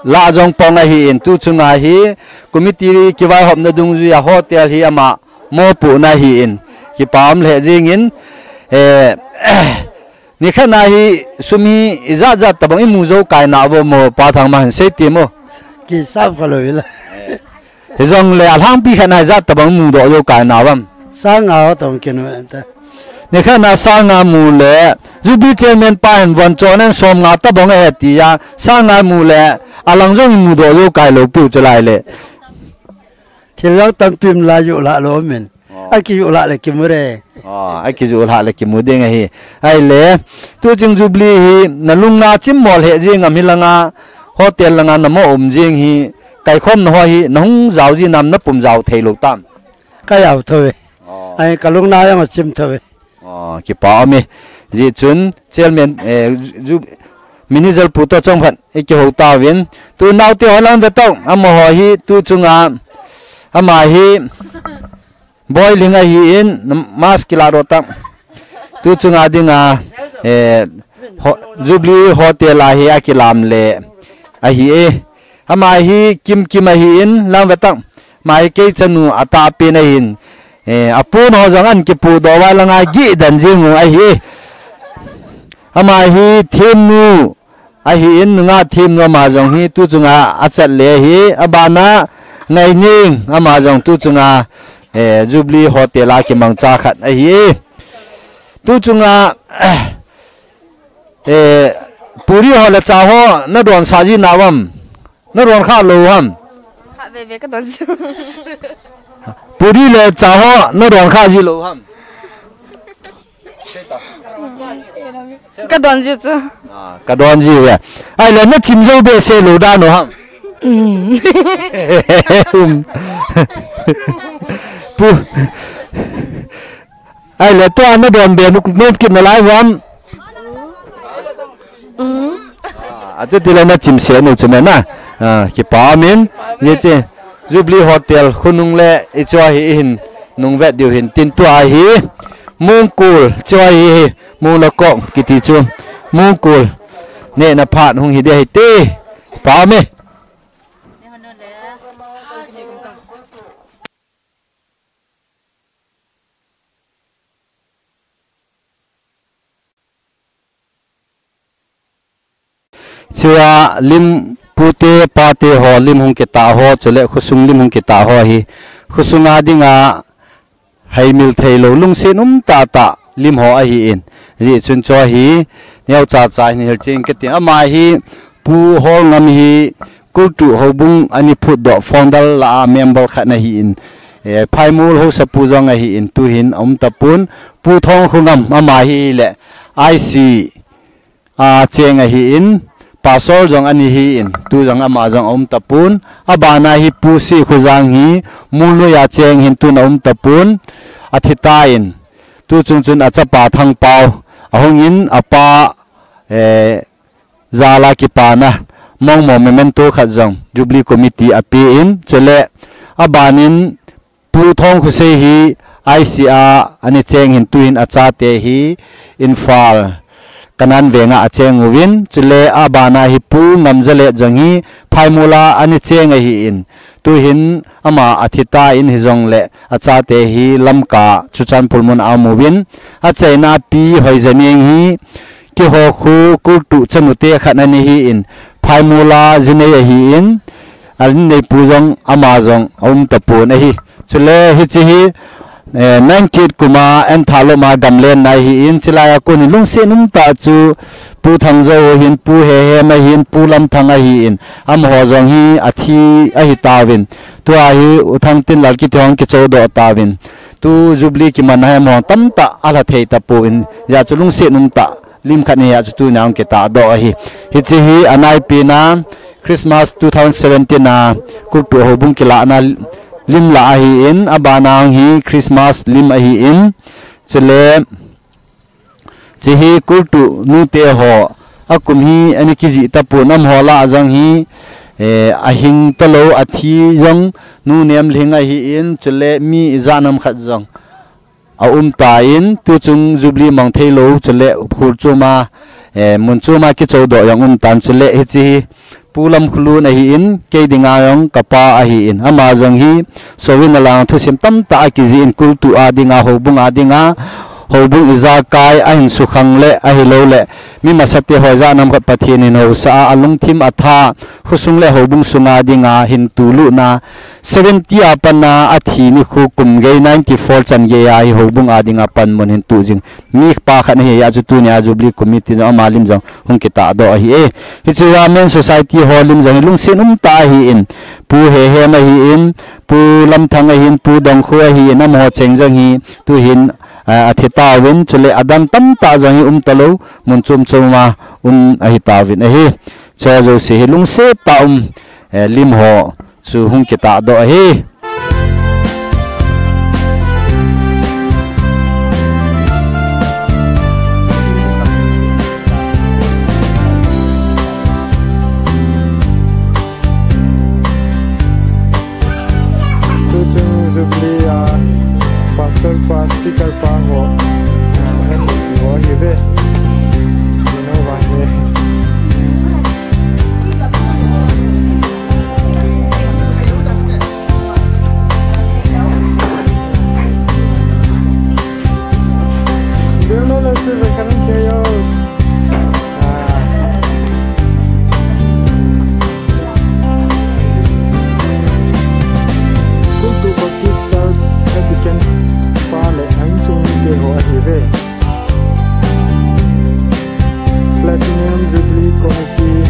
la jong pong ahi in tu chunga hi committee kivaihopna dungjuia hotel hi ama mopohna ahi in. Kipa um lheh jing in, eh, Nikhat na hi sum hi ijat jat tabang imu jou kai na uvam mo, Pa Thangmang hin sei ti mo. Kisap kha lou ila. Hijongle alhangpi khat na ijat tabang imu doh jou kai na uvam. Sang nga ho tabang kinu ta. Nikhat na sang nga mu le, Jubilee chairman pa hin von chon in som nga tabang ahe tia, sang nga mu le, alang jong imu doh jou kai lou piu chu lai le. Ilang tampim la yu la lo min. Oh. Aki yu la le kimu re. Oh, aki yu la le kimu ding ahi. Ai le, tu ching Jubilee hi, na lungna chim mol he jing am hi langa, hotel langa na mo um jing hi, kai khom na ho hi, na hung jao ji nam na pum jao thei lo tam. Ka jao tho ve. Oh. Ai ka lungna jong chim tho ve. Oh, kipa um e. Ji chun chairman, eh, ju, manager pu to chong phat, e ki ho ta vin. Tu nau te ho lang ve tau, ama ho hi, tu chunga, ama hi, boiling ahi in, mask kila ro ta. Tu chunga dinga, eh, ho, Jubilee Hotel a hi akilam le, ahi e. Ama hi, kim kim ahi in, lang ve tau. Mai kei chanu atah pen ahin. Eh, apun ho jong an kipu do vai langa gi dan jing u ahi. Ama hi themnu ahi in nunga themnu ama jong hi tu chunga achat le hi abana ngai ning ama jong tu chunga, eh, Jubilee Hotel a kimangcha khat ahi. Tu chunga, eh, puri ho le cha ho na don sa ji na vam. Na don kha lo ham? Kha ve ve ka don ji. Puri le cha ho, na don kha ji lo ham? Ka don ji chu. Ah, ka don ji ve. Ai le na chim jo be se lo da no ham? Mm. Um. Pu. Ai le tua na don be nuk nuk kit na lai vam. Ah, atu tila na chim se nu chu na. Ah, kipa min. Ye che. Jubilee Hotel khunung le i chu ahi i hin nung vet diu hin tin tua hi. Mungkul chu ahi hi. Mung la kok kiti chu. Mungkul. Ne na phat hung hi de hi te. Pa me. Chua lim pute pate ho lim hung kita ho, chule khosung lim hung kita ho hi. Khosung a dinga haimil thei lo lungset um tah tah lim ho ahi in. Ji chun chua hi, neo cha cha hin hil ching kiti. Ama hi, Pu Holngam hi, Kultu Houbung ani phut doh founder la a member khat na hi in. Eh, Phaimul Hausa Pu jong ahi in, tu hin um tapun, Pu Thongkhongam ama hi le, I C a cheng ahi in, Pastor jong ani hi in, tu jong ama jong um tapun, abana hi Pu Si Khujang hi, Mulnoi a cheng hin tu na um tapun, athi ta in, tu chung chun achapa Thangpau, ahung in, apa, eh, jala kipana, mongmo memento khat jong, Jubilee Committee a pe in, chule, aban in, Pu Thongkhosei hi I C a ani cheng hin tu hin achate hi Imphal Kanan venga acheng uvin, chule abana hi Pu Ngamjalet jong hi Phaimula ani cheng ahi in, tu hin ama athi ta in hi jong le achate hi Lamka Churachandpur mun a um uvin, achaina Pi Hoijameng hi Keiho khu Kultu chanute khat ani hi in, Phaimula jinei ahi in, alin nei pu jong ama jong a um tapon ahi. Chule hiche hi, eh, nineteen kuma Enthaloma gamlen na hi in, chilai a kon hi lungset um tah chu Pu Thangjo hin, Pu Hehem ahin, Pu Lamthang ahi in, amaho jong hi athi ahi tauvin. Tua hi U Thangtinlal kiti hon kichodoh tauvin. Tu Jubilee kiman a hi amaho tamtah alha thei tapon, hijeh chun lungset um tah lim khat ni a chu tuni a hung kitahdoh ahi. Hiche hi anaipi na Christmas two thousand seventeen a Kultu Houbung kilahna lim lah ahi in, abana hung hi Christmas lim ahi in, chule hiche hi Kultu nute ho akum hi ana kijih tapon, amaho lah a jong hi, eh, ahing talou athi jong nunem lhing ahi in, chule mi ijat ham khat jong a um tan, tuchung Jubilee mang thei lou, chule khul chom a, eh, mun chom a kichodoh jong um tan, chule hiche hi Pu Lamkholun ahi in, kei dinga jong kapa ahi in, ama jong hi sovin alang thusim tamtah akijih in, Kultu a dinga, Houbung a dinga, Houbung ijakai ahin sukhang le ahilouleh mi masate ho ijat ham khat Pathen in haosa a, alungthim atha, khosung le houbung sunga dinga hin tulutna seventy a pat a athi nikho kum gei ninety four chan gei a hi houbung a dinga panmun hin tuh jing mipa khat ahi a, chu tunia Jubilee Committee jong ama lim jong hung kitahdoh ahi e. Hiche Women Society ho lim jong hi lungset umtah ahin, Pu Hehem ahin, Pu Lamthang ahin, Pu Dongkhu ahin, amaho cheng jong hi tuhin, eh, athi tauvin, chule adang tamtah jong hi um talou, mun chom chom a um ahi tauvin ahi. Chu jouse hi lungset tah um, eh, lim ho chu hung kitahdoh ahi. Tuchung Jubilee a Pastor pa, Speaker pa ho, ah, M P ho ahiuve. You know what I mean? Demo losses are coming to you. Ah. Kultu Baptist Church Vatican pa le a insung mite ho ahiuve. Platinum Jubilee Committee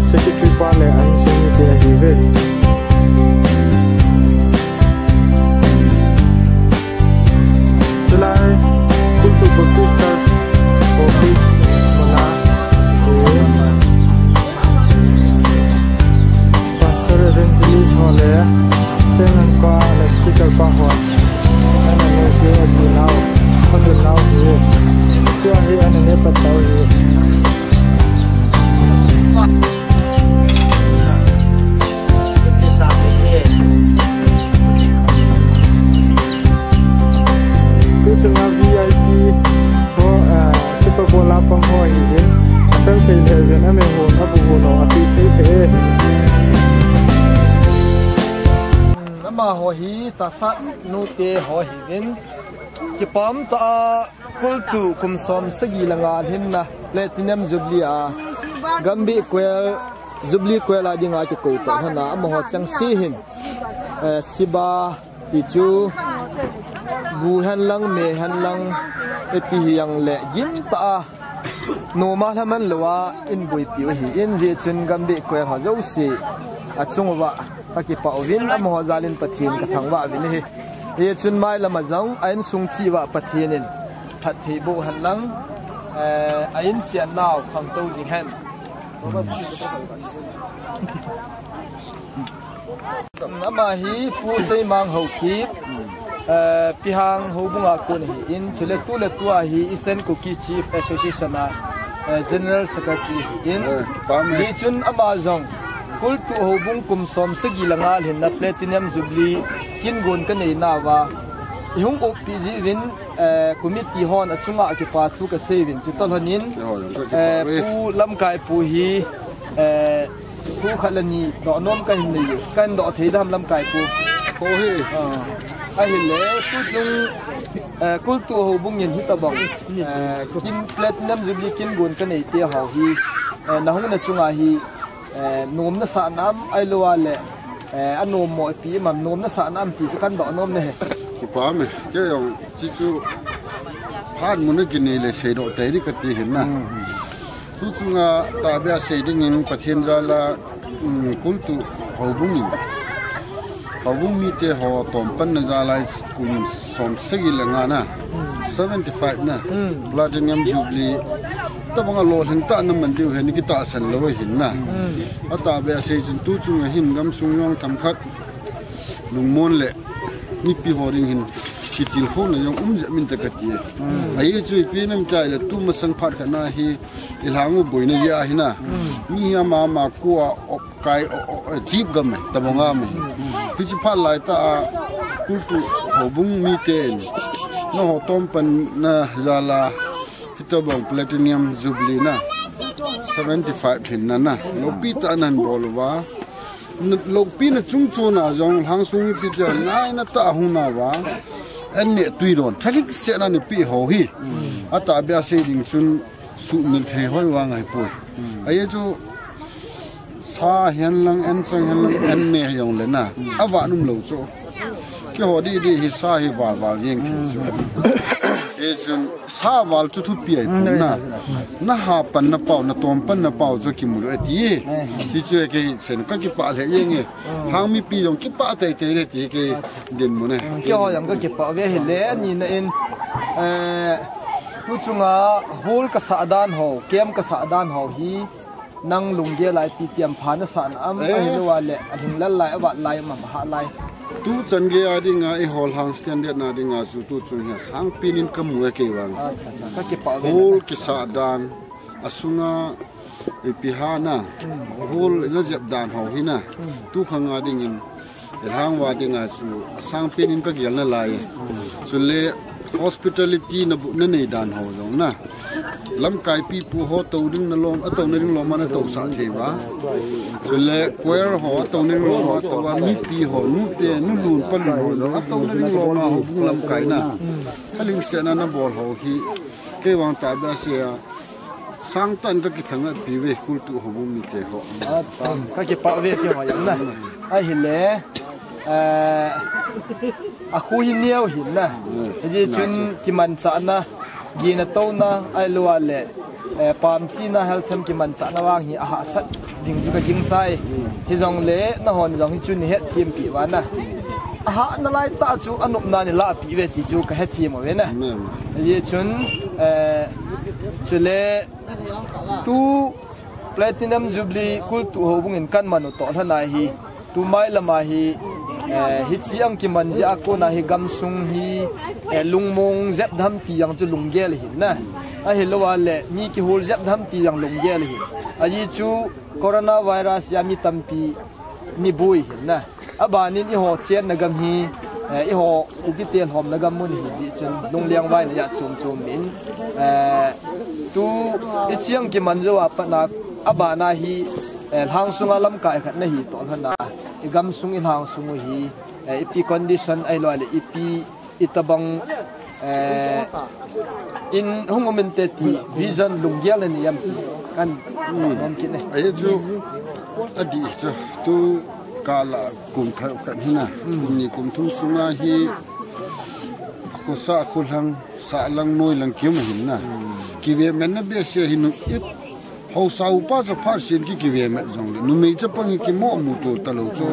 Secretary pa le a insung mite ahiuve. Chulai Kultu Baptist Church office muna, eh, Pastor Evangelist ho le, Chairman pa le, Speaker pa ho, M L A ke ati nau, khadun nau hi, tua hi ana ne patau hi. Tuchunga V I P ho, ah, Super Bowl a pang ho ahiuvin, afel thei lheh uvin, amehon, abuhon, api thei thei e. Amaho hi Chasat nute ho ahiuvin, kipah tah a Kultu kum som sagi le nga lhinna Platinum Jubilee a Gambih Choir, Jubilee Choir a dinga kikou toh lhona amaho chengse hin, eh, siba ti chu bu henlang, me henlang, ipi hijongle gimtah a nom a lhaman louva eiboipiu ahin, hijeh chun Gambih Choir ho jouse achung uva kakipah uvin, amaho jalin Pathen kathangvah uvin ahi. Hichun mailam a jong a insung cheh uva Pathen in phatthei boh henlang, eh, a inchen nau khangtou jing hen. Ama hi Pu Seimang Haokip, eh, Pihang houbung a kon ahin, chule tuletua hi Eastern Kuki Chief Association a, eh, General Secretary ahin. Eh, pame. Hichun ama jong Kultu houbung kum som sagi le nga lhinna Platinum Jubilee kin gon kanei nauva, ihung upi jiuvin, eh, committee hon achunga kipa thu kasei uvin, chutoh lhonin, eh, Pu Lamkai Pu hi, eh, thu khat le ni doh nom kahin nei, kahin doh thei dem Lamkai Pu? Ho hi. Ah, ahile, tuchung, eh, Kultu houbung in hitobang, eh, kin Platinum Jubilee kin gon kanei te ho hi, eh, nahung na chunga hi, eh, nom nasah nam ahilou le, eh, anom mo ipi ham, nom nasah nam ti chu kahin doh nom nahi. Kipah e, kei jong chuchu phat mun a kinei le seidoh tei ding kati ahin na. Hmm. Tuchunga tahbeh a sei dingin Pathen jal a, um, Kultu houbung in, houbung mite ho tompanna jal a kum som sagi le nga na, seventy five na, Platinum Jubilee, tobang a lolhing tah na man diu hi kitahsan lou ahin na. Atahbeh a sei chun tuchunga hin gamsung jong themkhat lungmon le mipi ho ding hin kitilkhouna jong um jep inte kati e. Ahi chu ipi nam tai le tu masang phat khat na hi ilhang u boina jeh ahi na. Mi hi ama ama kua op kai o, o, o, jeep gam e, tobang a mi. Hiche phat lai tah a Kultu houbung miten nangho tompanna jal a hitobang Platinum Jubilee na seventy five lhinna na lopi tah a nahin bol uva. Na, loupina chungchon a jong lhangsung mipite ngaina tah a hung nauva, An ne tui don, thalhing sena ne pi ho hi. Ata bia sei ding chun su mil thei hoi wa ngai poi. Ai chu sa hian lang, an chang hian lang, an ne hiong le na. A va num lo chu. Ki ho di di hi sa hi val val jing ki chu. E chun sa val chu thupi ai pun na. Na ha pan na pau, na tom pan na pau chu ki mu lo e ti. Ti chu e ke sen ka ki pa le yeng e. Hang mipi jong kipah teitei le ti kei dinmun e. Keiho jong ka kipah ve hile, nina in, eh, tu chunga hall ka sah dan ho, camp ka sah dan ho hi nang lunggel a ipi ti ham, pha na sah na am, ahilou le, a lhinglel lai, a vat lai, a mama ha lai. Tu chan gei a dinga, i hall hang standard na dinga chu tu chung hi a sangpen in ka mu e kei vang. Acha, acha, ka kipah ve. Hall kisah dan, a sunga ipi ha na, hall na jep dan ho hi na, tu khang a dingin, i hang va dinga chu a sangpen in ka gel na lai. Chule hospitality na bu, na nei dan ho jong na. Lamkai pi pu ho to ding na lom, a to na ding lom a na to sa thei va. Chule choir ho a to na ding lom a to va, mipi ho, nu te, nu lun pa lun ho jong a to na ding lom a ho bung lamkai na. Ka ling se na na bol ho hi. Kei vang ta ba se a. Sang tan ka kithang a pi ve kul tu ho bu mi te ho. Ka kipah ve ti ho yang na. Ahile, eh, a khu hi neo hin na. Ji chun kimanchah na, gina to na, ahilou le, eh, pam chi na health them kimanchah na vang hi a hahsat ding chu ka ging chai. Hi jong le, na hon jong hi chu ni het thim pi va na. A ha na lai ta chu a nop na ni la pi ve ti chu ka het thim ve na. Ji chun, eh, chule tu Platinum Jubilee kul tu ho bung in kan man u to hla na hi. Tu mai lama hi, eh, hi chi ang kiman ji a ko na hi gam sung hi, eh, lungmong jep dham ti ang chu lunggel hin na. Ahilou le, mi ki hol jep dham ti ang lunggel hin. Aji chu coronavirus a mi tampi mi bui hin na. A banin i ho chen na gam hi, eh, i ho u ki tel hom na gam mun hi ji chun lungliang vai na ya chum chum min. Eh, tu i chi ang kiman jo a pa na a bana hi, eh, hang sunga lamkai khat na hi to hla na. I gam sung i hang sung u hi, eh, ipi condition ahilou le ipi i tabang, eh, in hung um in te ti vision lunggel ni yam kan nom kit ne. Ai chu a di chu tu ka la kum thar khat hi na. Kum ni kum thum sunga hi a khosa a kholang sa lang noi lang kium hin na. Ki ve men na be se hin u ip Hausa upa cha phat sin ki ki ve met jong le. Numei chapang hi ki mo mu to ta lo cho.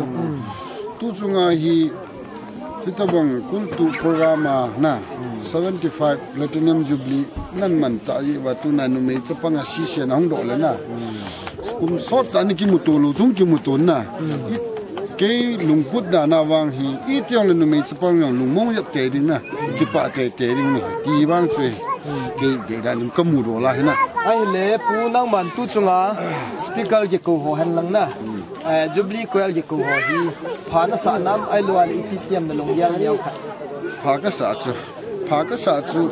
Tu chunga hi, hi tabang kul tu program a na, seventy five Platinum Jubilee nan man ta i va tu na numei chapang a si se na hung do le na. Kum sot ta ni ki mu to lo chung ki mu to na. I kei lungput da na vang hi, i tiang le numei chapang jong lungmong yap te ding na. Ki pa te te ding ni. Ti vang chu. Kei de dan ka mu do la hi na. Ahile pu nang man tu chunga speaker ki ko ho hen lang na. Eh, Jubilee Choir ki ko ho hi. Pha na sa nam ahilou le ipi tiam na lunggel neo khat. Pha ka sa chu. Pha ka sa chu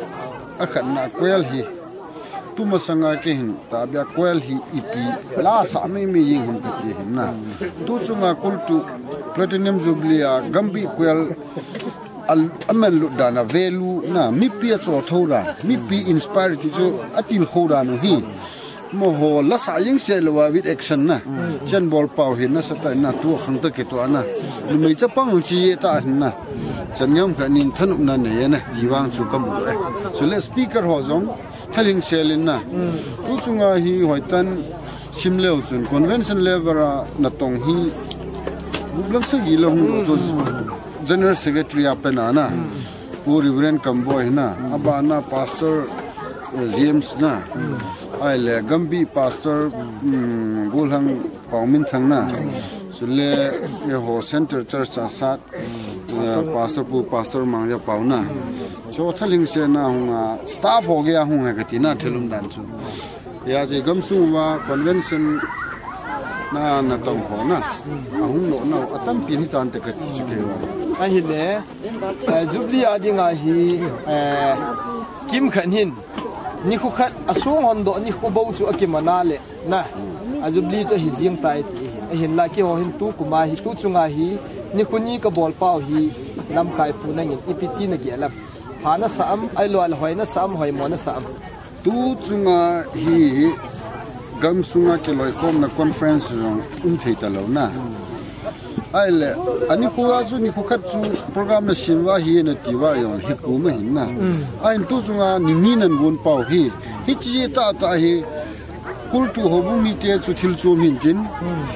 a khat na choir hi. Tu masanga ke hin ta bia choir hi ipi la sa mi mi ying hin ka ti hin na. Tu chunga kul tu Platinum Jubilee a Gambih choir Al, a man lut dan a value na, mipi a chaw tho dan, mipi inspire ti chu a til kho dan u hi. Mo ho la sa ying se lo wa with action na. Chen bol pau hi na sa ta na tu khang ta ke tu ana. Numei chapang chi ye ta hin na. Chan ngam kha nin thanop na ne ye na. Ti vang chu ka mu e. Chu le speaker ho jong. Thalhing selin na. Tu chunga hi hoitan sim leu chun convention level a na tong hi group lang sagi la hung lo chu general secretary a pen a na. Pu Reverend Kamboi na. Abana Pastor, eh, James na. Ai le Gambi Pastor, mm, Gulhang Pau Min Thang na. Sule, eh, ho Center Church a sat. Pastor pu, Pastor Mangya Pau na. Cho thalhing se na hung a, staff ho ge a hung he ka ti na thilum dan chu. Ya je gam sung wa convention na na tong ho na. A hung lo na, a tampi ni tan te ka ti chu ke wa. Ahile, eh, Jubilee a dinga hi, eh, kim khan hin. Ni khu khat, a sung hon do ni khu bo chu a kimana le. Na, a Jubilee chu hi jing tai ti hin. A hin la ki ho hin tu kuma hi, tu chunga hi, Nikho ni kabol pau hi lamkai pu nangin ipi ti nagel em? Pha nasa am, ahilou le hoi nasa am, hoimo nasa am? Tu chunga hi gamsunga kiloikhomna conference jong um thei talou na. Ahile, ani kho a chu nikho khat chu program nasem uva hi nati uva jong hi kum ahin na. Ahin tu chunga nini nan gon pau hi. Hiche tahtah hi Kultu houbung mite chu thil chom hintin,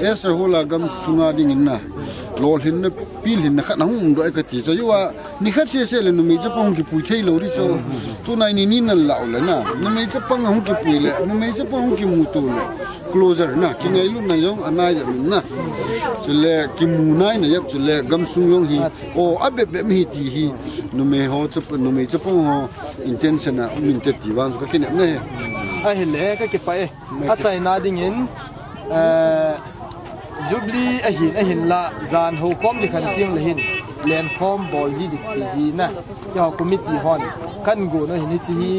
as a whole a gamsunga dingin na, lolhinna, pilhinna khat ahung umdoh e kati chu. Ajeh a, nikhat sese le numei chapang hung kipui thei lou ding chu. Tuna nini nan lah u le na, numei chapang ahung kipui le, numei chapang hung kimuto le, closure na, kingailutna jong anai jep in na. Chule kimu naina jep, chule gamsung jong hi, o, abep bep hi ti hi, numei ho chapa, numei chapang ho intention a um inte ti vang chu kakinepna ahi. Ahile, kakipah e. Achaina dingin, eh, Jubilee ahin, ahinla, jan houkhom ding khat teng le hin, lenkhom bol ji ding ti hi na, keiho committee hon, kagon u ahin hiche hi,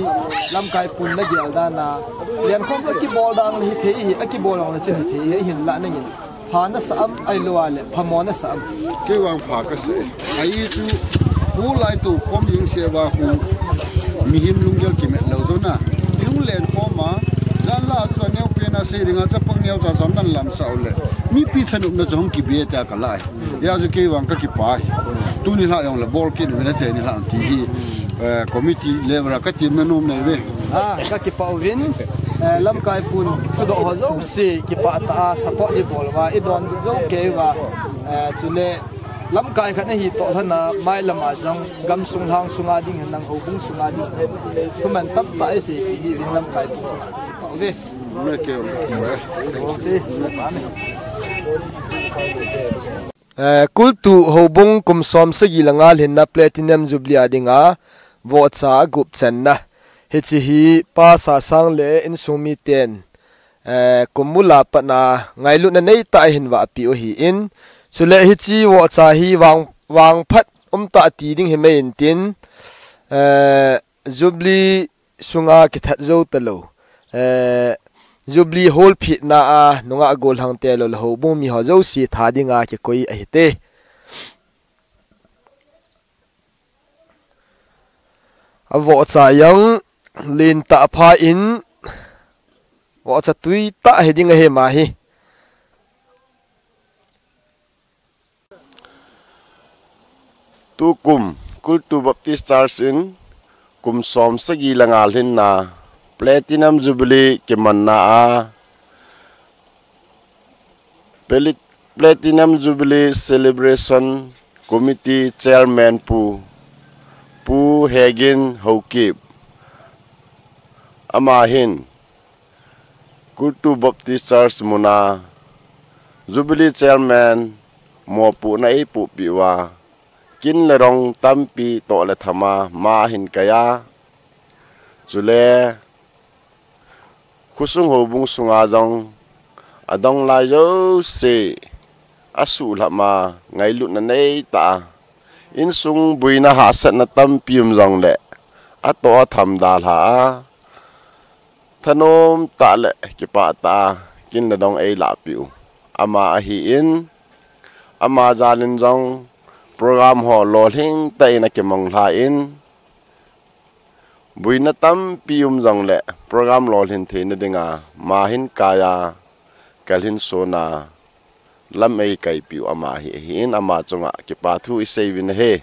lamkai pun nagel dan a, lenkhom akibol dan le hithei hi, akibol dan le chun hithei hi, ahinla nangin, pha nasa am, ahilou le, phamo nasa am? Kei vang pha kasa e. Ahi chu, kholai toukhom jing se uva khu, mihem lunggel kimat lou jo na. Ihung lenkhom a, jan la chu aneopen a sei dinga chapang neocha cham nan lamsah u le, mipi thanopna chu hung kibe tia kala e. Hijeh a chu kei vang kakipah e. Tuni lha jong le bol kit uvin achaina lha ti hi, eh, committee level a katemna nom nei uve. Ah, kakipah uvin, eh, lamkai pun thudoh ho jouse kipah tah a support ibol uva, idonbut jou kei uva, eh, chule lamkai khat nahi toh lhon a, mailam a jong gamsung lhang sunga ding hin lang houbung sunga ding hin lang thuman tamtah isei kit uvin lamkai pun chunga kakipah uve. Eh, Kultu houbung kum som sagi le nga lhinna Platinum Jubilee a dinga vohcha agup channa. Hiche hi Pa Sasang le insung miten, eh, kum mula patna ngailutna neitah a ahin vahpeh u ahin. Chule hiche vohcha hi vang, vangphat umtah ti ding himai intin, eh, Jubilee sunga kithat jou talou, eh, Jubilee hall phitna a nungah gollhang te lou le houbung mi ho jouse tha dinga kikoi ahite. Avohcha jong lentah pha in, vohcha tuitah hiding ahi ama hi. Tukum, Kultu Baptist Church in kum som sagi le nga lhinna Platinum Jubilee kimanna a, Pla-, Platinum Jubilee Celebration Committee Chairman Pu, Pu Hegin Haokip, ama hin, Kultu Baptist Church muna Jubilee Chairman mopohna eipohpeh uva, kin le dong tampi toh le tham a ama ahin kai a, chule khosung houbung sunga jong adonglai jouse asuhlhap a ngailutna neitah a, insung boina hahsatna tampi um jongle atoh atham dalha a, thanom tah le kipah tah a kin le dong eilahpeh u ama ahin, ama jal in jong program ho lolhing tah in akimang lha in, boina tampi um jongle program lolhin theina dinga ama ahin kai a, kalhin sona lam eikaipeh u ama hi ahin, ama chunga kipa thu isei uvin ahi.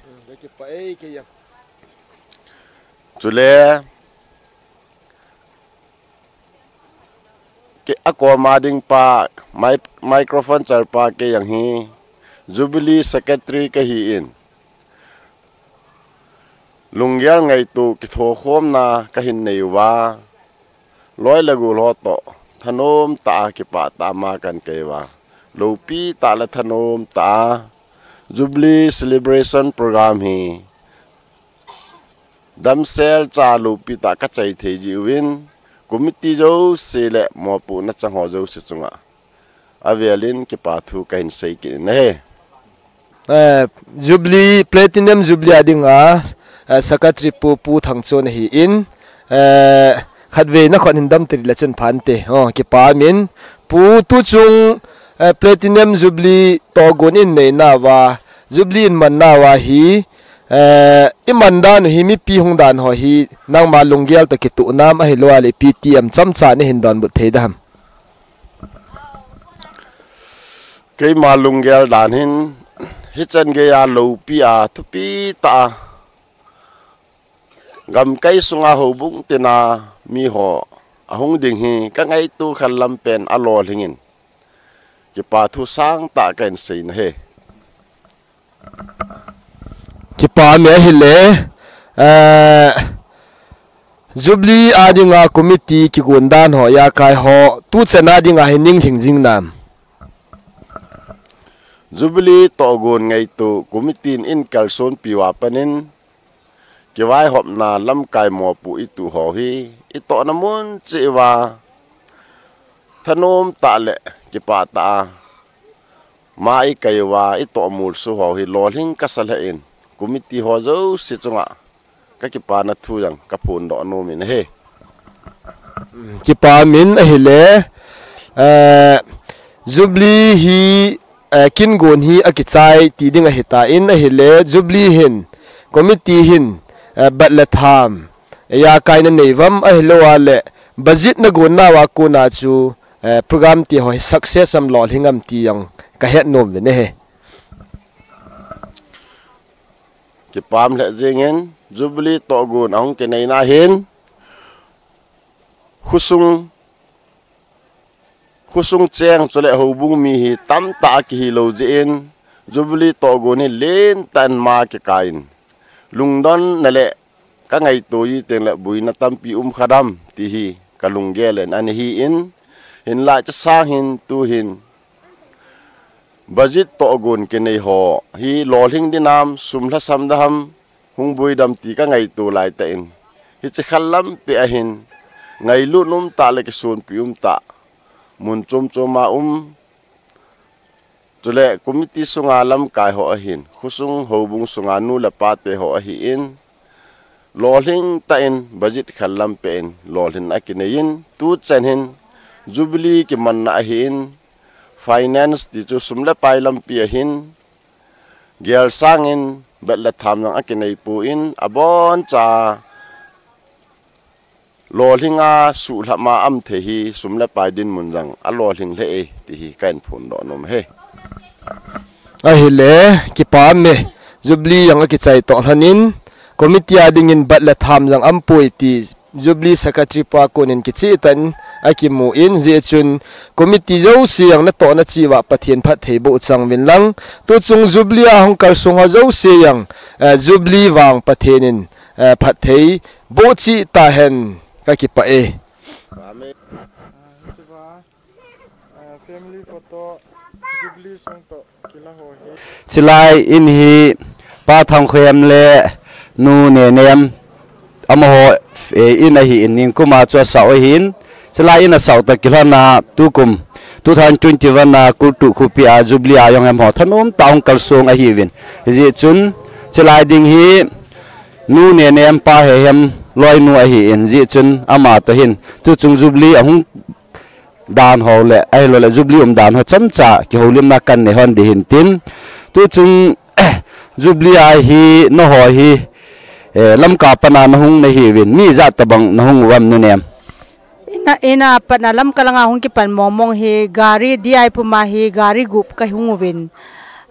Chule, kei akoma ding pa, mi-, microphone chalpa kei jong hi, Jubilee Secretary kahin, lunggel ngaito kithokhomna kahin nei uva, loi le gol ho toh thanom tah a kipah tah a ama kahin kai uva, loupi tah le thanom tah a Jubilee Celebration Program hi damsel cha loupi tah kachai thei jeh uvin, committee jouse le mopohna chang ho jouse chunga avel in kipa thu kahin sei kit in ahi. Eh, Jubilee, Platinum Jubilee a dinga, eh, Secretary Pu, Pu Thangchon ahin, eh, khatvei nakhut hin damtah le chun phante. Oh, kipa min. Pu, tuchung, eh, Platinum Jubilee tohgon in neinauva, Jubilee in manna uva hi, eh, i man dan u hi mipi hung dan ho hi nangma lunggel toh kituh nam ahilou le P T M chomcha nahin donbut thei dem? Keima lunggel dan hin, hichan geiya loupi a thupi tah a gamkai sunga houbung tina miho ahung ding hi ka ngaito khallam pen a lolhing in, kipa thu sangtah kahin seina ahi. Kipa um e ahile, eh, Jubilee a dinga committee kigon dan ho, jakai ho, tuchan a dinga hi ning lhing jing nam? Jubilee tohgon ngaito committee in kalsonpi uva panin, kivaihopna lamkai mopo i tuh ho hi, i tohna mun cheh uva thanom tah le kipah tah a ma i kai uva i toh molso ho hi lolhing kasa lheh in, committee ho jouse chunga ka kipana thu jong ka phondoh nom in ahi. Kipa um in ahile, eh, Jubilee hi, eh, kin gon hi akichai ti ding ahitan ahile, Jubilee hin, committee hin, eh, bat le tham, eh, jakai nanei uvam ahilou le, budget nagon nauva kona chu, eh, program ti ho hi success am lolhing am ti jong ka het nom uvin ahi. Kipa um lheh jeng in, Jubilee tohgon ahung kinei na hin, khosung, khosung cheng chule houbung mi hi tamtah a kihi lou jeh in, Jubilee tohgon hi lentah in ma kikai in, lungdonna le ka ngaito ji teng le boina tampi um kha dem ti hi ka lunggel in ana hi in, hinlah chasang hin tu hin budget tohgon kinei ho hi lolhing ding nam, sum lhasam dem, hung boi dem ti ka ngaito lai tah in, hiche khallam pen ahin, ngailut um tah le kisonpi um tah mun chom chom a um, chule committee sunga lamkai ho ahin, khosung houbung sunga nu le pa te ho ahin, lolhing tah in budget khallam pen in lolhin akinei in, tuchan hin Jubilee kimanna ahin, finance ti chu sum le pai lampi ahin, gel sang in bat le tham jong akinei poi, abon cha lolhing a suhlham a um thei hi sum le pai dinmun jong alolhing lheh e ti hi kahin phondoh nom e. Ahile, kipa um e, Jubilee jong akichai toh lhon in, committee a ding in bat le tham jong aumpoi ti Jubilee Secretary pa kon in kicheh tah in akimu in, hijeh chun committee jouse jong natoh nachi uva Pathen phattheiboh chang uvin lang, tuchung Jubilee a hung kalsong ho jouse jong, eh, Jubilee vang Pathen in, eh, phattheiboh cheh tahen, kakipah e. Family photo, Jubilee song toh kila ho hi. Chulai in hi Pa Thangkhoem le Nu Nenem amaho, eh, in ahin, ningkum a chu asah ahin. Chulai in asah toh kilhon a tukum two thousand twenty-one a Kultuh khopi a Jubilee a jong amaho thanom tah a hung kalsong ahiuvin. Hijeh chun chulai ding hi Nu Nenem Pa Hehem loinu ahin, hijeh chun ama toh hin tuchung Jubilee ahung dan ho le, ahilou le Jubilee umdan ho chomcha kihoulimna kanei hon ding ahin tin. Tuchung Jubilee a hi nangho hi, eh, Lamka pana nahung nahiuvin, mi ijat tobang nahung uvem Nu Nem? Ina, ina patna Lamka langa hung kipan mong mong hi gari D I puma hi gari gup kahung uvin.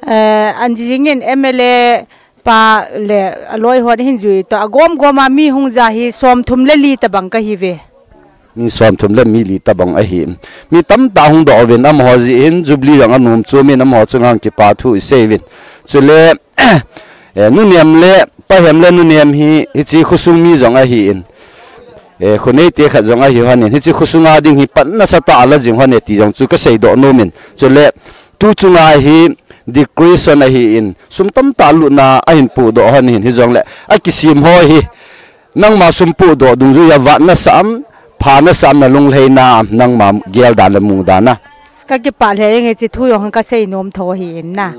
Eh, anjing in M L A pa le aloi hon hin jui toh agom gom a mi hung ja hi somthum le li tobang kahiuve. Mi somthum le mi li tobang ahi. Mi tamtah hung doh uvin amaho jeh in Jubilee jong anom chom in amaho chunga kipathu isei uvin. Chule, eh, Nu Nem le, Pa Hem le Nu Nem hi, hiche khosung mi jong ahin. Eh, khonei te khat jong ahi hon in. Hiche khosunga ding hi pan nasatah a la jing hon e ti jong chu kasei doh nom in. Chule, tuchunga hi decoration ahin, sum tamtah lutna ahin podoh hon in, hijongle akisem ho hi nangma sum podoh dungjuiya vat nasah am, pha nasah am, nalunglhaina am, nangma geldan le mudan a? Kakipah lheh inge, hiche thu jong kasei nom tho ahin na.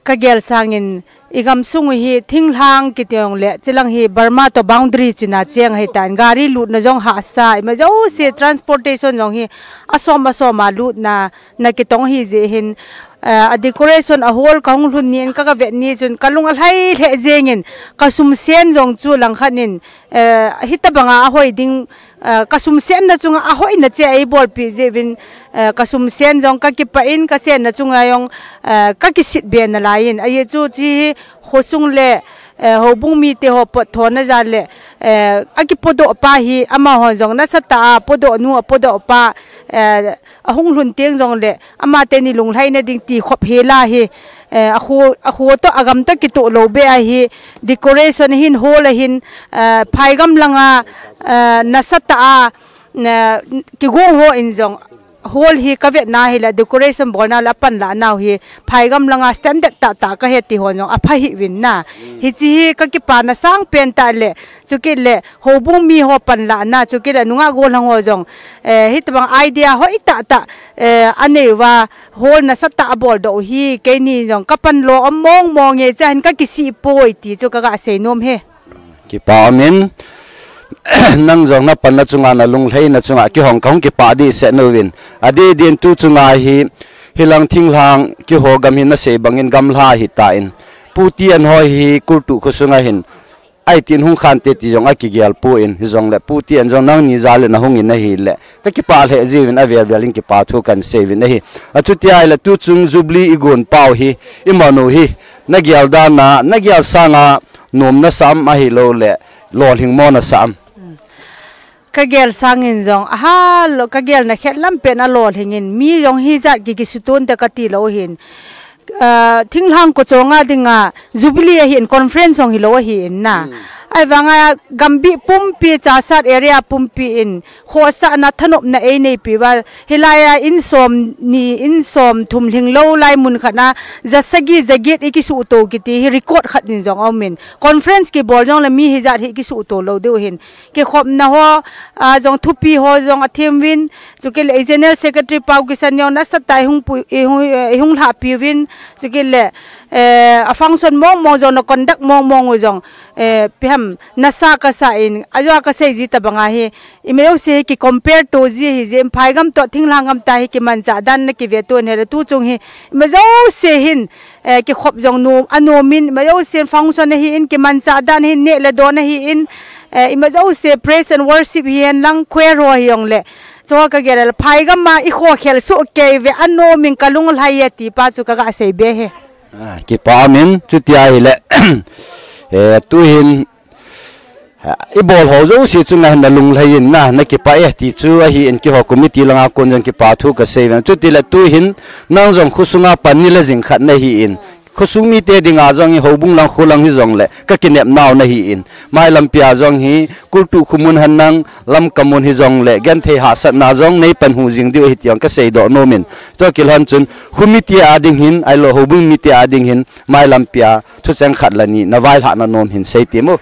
Kagel sangin, igamsung u hi thinglhang kiti jongle, chulang hi Burma toh boundary china cheng ahitan, gari lutna jong hahsa, ima jouse transportation jong hi asom asom a lutna, nakitong ahi jeh hin, eh, a decoration a hall kahung lhun ni in ka, kavet ni chun kalung alhai lheh jengin, kasum sen jong chu langkhat in, eh, hitabanga ahoi ding, eh, kasum senna chunga ahoina chu eibolpi jeh uvin, eh, kasum sen jong kakipah in, kasenna chunga jong, eh, kakisit be nalai in. Ajeh chu hiche hi khosung le, eh, houbung mite ho potthona jal le, eh, akipodoh pa hi, amahon jong nasatah a podoh nu, apodoh pa, eh, ahung lhun teng jongle, amateni lunglhaina ding ti khop hela hi, eh, akho, akho toh, agam toh kitoh lou beh ahi, decoration ahin, hall ahin, eh, phaigam langa, eh, nasatah a, eh, kigong hon jong, hall hi kavetna hile, decoration bolna le apanlah nau hi, phaigam langa standard tahtah kahe ti hon jong apha hih uvin na. Hiche hi kakipana sangpen tah le, chukit le houbung mi ho panlahna, chukit le nungah gollhang ho jong, eh, hitobang idea hoitahtah, eh, anei uva, hall nasatah aboldoh u hi, keini jong kapanlo um mong mong e, chuin kakisih poi ti chu kaga seinom e. Kipa umin, nang jong napanna chunga, nalunglhaina chunga, keihon kahung kipah dehset nauvin. Adeh din tu chunga hi, hilang thinglhang, keiho gam hi nasei bangin gamla hitan. Pu Tian ho hi, Kultuh khosunga hin, ahitin hung khante ti jong akigel poi, hijongle Pu Tian jong nangni jal le nahungin ahile, kakipah lheh jiuvin, avel vel in kipa thu kahin sei uvin ahi. Achuti ahile tuchung Jubilee igon pau hi, imanu hi, nagel dan a, nagel sanga, nom nasah am ahilouleh, lolhing mo nasah am? Kagel sangin jong, aha, lo, kagelna khetlam pen alolhing in, mi jong hijat ki, kisuton te kati lou hin. Ah, thinglhang kochonga dinga, Jubilee ahin, conference jong hilou ahin na. Ahivanga gambih pumpi, Chassad area pumpi in, khohsahna thanopna eineipi uva, hilai a in som ni, in som thum lhinglou lai mun khat na, ja sagi, ja get ikisuhto kiti hi record khat in jong aumin. Conference kibol jongle mi hijat hi ikisuhto lou diu hin. Kikhopna ho, ah, jong thupi ho jong athem uvin, chukit le i General Secretary Paokisan jong nasatah a ihung pu, ihung, eh, ihung lhahpi uvin, chukit le, eh, a function mong mong jong na conduct mong mong u jong, eh, ipi ham nasa kasah in, ajeh a kasei ji tobang ahi, ima jouse hi ki compare to ji ahi jeh in, phaigam toh thinglhang gam tah hi kimanchah dan nakive to in ahile tuchung hi, ima jouse hin, eh, kikhop jong nom, anom in, ima jouse function ahin, kimanchah dan ahin, neh le don ahin, eh, ima jouse praise and worship hihen lang, choir ho hijongle. Chuho kagel le, phaigam a ikhokhel soh kei uve, anom in kalunglhai e ti pa chu kaga sei be e. Ah, kipa umin, chuti ahile, eh, tuhin, ah, ibol ho jouse chunga hin nalunglhai in na, nakipah e ti chu ahin, keiho committee langa kon jong kipa thu kasei uvin. Chuti le tuhin, nang jong khosunga pan ni le jing khat nahin, khosung mite dinga jong hi, houbung lang, kho lang hijongle, kakinep nau nahin. Mailampi a jong hi, Kultuh khomun hen lang, Lamka mun hijongle, genthei hahsatna jong neipan hu jing diu ahi ti jong kaseidoh nomin. Tua kilhon chun, kho mite a ding hin, ahilou houbung mite a ding hin, mailampi a, thucheng khat le ni, navailhahna nom hin sei temu.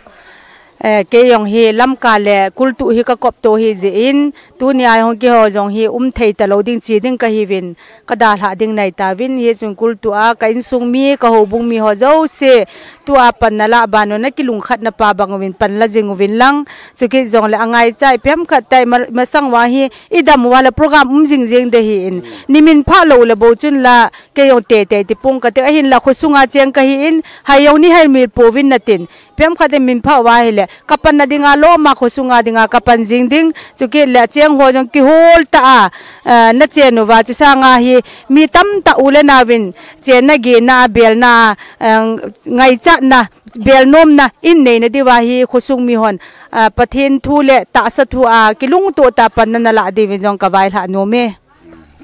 Eh, kei jong hi Lamka le Kultuh hi kakopto ahi jeh in, tuni a jong keiho jong hi umthei talou ding, che ding kahiuvin, kadalhah ding naitauvin, hichun Kultuh a ka insung mi, ka houbung mi ho jouse, tua pan nalah ban u, nakilungkhatna pa bang uvin pan la jing uvin lang, chukit jongle angaichat, ipi ham khat tah, ma, masang uva hi, idam uva le program um jing jing ding ahin, nimin phah lou le bou chun la, kei jong teitei ti pung kate, ahinla khosunga cheng kahin, hai jong neihai mil pouvin natin, ipi ham khat in min phah uva ahile, kapanna dinga lom a khosunga dinga kapan jing ding, chukit le cheng ho jong kihol tah a, eh, nachen uva, chusanga hi mi tamtah u le naovin chenna, gehna, belna, eh, ngaichatna, belnomna in neina diuva hi khosung mihon, eh, Pathen thu le tahsa thu a kilungtoh tah a panna nalah diuvin jong kavailhah nom e.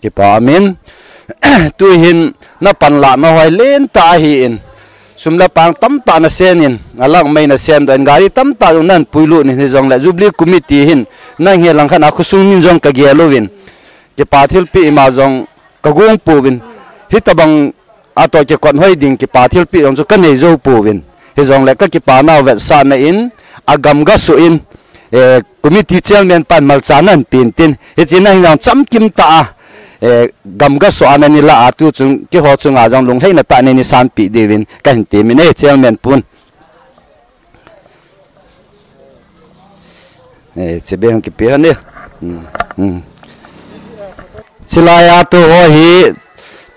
Kipa umin. Tuhin napanlahna hoi lentah ahin. Sum le pang tamtah nasen in, alangmei nasen doh in, gari tamtah jong nahin puilut in hijongle, Jubilee Committee hin, nang hi langkhat a khosung min jong kagel uvin. Kipa thilpeh ima jong kagong pouvin. Hitobang atoh kikot hoi ding kipa thilpeh jong chu kanei jou pouvin. Hijongle kakipa nau vetsahna in, agam gasoh in, eh, committee chairman pan malcha nahin pen tin. Hiche nahin jong chamkim tah a, eh, gam gasoh a nani lah a tuchung keiho chunga jong lunglhaina tah a neini sanpeh diuvin kahin temin e chairman pun. Eh, chebe hung kipe hon e. Hmm, hmm. Chulai a tu ho hi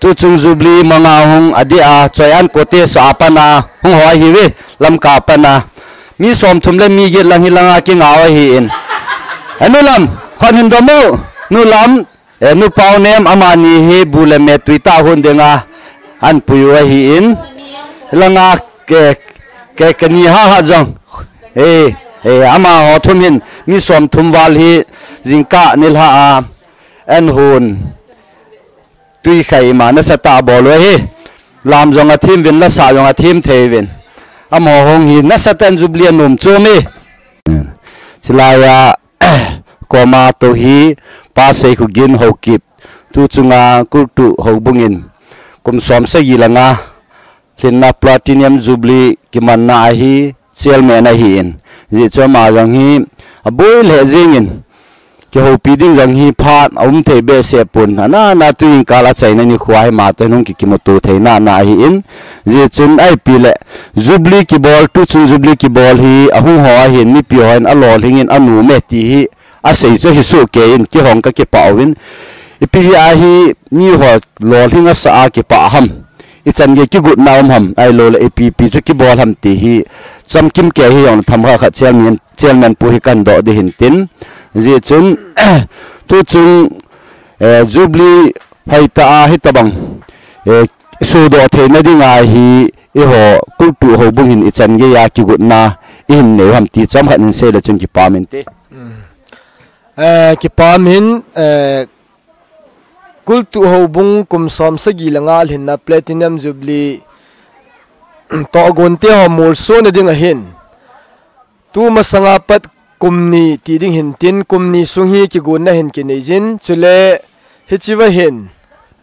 tuchung Jubilee manga hung adia, Choian Kote sa apana hung ho ahiuve, Lamka apana. Mi somthum le mi get lang hi langa kingau ahin. Anu lam, khon hin domo, nu lam, eh, nu Pau Nem amani hi bu le me tui ta hun dinga an puiu ahin. Langa ke, ke, ke ni ha ha jong. Eh, eh, ama ho thum hin mi somthum val hi jingkah nilha a an hun. Tui khai ma nasatah bol u ahi. Lam jong athim uvin, lasa jong athim thei uvin. Amaho hung hi nasatah in Jubilee anom chom e. Chilai a, koma tou hi, Pa Seikhogin Haokip, tuchunga Kultu Houbung in kum som sagi langa lhinna Platinum Jubilee kimanna ahi, Chairman ahin. Hijeh chun ama jong hi aboi lheh jengin, kihoupi ding jong hi phat aum thei behseh pon. Ana, na tuin kal achaina nikho hi ama toh hung kikimuto theina na ahin. Hijeh chun ipi le Jubilee kibol, tuchung Jubilee kibol hi ahung ho ahin, mipi hon alolhingin anom e ti hi asei chu hi soh kei in, kihong kakipah uvin. Ipi hi ahi, miho lolhing asa a kipah ham, ichan gei kigotna um ham, ahilou le ipi ipi chu kibol ham ti hi chamkim kei hijongle themkhat khat Chairman, Chairman pu hi kahin doh ding ahin tin. Hijeh chun, tuchung, eh, Jubilee hoitah a hitabang, eh, sodoh theina dinga hi eiho Kultu Houbung hin ichan gei a kigotna ihin nei u ham ti chamkhat hin sei le chun kipah in te. Eh, kipah in, eh, Kultu Houbung kum som sagi langa lhinna Platinum Jubilee tohgon te ho molsona ding ahin. Tu masanga pat kum ni ti ding ahin tin, kum ni sung hi kigonna hin kinei jin, chule hichea hin,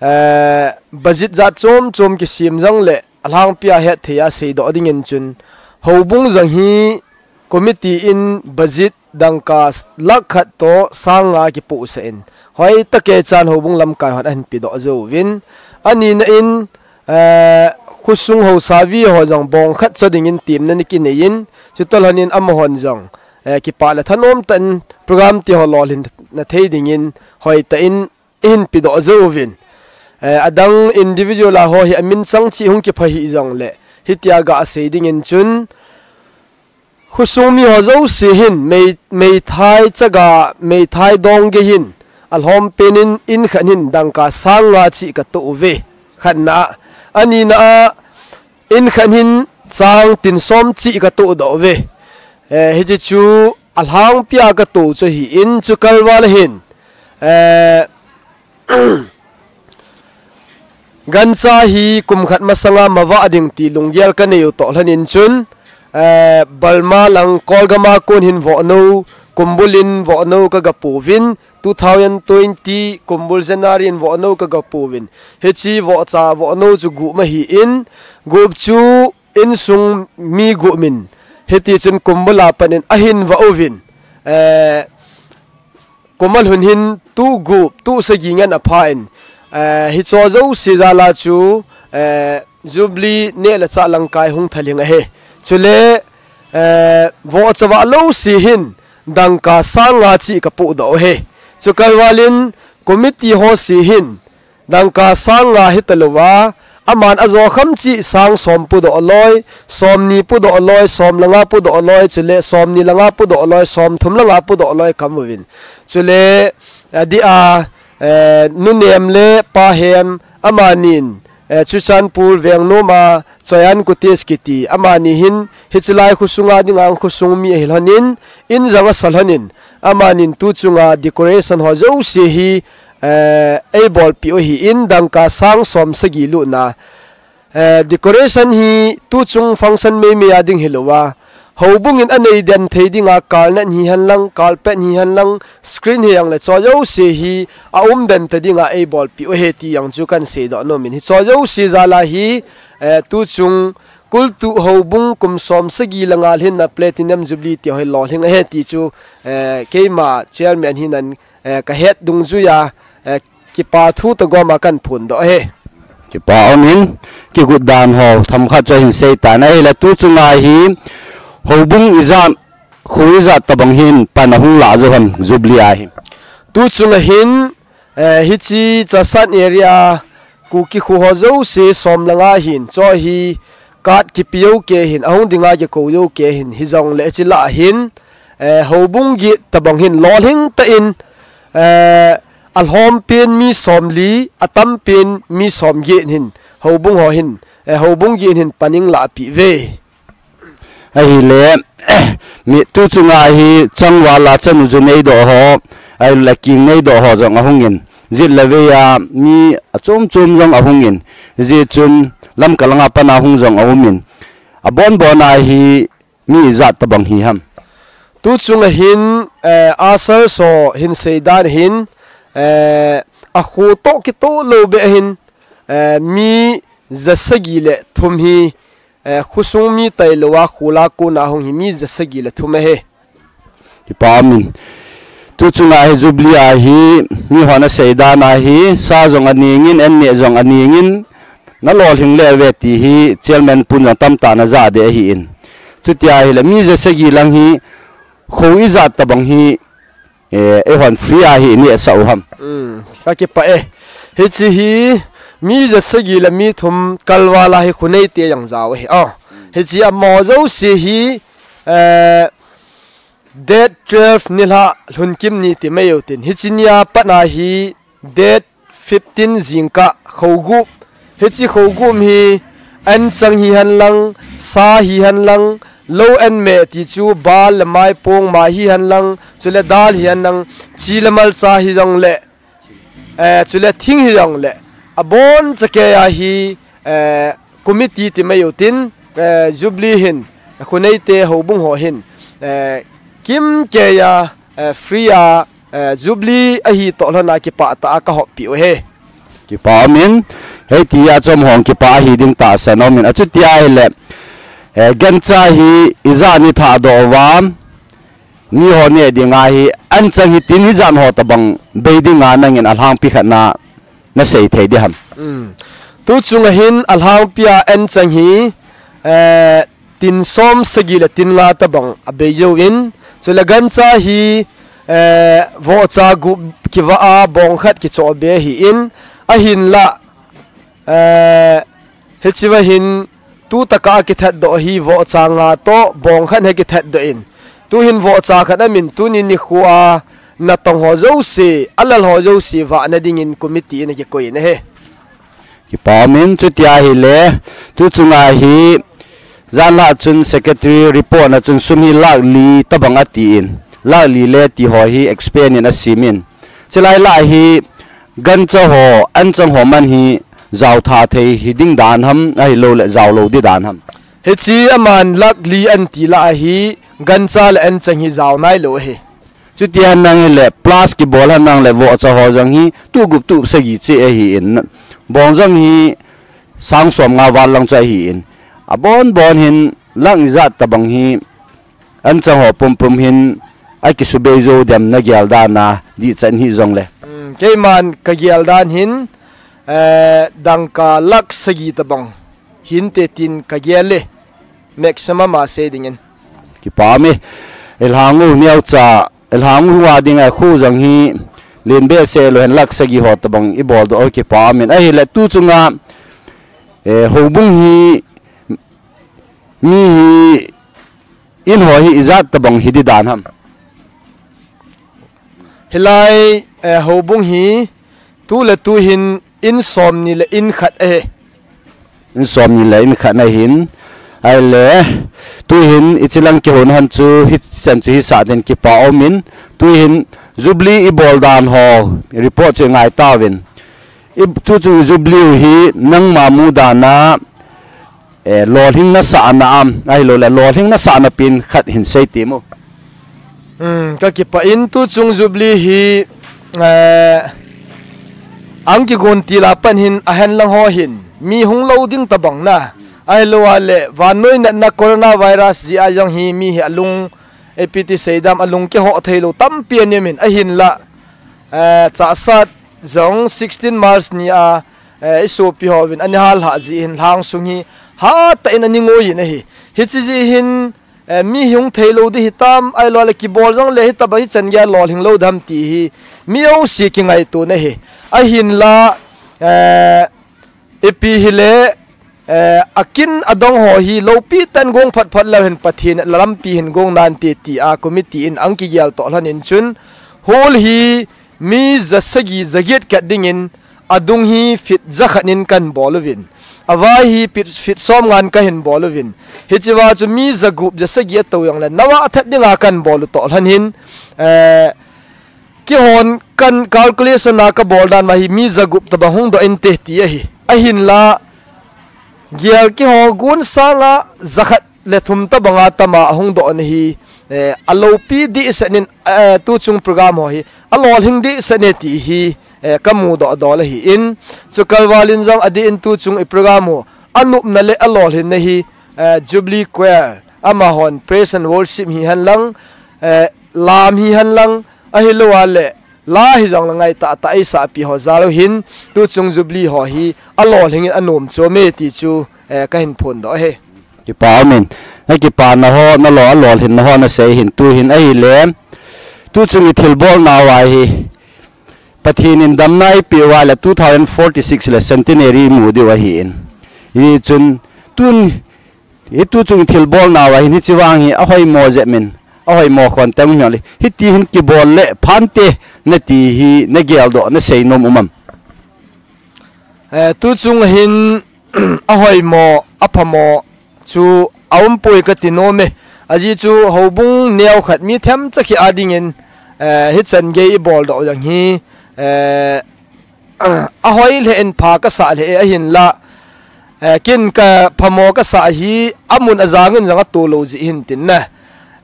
eh, budget jat chom chom kisem jongle alhangpia hetthei a seidoh dingin chun, houbung jong hi committee in budget dangka s-, lakh khat toh sang nga kipohsah in, hoitah kei chan houbung lamkai hon ahin pedoh jouvin, anina in, eh, khosung haosa vi ho jong bong khat cho dingin temna ana kinei in, chutoh lhon in amahon jong, eh, kipah le thanom tah in program te ho lolhin na thei dingin hoitah in eihin pedoh jouvin. Eh, adang individual a ho hi amin chang cheh hung kipha hih jongle, hitia ga sei dingin chun, khosung mi ho jouse hin mei, meithai chaga, meithai dong gei hin alhom pen in, in khat hin dangka sang nga cheh katoh uve. Khatna a, anina a, in khat hin chang tin som cheh katoh doh uve. Eh, hiche chu alhangpia katoh chu ahin, chu kalval a hin, eh, gancha hi kum khat masanga mavah ding ti lunggel kanei u toh lhon in chun, eh, Burma lang Kolgam a kon hin vohnou, kumbul in vohnou kaga pouvin, two thousand twenty kumbul January in vohnou kaga pouvin. Hiche vohcha vohnou chu gup ahin, gup chu insung mi gup min. Hiti chun kumbul a pat in ahin vah uvin. Eh, kum alhun hin tu gup, tu sagi ngen apha in, eh, hicho jouse jal a chu, eh, Jubilee neh le chah lamkai hung thalhing ahi. Chule, eh, vohcha vah lou se hin dangka sang nga cheh kapohdoh u ahi. Chu kalval in committee ho se hin dangka sang nga hita louva, aman ajo kham cheh sang som podoh loi, som ni podoh loi, som le nga podoh loi, chule som ni le nga podoh loi, som thum le nga podoh loi kaum uvin. Chule, adeh a, eh, Nu Nem le Pa Hem, amanin, eh, Churachandpur Vengnom a, Choian Cottage kiti, amani hin, hiche lai khosunga dinga khosung mi ahi lhon in, in jong asa lhon in, amanin tu chunga decoration ho jouse hi, eh, eibolpeh u ahin, dangka sang som sagi lutna. Eh, decoration hi tu chung function meimei a ding hilouva, houbung in anei den thei dinga carnet hihen lang, carpet hihen lang, screen hihen lang le cho jouse hi aum den ta dinga eibolpeh u ahi ti jong chu kahin seidoh nom in, hicho jouse jal a hi, eh, tu chung Kultu Houbung kum som sagi le nga lhinna Platinum Jubilee ti ho hi lolhing ahi ti chu, eh, keima chairman hinan, eh, kahet dungjuia, eh, kipa thu toh gom a kahin phondoh ahi. Kipa um in, kigot dan ho themkhat chu hin seitan ahile, tu chunga hi houbung ijat, kho ijat tobang hin pan ahung lah jou ham Jubilee a hi? Tu chunga hin, eh, hiche Chassad area Kuki kho ho jouse som le nga hin, chu hi card kipe jou kei hin, ahung dinga kikou jou kei hin, hijongle hiche lah hin, eh, houbung get tabang hin lolhing tah in, eh, alhom pen mi somli, atam pen mi somget hin, houbung ho hin, eh, houbung get hin panla peh uve. Ahile, mi tu chunga hi changval a chanu chu neidoh ho, ahile king neidoh ho jong ahung in. Jet le vei a mi achom chom jong ahung in. Hijeh chun Lamka langa pat a hung jong aum in. Abon bon a hi mi ijat tabang hi ham? Tu chunga hin, eh, usher ho hin seidan hin, eh, akho toh kitoh lou beh hin, eh, mi jasagi le thum hi, eh, khosung mi tailou a, khola kona hung hi mi jasagi le thum ahi. Kipa um in. Tu chunga hi Jubilee a hi, mi hon aseidan a hi, sa jong aning in, an neh jong aning in, na lolhing le ve ti hi, chairman pun jong tamtah na ja de ahi in. Chuti ahile, mi jasagi lang hi, kho ijat tabang hi, eh, eihon free a hi ineh sah u ham? Hmm, ka kipah e. Hiche hi mi jasagi le mi thum kalval a hi khoneite jong jao ahi. Ah, hiche amaho jouse hi, eh, date twelve nilhah lhunkim ni ti mai u tin. Hiche nia pat a hi date fifteen jingkah khogum. Hiche khogum hi anchang hihen lang, sa hihen lang, lou an meh ti chu bal le maipong ma hihen lang, chule dal hihen lang, chi le malcha hijongle, eh, chule thing hijongle, abon chakei a hi, eh, committee ti mai u tin, eh, Jubilee hin, khoneite houbung ho hin, eh, kimkei a, eh, free a, eh, Jubilee ahi toh lhon a kipah tah a ka hoppi u ahi. Kipa um in, hiti a chom hong kipah ahi ding tahsan um in, achuti ahile, eh, gancha hi ijat in ithah doh uva, mi ho neh ding a hi, anchang hi tin ijat ho tabang bei ding a nangin alhangpi khat na, na sei thei ding ham? Hmm. Tu chunga hin alhangpi a anchang hi, eh, tin som sagi le tin nga tabang abei jou in, chule gancha hi, eh, vohcha gup kivah a bong khat kichoh be ahi in, ahinla, eh, hiche va hin tu tah a kithat doh hi vohcha nga toh bong khat hi kithat doh in, tu hin vohcha khat amin tuni nikho a natong ho jouse, alal ho jouse vahna dingin committee in akikoi in ahi. Kipa um in, chuti ahile, tu chunga hi, janlhah chun secretary report na chun sum hi lakh li tabang ati in, lakh li le ti ho hi expand in asem in. Chulai lah hi, gancha ho, anchang ho man hi, jao tha thei hi ding dan ham, ahilou le jao lou ding dan ham? Hiche aman lakh li anti lah hi, gancha le anchang hi jao nailou ahi. Chuti henlang hile, plus kibol henlang le vohcha ho jong hi, tu gup tu sagi cheh ahi in. Bong jong hi, sang som nga val lang chu ahi in. Abon bon hin, lakh ijat tabang hi, anchang ho pumpum hin, akisubei jou dem na gel dan a, dihchan hijongle. Hmm, keiman ka gel dan hin, eh, dangka lakh sagi tabang hinte tin ka gel e. Maximum a sei dingin. Kipa um e. Ilhang u neocha, ilhang u a dinga khu jong hi len behseh lou hen lakh sagi ho tabang ibol doh u kipa um in. Ahile tu chunga, eh, houbung hi mi hi in ho hi ijat tabang hi ding dan ham? Hilai, eh, houbung hi tu le tu hin in somni le in khat ahi. In somni le in khat ahin. Ahile, tu hin ichilang kihon han chu, hichan chu hisah den kipa um in. Tu hin Jubilee ibol dan ho, report chu ngai tauvin. I, tu chu Jubilee u hi nangma mudan a, eh, lolhing nasah na am, ahilou le, lolhing nasah na pen khat hin sei temo. Hmm, ka kipah in tu chung Jubilee hi, eh, ang kigon til a pat hin ahen lang ho hin, mi hung lou ding tabang na. Ahilou a le, vannoi natna coronavirus jeh a jong hi mi hi alung, ipi ti seidam alung kihoh thei lou tampi ana um in ahinla, eh, Chassad jong sixteen March ni a, eh, i sopi hovin ana hal lhah jeh hin lhang sung hi hatah in ana ngoi in ahi. Hiche jeh hin, eh, mi hung thei lou ding hitam, ahilou le kibol jong le hitobang hichan geiya lolhing lou dam ti hi mi jouse kingaito na ahi. Ahinla, eh, Ipi hile, eh, akin adong ho hi lopi tan gong phat phat lou hin Pathen lampi hin gong nante tia committee in ahung kigel toh lhon in chun, hall hi mi jasagi jaget kat dingin adung hi feet jakhat in kahin bol uvin, avai hi feet, feet somngan kahin bol uvin, hichea chu mi jagup jasagi atou jongle nava that dinga kahin bol u toh lhon hin, eh, Kihon kan calculation a kabol dan ma hi mi jagup tabang hung doh inte ti ahi. Ahinla, gel kiho gun sanga jakhat le thum tabanga tama ahung doh na hi, eh, alopi dehset in, eh, tuchung program ho hi alolhing dehset e ti hi, eh, kamu doh dol ahi in, chu kalval in jong adeh in tuchung i program ho anopna le alolhinna hi, eh, Jubilee Choir amahon praise and worship hihen lang, eh, lam hihen lang, ahilou a le la hijongle ngaitah tah eisahpi ho jal u hin, tuchung Jubilee ho hi alolhing in anom chom e ti chu, eh, kahin phondoh ahi. Kipa umin. Nakipana ho, nalo, alolhinna ho nasei hin, tuhin ahile, tuchung i thilbolna uva hi Pathen in damna eipeh uva le two thousand forty-six le centenary imu diu ahi in. Hichun tun Hi tuchung thilbolna uva hin hiche vang hi ahoimo jep in, ahoimo khon teng um jongle, hiti hin kibol le phante nati hi nageldoh, nasei nom um am? Eh, tuchung hin ahoimo, aphamo chu aumpoi kati nom e. Ajeh chu houbung neo khat mi themcha khat a dingin, eh, hichan gei iboldoh jong hi, eh, ahoi lheh in pha kasah lheh e, ahinla, eh, ken kaphamo kasah hi amun ajang in jong atolou jeh hin tin na.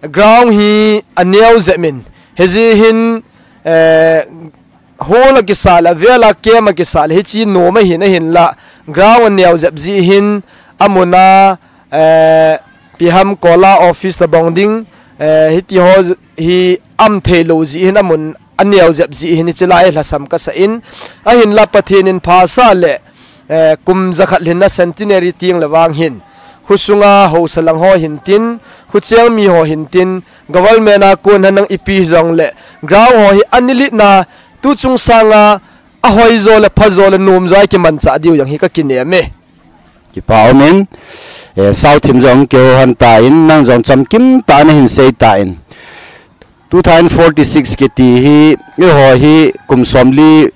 Ground hi aneo jep in. Hijeh hin, eh, hall a kisah le, avel a camp a kisah le, hiche nom ahin, ahinla, ground aneo jep jeh hin, amun a, eh, ipi ham kola office tabang ding, eh, hiti ho hi aum theilou jeh hin amun aneo jep jeh hin hiche lai lhasam kasah in, ahinla Pathen in phasah le, eh, kum jakhat lhinna centenary teng le vang hin, khosunga haosa lang ho hin tin, khocheng mi ho hin tin, government a kon henlang ipi hijongle, ground ho hi ana litna, tuchung sanga ahoi jo le pha jo le nom jo a ikimanchah diu jong hi kakinem e. Kipa umin, eh, South Thim jong kihou hon tan, nang jong chamkim tah a nahin sei tan. Two thousand forty-six kiti hi, eiho hi kum somli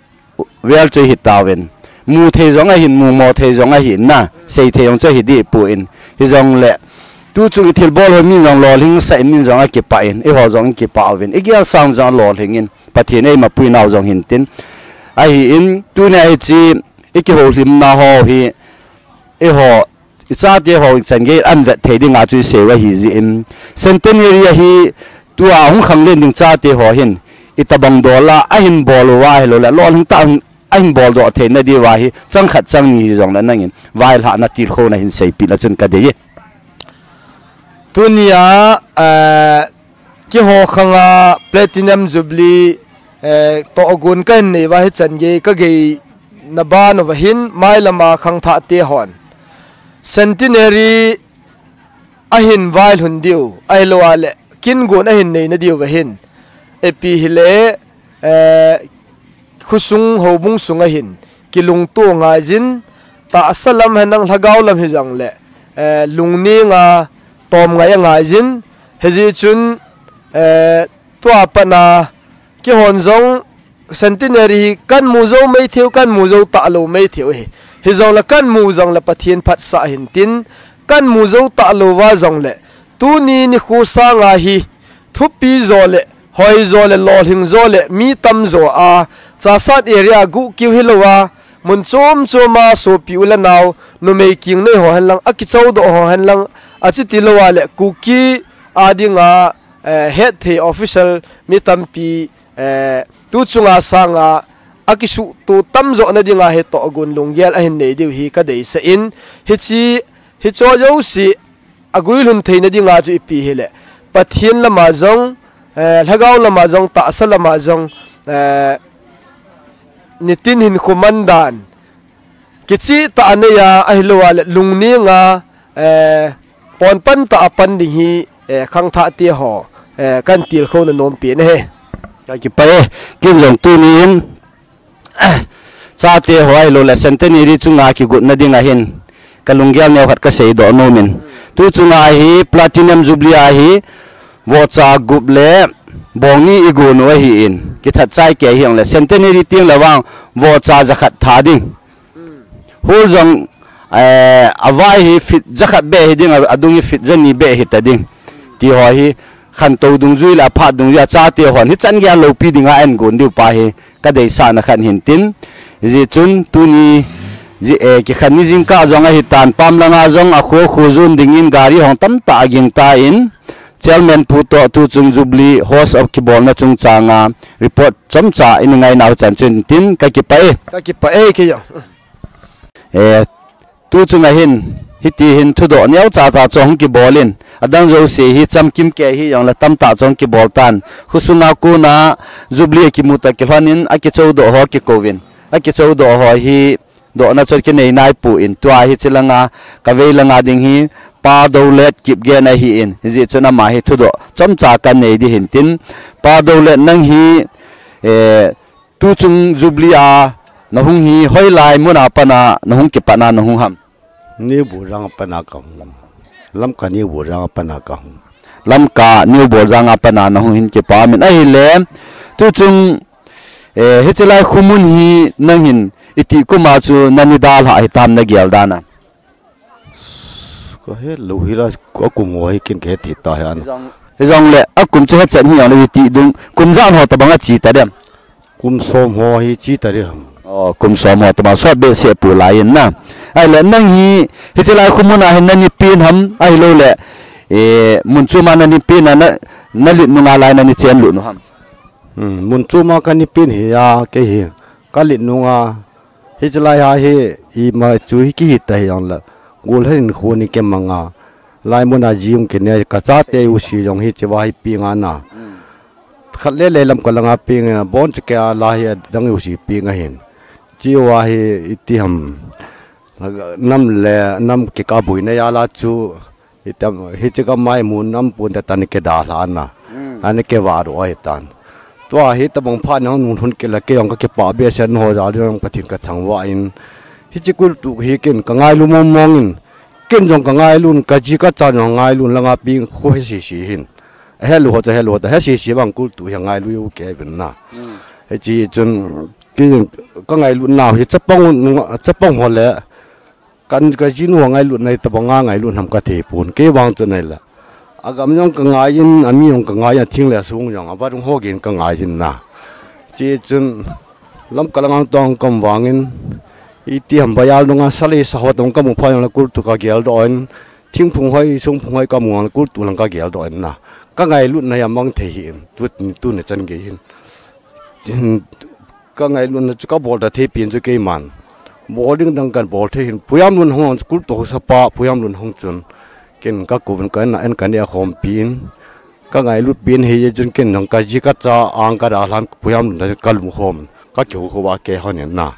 vel chu ihi tauvin. Mu thei jong ahin, mumo thei jong ahin na, sei thei jong chu ahi deh poi. Hijongle, tuchung i thilbol ho min jong lolhing sah in, min jong akipah in, eiho jong ikipah uvin. Igel sang jong alolhing in, Pathen eimapui nau jong hin tin. Ahin, tunia hiche, ikihoulimna ho hi, eiho, ichate ho ichan gei ahin vet thei dinga chu isei u ahi jeh in. Centenary ahi, tua hung khanglen ding chate ho hin, itobang dol a, ahin bol uva hilou le, lolhing tah a ahin boldoh theina diuva hi, chang khat chang ni hijongle nangin, vailhahna tilkhouna hin seipeh le chun kadei e. Tunia, eh, keiho khanga Platinum Jubilee, eh, tohgon kahin nei uva hichan gei kagei na ban uva hin mailam a khangthah te hon Centenary ahin vailhun diu, ahilou le kin gon ahin nei na diu va hin. Ipi hile, eh, khosung houbung sunga hin, kilungto ngai jin, tahsa lam henlang lhagao lam hijongle, eh, lungneng a tom ngai angai jin, hijeh chun, eh, tua pat a, keihon jong centenary hi kahin mu jou maithei u, kahin mu jou talou maithei u hi. Hijongle kahin mu jongle Pathen phatsah hin tin, kahin mu jou talou va jongle, tuni nikho sanga hi, thupi jo le, hoi jo le, lolhing jo le, mi tam jo a, Chassad area guh kiu hilou a, mun chom chom a sopi u le nao, numei kingnei ho henlang, akichoudoh ho henlang, achuti lou a le, Kuki a dinga, eh, hetthei official mi tampi, eh, tuchunga sanga, akisuhto tamjo na dinga hi tohgon lunggel ahin nei diu hi kadeisah in, hiche, hiche jouse, aguilhun theina dinga chu ipi hile, Pathen lama jong, eh, lhagao lama jong, tahsa lama jong, eh, nitin hinkho man dan, kicheh tah a nei a, ahilou le lungneng a, eh, ponpan tah a pan ding hi, eh, khangthah te ho, eh, kahin tilkhouna nompi na hi. Kakipah e, ken jong tunin, chate ho ahilou le centenary chunga kigotna ding ahin, ka lunggel neo khat ka seidoh nom in. Tu chunga hi Platinum Jubilee a hi vohcha gup le bong ni i gon u ahin, kithat chai kei hijongle centenary teng le vang vohcha jakhat tha ding. Hol jong, eh, avai hi feet jakhat beh hi ding, a, adung hi feet jani beh hita ding. Ti ho hi khantou dungjui le aphat dungjui a chate hon hichan gei a loupi dinga ahin gon diu pa hi ka deisahna khat hin tin. Hijeh chun tuni ji, eh, kikhen ni jingkah jong ahitan, pam langa jong akhu akhu jon dingin gari hung tamtah aging tan, Chairman pu toh tuchung Jubilee host of kibolna chungchanga report chomcha i ngainau chan chun tin ka kipah e. Ka kipah e kei jong. Eh, tuchunga hin, hiti hin thudoh neocha cha chu hung kibol in, adang jouse hi chamkim kei hijongle tamtah chu hung kibol tan. Khosunga kona Jubilee kimu tah kilhon in akichoudoh ho kikouvin, akichoudoh ho hi dohna chu kinei naipon, tua hiche langa, ka vei langa ding hi Pa Dolet Kipgen ahin, hijeh chun ama hi thudoh chomcha kanei ding hin tin. Pa Dolet, nang hi, eh, tuchung Jubilee a nahung hi hoilai muna pana nahung kipatna nahung ham? New Bolzang a pana kahung. Lamka New Bolzang a pana kahung. Lamka New Bolzang a pana nahung hin kipah in ahile, tuchung, eh, hiche lai khomun hi nang hin itih kuma chu nani dalhah hitam nagel dan a? Kahet lou hi la, akum ho hi ken kahet thei ta hi an. Hijong, hijongle akum chu hechan hijongle itih dung, kum ijat ho tobang a chi ta dem? Kum som ho hi chi ta dem. Oh, kum som ho tobang sot behseh pu lai in na. Ahile nang hi, hiche lai khomun a hin nani pen ham, ahilou le, eh, mun chom a nani pen a na, nalet nunga lai nani chen lut u ham? Hmm, mun chom a kani pen hi a, kei hi kalet nunga, hiche lai a hi, ima chu hi kihi ta hijongle, golhang in khu ni kemanga, lai muna jing kine, kachate u si jong hiche va hi peng ana. Khat le le Lamka langa peng ana, bon cheke a la hi adang u si peng ahin. Chi u a hi iti ham, nam le nam kikah boina jal a chu, hitam, hiche ka mai mun nam pon ta tan kidalha ana. Hmm. Ana kivah doh ahitan. Tua hitobang phat nahung hung kila kei jong kakipah behseh in ho jal in Pathen kathangvah in. Hiche kultuh hi ken kangailu mong mong in. Ken jong kangailu in, kaji kacha jong ngailu in, langa peng khu hi sisi hin. Ahelou ho chu ahelou ta, he sisi bang kultuh hi ngailu u kei uvin na. Hmm. Hiche chun, kei jong kangailutna hi chapang, chapang ho le, Kan kajinu ngailutna hi tobanga ngailut ham kathei pon, kei vang chu nai la. Agam jong kangai in, ami jong kangai in, athing le asung jong, avadung ho gin kangai in na. Chi chun, Lamka langa tong kaum vangin, iti ham vaial nunga salei sa ho tong kamu pha jong le kultu kagel doh in, thingphung hoi, sungphung hoi kamu jong le kultu lang kagel doh in na. Kangailutna hi amang thei hi in, tu, tuni chan gei hin. Chin, kangailutna chu kabol ta thei pen chu keiman. Bol ding dang kabol thei hin. Pu Yamlun hung chu kultu sapa, Pu Yamlun hung chun. Ken kakou in ka en, en kaneh khompi in. Kangailut pen hi chun ken jong kaji kacha ang kadalhan Pu Yamlun ta kalum khom. Kakihou khou va kei hon in na.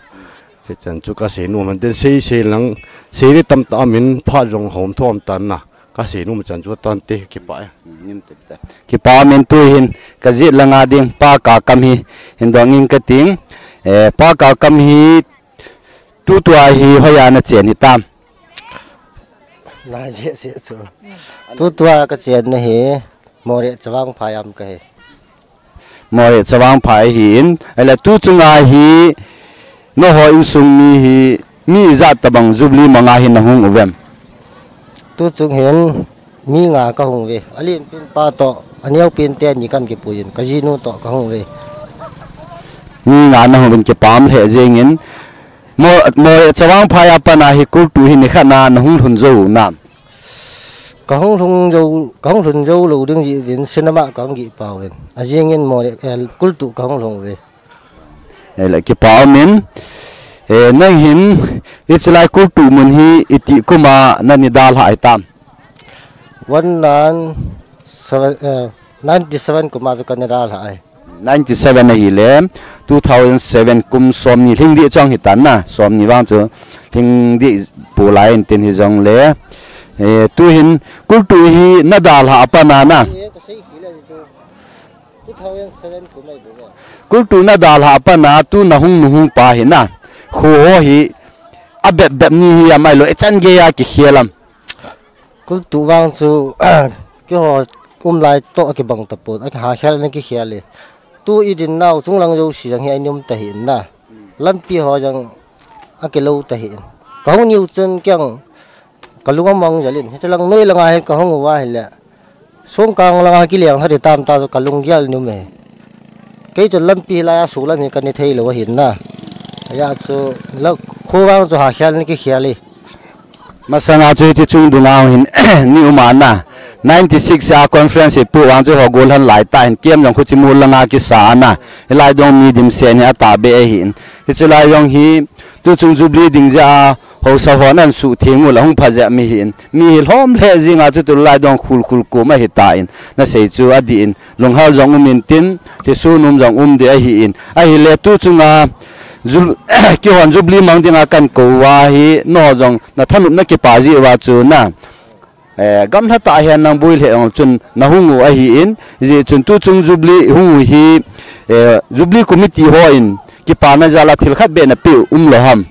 Hichan chu kasei nom in tin sei sei lang, sei le tamtah amin phat jong hom thom tan na. Kasei nom chan chu tante kipah e. Nim tete. Kipah min tu hin kajih langa ding Pa Kakam hi hin dong in kating. Eh, Pa Kakam hi tutua hi hoiya nachen hitam? Nai jeh se chu. Tutua kachenna hi Moreh Chavang Phai a kahi. Moreh Chavang Phai ahin, ahile tu chunga hi, nangho insung mi hi, mi ijat tabang Jubilee manga hi nahung uvem? Tu chung hin, mi nga kahung uve. Alen pen pa toh, aneo pen teni kan kipui in, kajinu toh kahung uve. Mi nga nahung uvin kipah lheh jengin, Mo-, Moreh Chavang Phai a pat a hi kultu hi nikhat na nahung lhun jou nam? Kahung lhung jou, kahung lhun jou lou ding jeh uvin cinema kahung gih pau vin. Ajingin Moreh, eh, kultu kahung lhung uve. Ahile kipah umin, eh, nang hin, hichelai kultu mun hi itih kuma nani dalhah hitam? One nine seven, eh, ninety seven kuma chu kana dalhah ahi. Ninety seven ahile, two thousand seven kum somni lhing dih chang hitan na, somni vang chu lhing dih pu lai in tin hijongle, eh, tu hin kultu hi nadalhah a pat a na. Two thousand seven kum ahi bou. Kultu nadalhah a pat a tu nahung nuhung pa hi na. kho ho hi, abep bep ni hi amailou, ichan gei a kikhel am? Kultu vang chu, keiho um lai toh akibang tapon, akihakhel in akikhel e. Tu idin nau chunglang jouse jong hi anom tahih in na. Lampi ho jong akilou tahih in. Kahung niu chun kei jong kalung amang jel in. Hiche lang noi langa hi kahung uva ahile, songkang langa kileng lha ding tam ta chu kalung gel nom e. Kei chun lampi lai a sulam hi kani thei lou ahin na. Ajeh chu la kho vang chu hakhel in kikhel e. Masanga chu hiche chung dunga hin ni um a na. Ninety six a conference hi pu vang chu ho gollhan lai tah hin kem jong khuchi mol langa kisa a na. Hilai dong mi dimset hi atahbeh ahin. Hiche lai jong hi tuchung Jubilee ding jeh a haosa hon ahin suhtheng u le hung pha jeh mi hin. Mi hi lhom lheh jing a chu tulai dong khul khul kom ahitan. Nasei chu adih in. Lunghel jong um intin, lhiso nom jong um ding ahin. Ahile tuchunga, Ju-, keihon Jubilee mang dinga kahin kou uva hi, nangho jong nathanop nakipa jeh uva chu na, eh, gamlha tah a hin nang boi lheh jong chun nahung u ahin, hijeh chun tuchung Jubilee hung u hi, eh, Jubilee Committee hon kipana jal a thil khat beh napeh u umlou ham?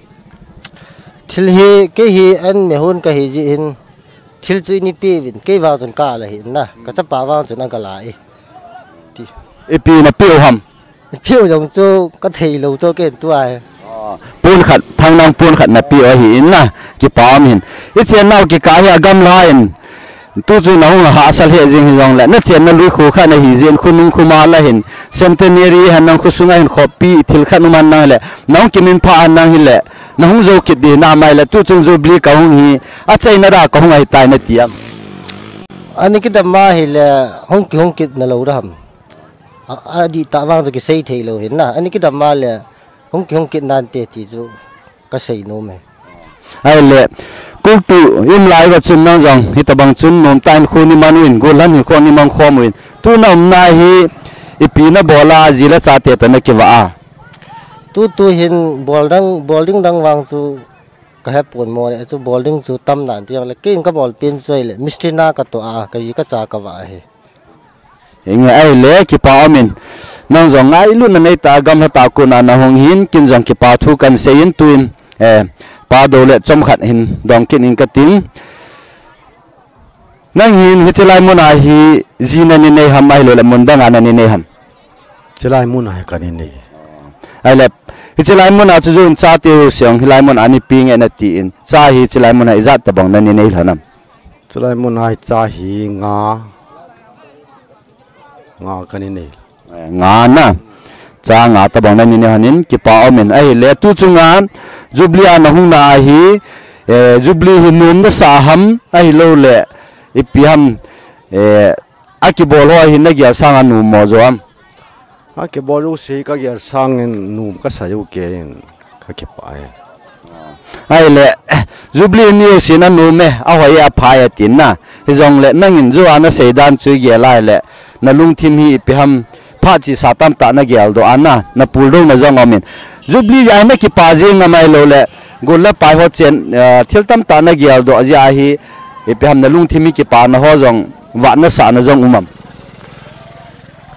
Thil hi, kei hi an mehon kahi jeh in, thil chu eina peuvin, kei vang chun ka la hih in na, kachapa vang chun aga la e. Ti. Ipi napeh u ham? Napeh u jong chu kathei lou chu ken tua e. Pon khat, thangnang pon khat napeh u ahin na, kipa um in. Ichen nau kikah hi agamlha in. Tuchung nahung hahsa lheh jing hijongle, nachenna lui kho khat nahi jeh in khonung khoma la hin, Centenary hen nang khosunga hin khopi thil khat um hen nang hile, nahung kiminphah hen nang hile, nahung jou kit ding na mai le, tuchung Jubilee kahung hi, achaina da kahung ahitai nati am? Ani kidam ma hile, hung kihung kit nalou da ham? A, adih tah vang chu kisei thei lou hin na. Ani kidam ma le, hung kihung kit nante ti chu kasei nom e. Ahile, Kultu um lai uva chun nang jong, hitobang chun nomtah in kho neimang uvin, gollhan hinkho neimang khom uvin. Tu naumna hi, ipi nabol a, ji le chate toh nakivah a? Tutu hin bol dang, bol ding dang vang chu kahepon mo le, chu bol ding chu tam nan ti jongle, kei in kabol pen chu ahile, mistri na katoh a, kaji kacha kavah ahi. Hinge ahile, kipa um in. Nang jong ngailutna neitah a gamlha tah a kona nahung hin, ken jong kipa thu kahin sei in tuin, eh, Pa Doule chomkhat hin dong kit ing kating. Nang hin hiche lai muna hi ji nani nei ham ahiloule mun danga nani nei ham? Hiche lai muna hi kani nei. Ahile, hiche lai muna chu jou in chate jouse jong hilai muna nei peh nge natin, cha hi hiche lai muna ijat tobang nani nei lhon am? Chulai muna hi cha hi nga, nga kani nei. Eh, nga na. Cha nga tobang nani nei lhonin, kipa um in. Ahile, tuchunga Jubilee a nahung na ahi, eh, Jubilee hi nom nasah ham, ahiloule, ipi ham, eh, akibol ho hi nagel sanga nom mo jo am? Akibol jouse kagel sangin nom kasa jou kei in, kakipah e. Ahile, Jubilee ni jousen anom e, ahoi e, aphai e atin na. Hijongle, nangin jou a nasei dan chu igel a ahile, nalungthim hi ipi ham, phat chesa tamtah nageldoh a na, napuldouna jong aumin. Jubilee a hi nakipa jeng am ahiloule, gol le pai ho chen, eh, thil tamtah nageldoh jeh a hi, ipi ham nalungthim hi kipana ho jong, vah nasahna jong um am?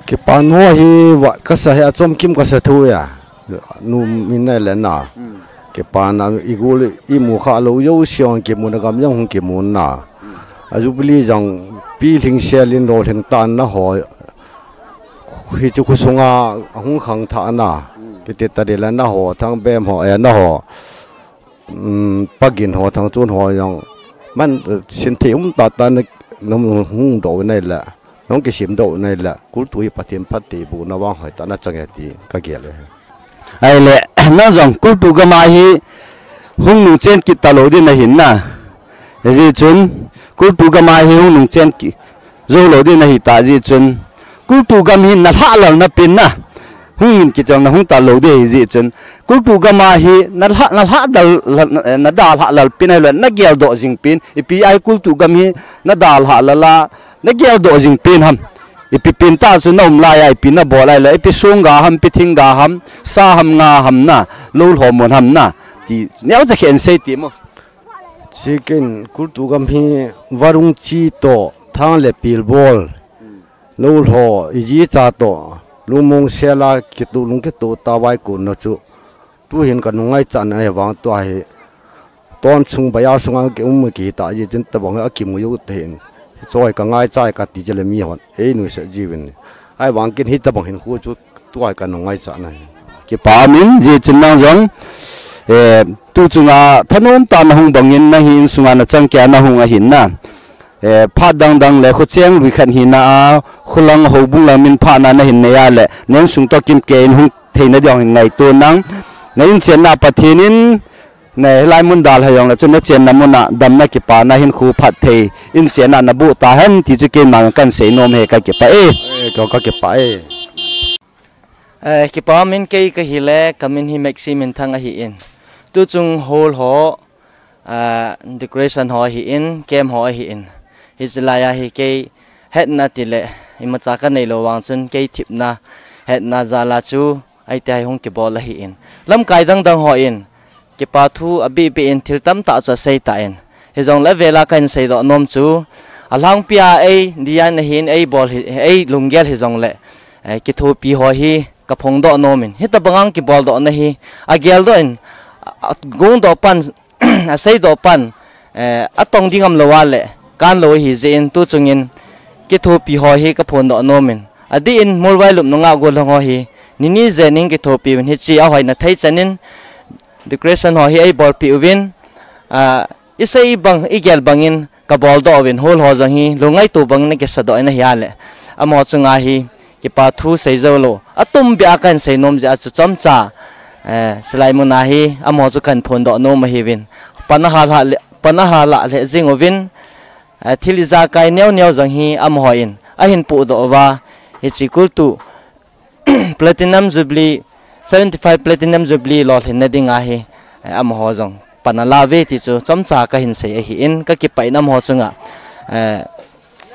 Kipana ho hi vah kasa hi achom kim kasa thou e. Nom in ahile na. Kipana igol imu khalou jouse jong kimun a gam jong hung kimun na. A Jubilee jong pilhing selin lolhing tanna ho. Hichu khosunga ahung khangthahna. Kiti tadih le naho, Thangbem ho, eh, naho. Um, Pagin ho, Thangchon ho jong. Man, eh, sinthei um tahtah na, nahung doh u ahile. Nahung kisimdoh u ahile. Kultu hi Pathen phattheibohna vang hoitah nachang e ti kagel e. Ahile, nang jong kultu gam a hi hung nungchen kit talou ding nahin na. Hijeh chun, kultu gam a hi hung nungchen kit joulou ding nahitah jeh chun, kultu gam hi nalhah lal napen na. Hung in kit jong nahung talou ding ahijeh chun, kultu gam a hi nalhah, nalhah dal, nadalhah lal pen ahiloule, nageldoh jing pen, ipi ahi kultu gam hi nadalhah lal a, nageldoh jing pen ham? Ipi pen tah chu naum lai a, ipi nabol ahile, ipi songga ham, ipi thingga ham, sa ham, nga ham na, lou lhomon ham na, ti neocha khen sei ti mo. Chikin kultu gam hi Varungchi toh, Thang le Pilbol, lou lho, iji cha toh, lungmong sela, kituh lung kituh tah vaikon na chu, Tuhin kanungaichatna ahivang tua hi, ton chung bazar sunga kium kihita jeh chun tabang hi akimu jou tahin. Choi kangaichat e kati chule mihon einuisat jiuvin. Ahivang ken hitabang hinkho chu tua hi kanungaichatna ahi. Kipa umin, jeh chun nang jong, eh, tuchunga thanom tah nahung bangin nang hi insunga nachang keiya nahung ahin na. Eh, phat dangdang le khocheng lui khat hina a, kholang houbung lang min phatna nahin nei a le, na insung toh kimkeiyin hung theina ding hin ngaito nang. Na inchenna Pathen in, na hilai mun dalha jongle chun nachenna muna damna kipana hinkho phatthei inchenna naboh tahen ti chu keima kahin seinom e, kakipah e. Eh, kei kakipah e. Eh, kipa umin, kei kahile, kamin hi Maxi Minthang ahin. Tuchung hall ho, ah, decoration ho ahin, camp ho ahin. Hiche laiya hi kei hetna tile, imacha kaneilou vang chun kei thepna, hetna jal a chu, ahi tia hi hung kibol ahin. Lamkai dangdang hon, kipa thu abeh beh in thil tamtah chu asei tan. Hijongle avela kahin seidoh nom chu, alhangpia ei design ahin, ei bol hi, ei lunggel hijongle, eh, kithopi ho hi kaphongdoh nomin. Hitabang a kiboldohna hi, ageldoh in, a, agongdoh pan, aseidoh pan, eh, atong ding umlou a le, kanlou ahijeh in tuchungin, kithopi ho hi kaphondoh nomin. Adeh in Molvailup nungah gollhang ho hi, nini jen in kithopi uvin hiche ahoina thei chan in, decoration ho hi eibolpeh uvin, ah, isei bang, igel bangin kaboldoh uvin, hall ho jong hi lungngaito bangin akisadoh in ahile, amaho chunga hi kipa thu seijoulou, atumbeh a kahin seinom jeh a chu chomcha, eh, chulai muna hi amaho chu kahin phondoh nom ahiuvin. Pan ahal hah le, pan ahal hah lheh jing uvin, eh, thil ijakai neo neo jong hi amahon ahin pohdoh uva, hiche kultu Platinum Jubilee, seventy-five Platinum Jubilee lolhinna dinga hi, eh, amaho jong pan ala uve ti chu chomcha kahin sei ahin, kakipah in amaho chunga, eh,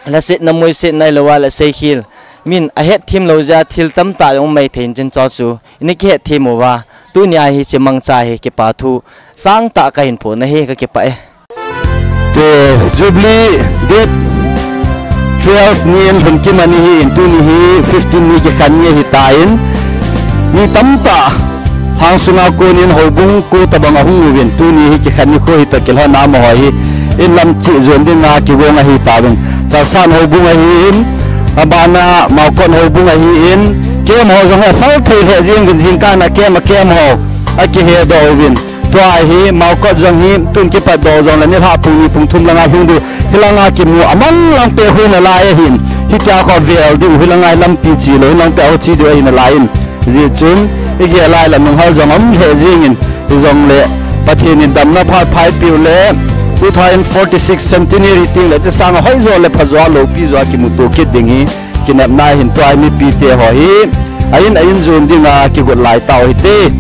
lhasetna moisetna ahilou a le seikhel, min ahetthem lou jeh a thil tamtah jong um maithei in chun chuchu ina kihetthem uva, tunia hiche mangcha hi kipa thu sangtah kahin phon ahi, kakipah e. Te Jubilee date twelve ni in lhun kim ani hin, tuni hi fifteen ni kikhen ni ahitan, mi tamtah Hangsunga konin houbung ko tabang ahung uvin, tuni hi kikhen nikho hitoh kilhonna amaho hi in lam cheh jon dinga kigong ahitauvin. Chalsan houbung ahin, abana Maokot houbung ahin, camp ho jong hi aphal thei lheh jeng uvin, jingkah a camp, a camp ho akihedoh uvin. Tua hi Maokot jong hi tun kipatdoh jongle nilhah pung ni pung thum langa hung diu, hilanga kimu amang lang peh hung nalai ahin, hitia khovel diu, hilanga lampi chelou, hilang peh ho che diu ahi nalai in. Hijeh chun, igel lai le lunghal jong um lheh jengin, hijongle Pathen in damna phat phaipeh u le, two thousand forty-six centenary tengle hiche sanga hoijo le phajo a loupi jo a kimuto kit ding hi kinepna ahin, tua hi mipite ho hi a in a in jon dinga kigot lai tau hite.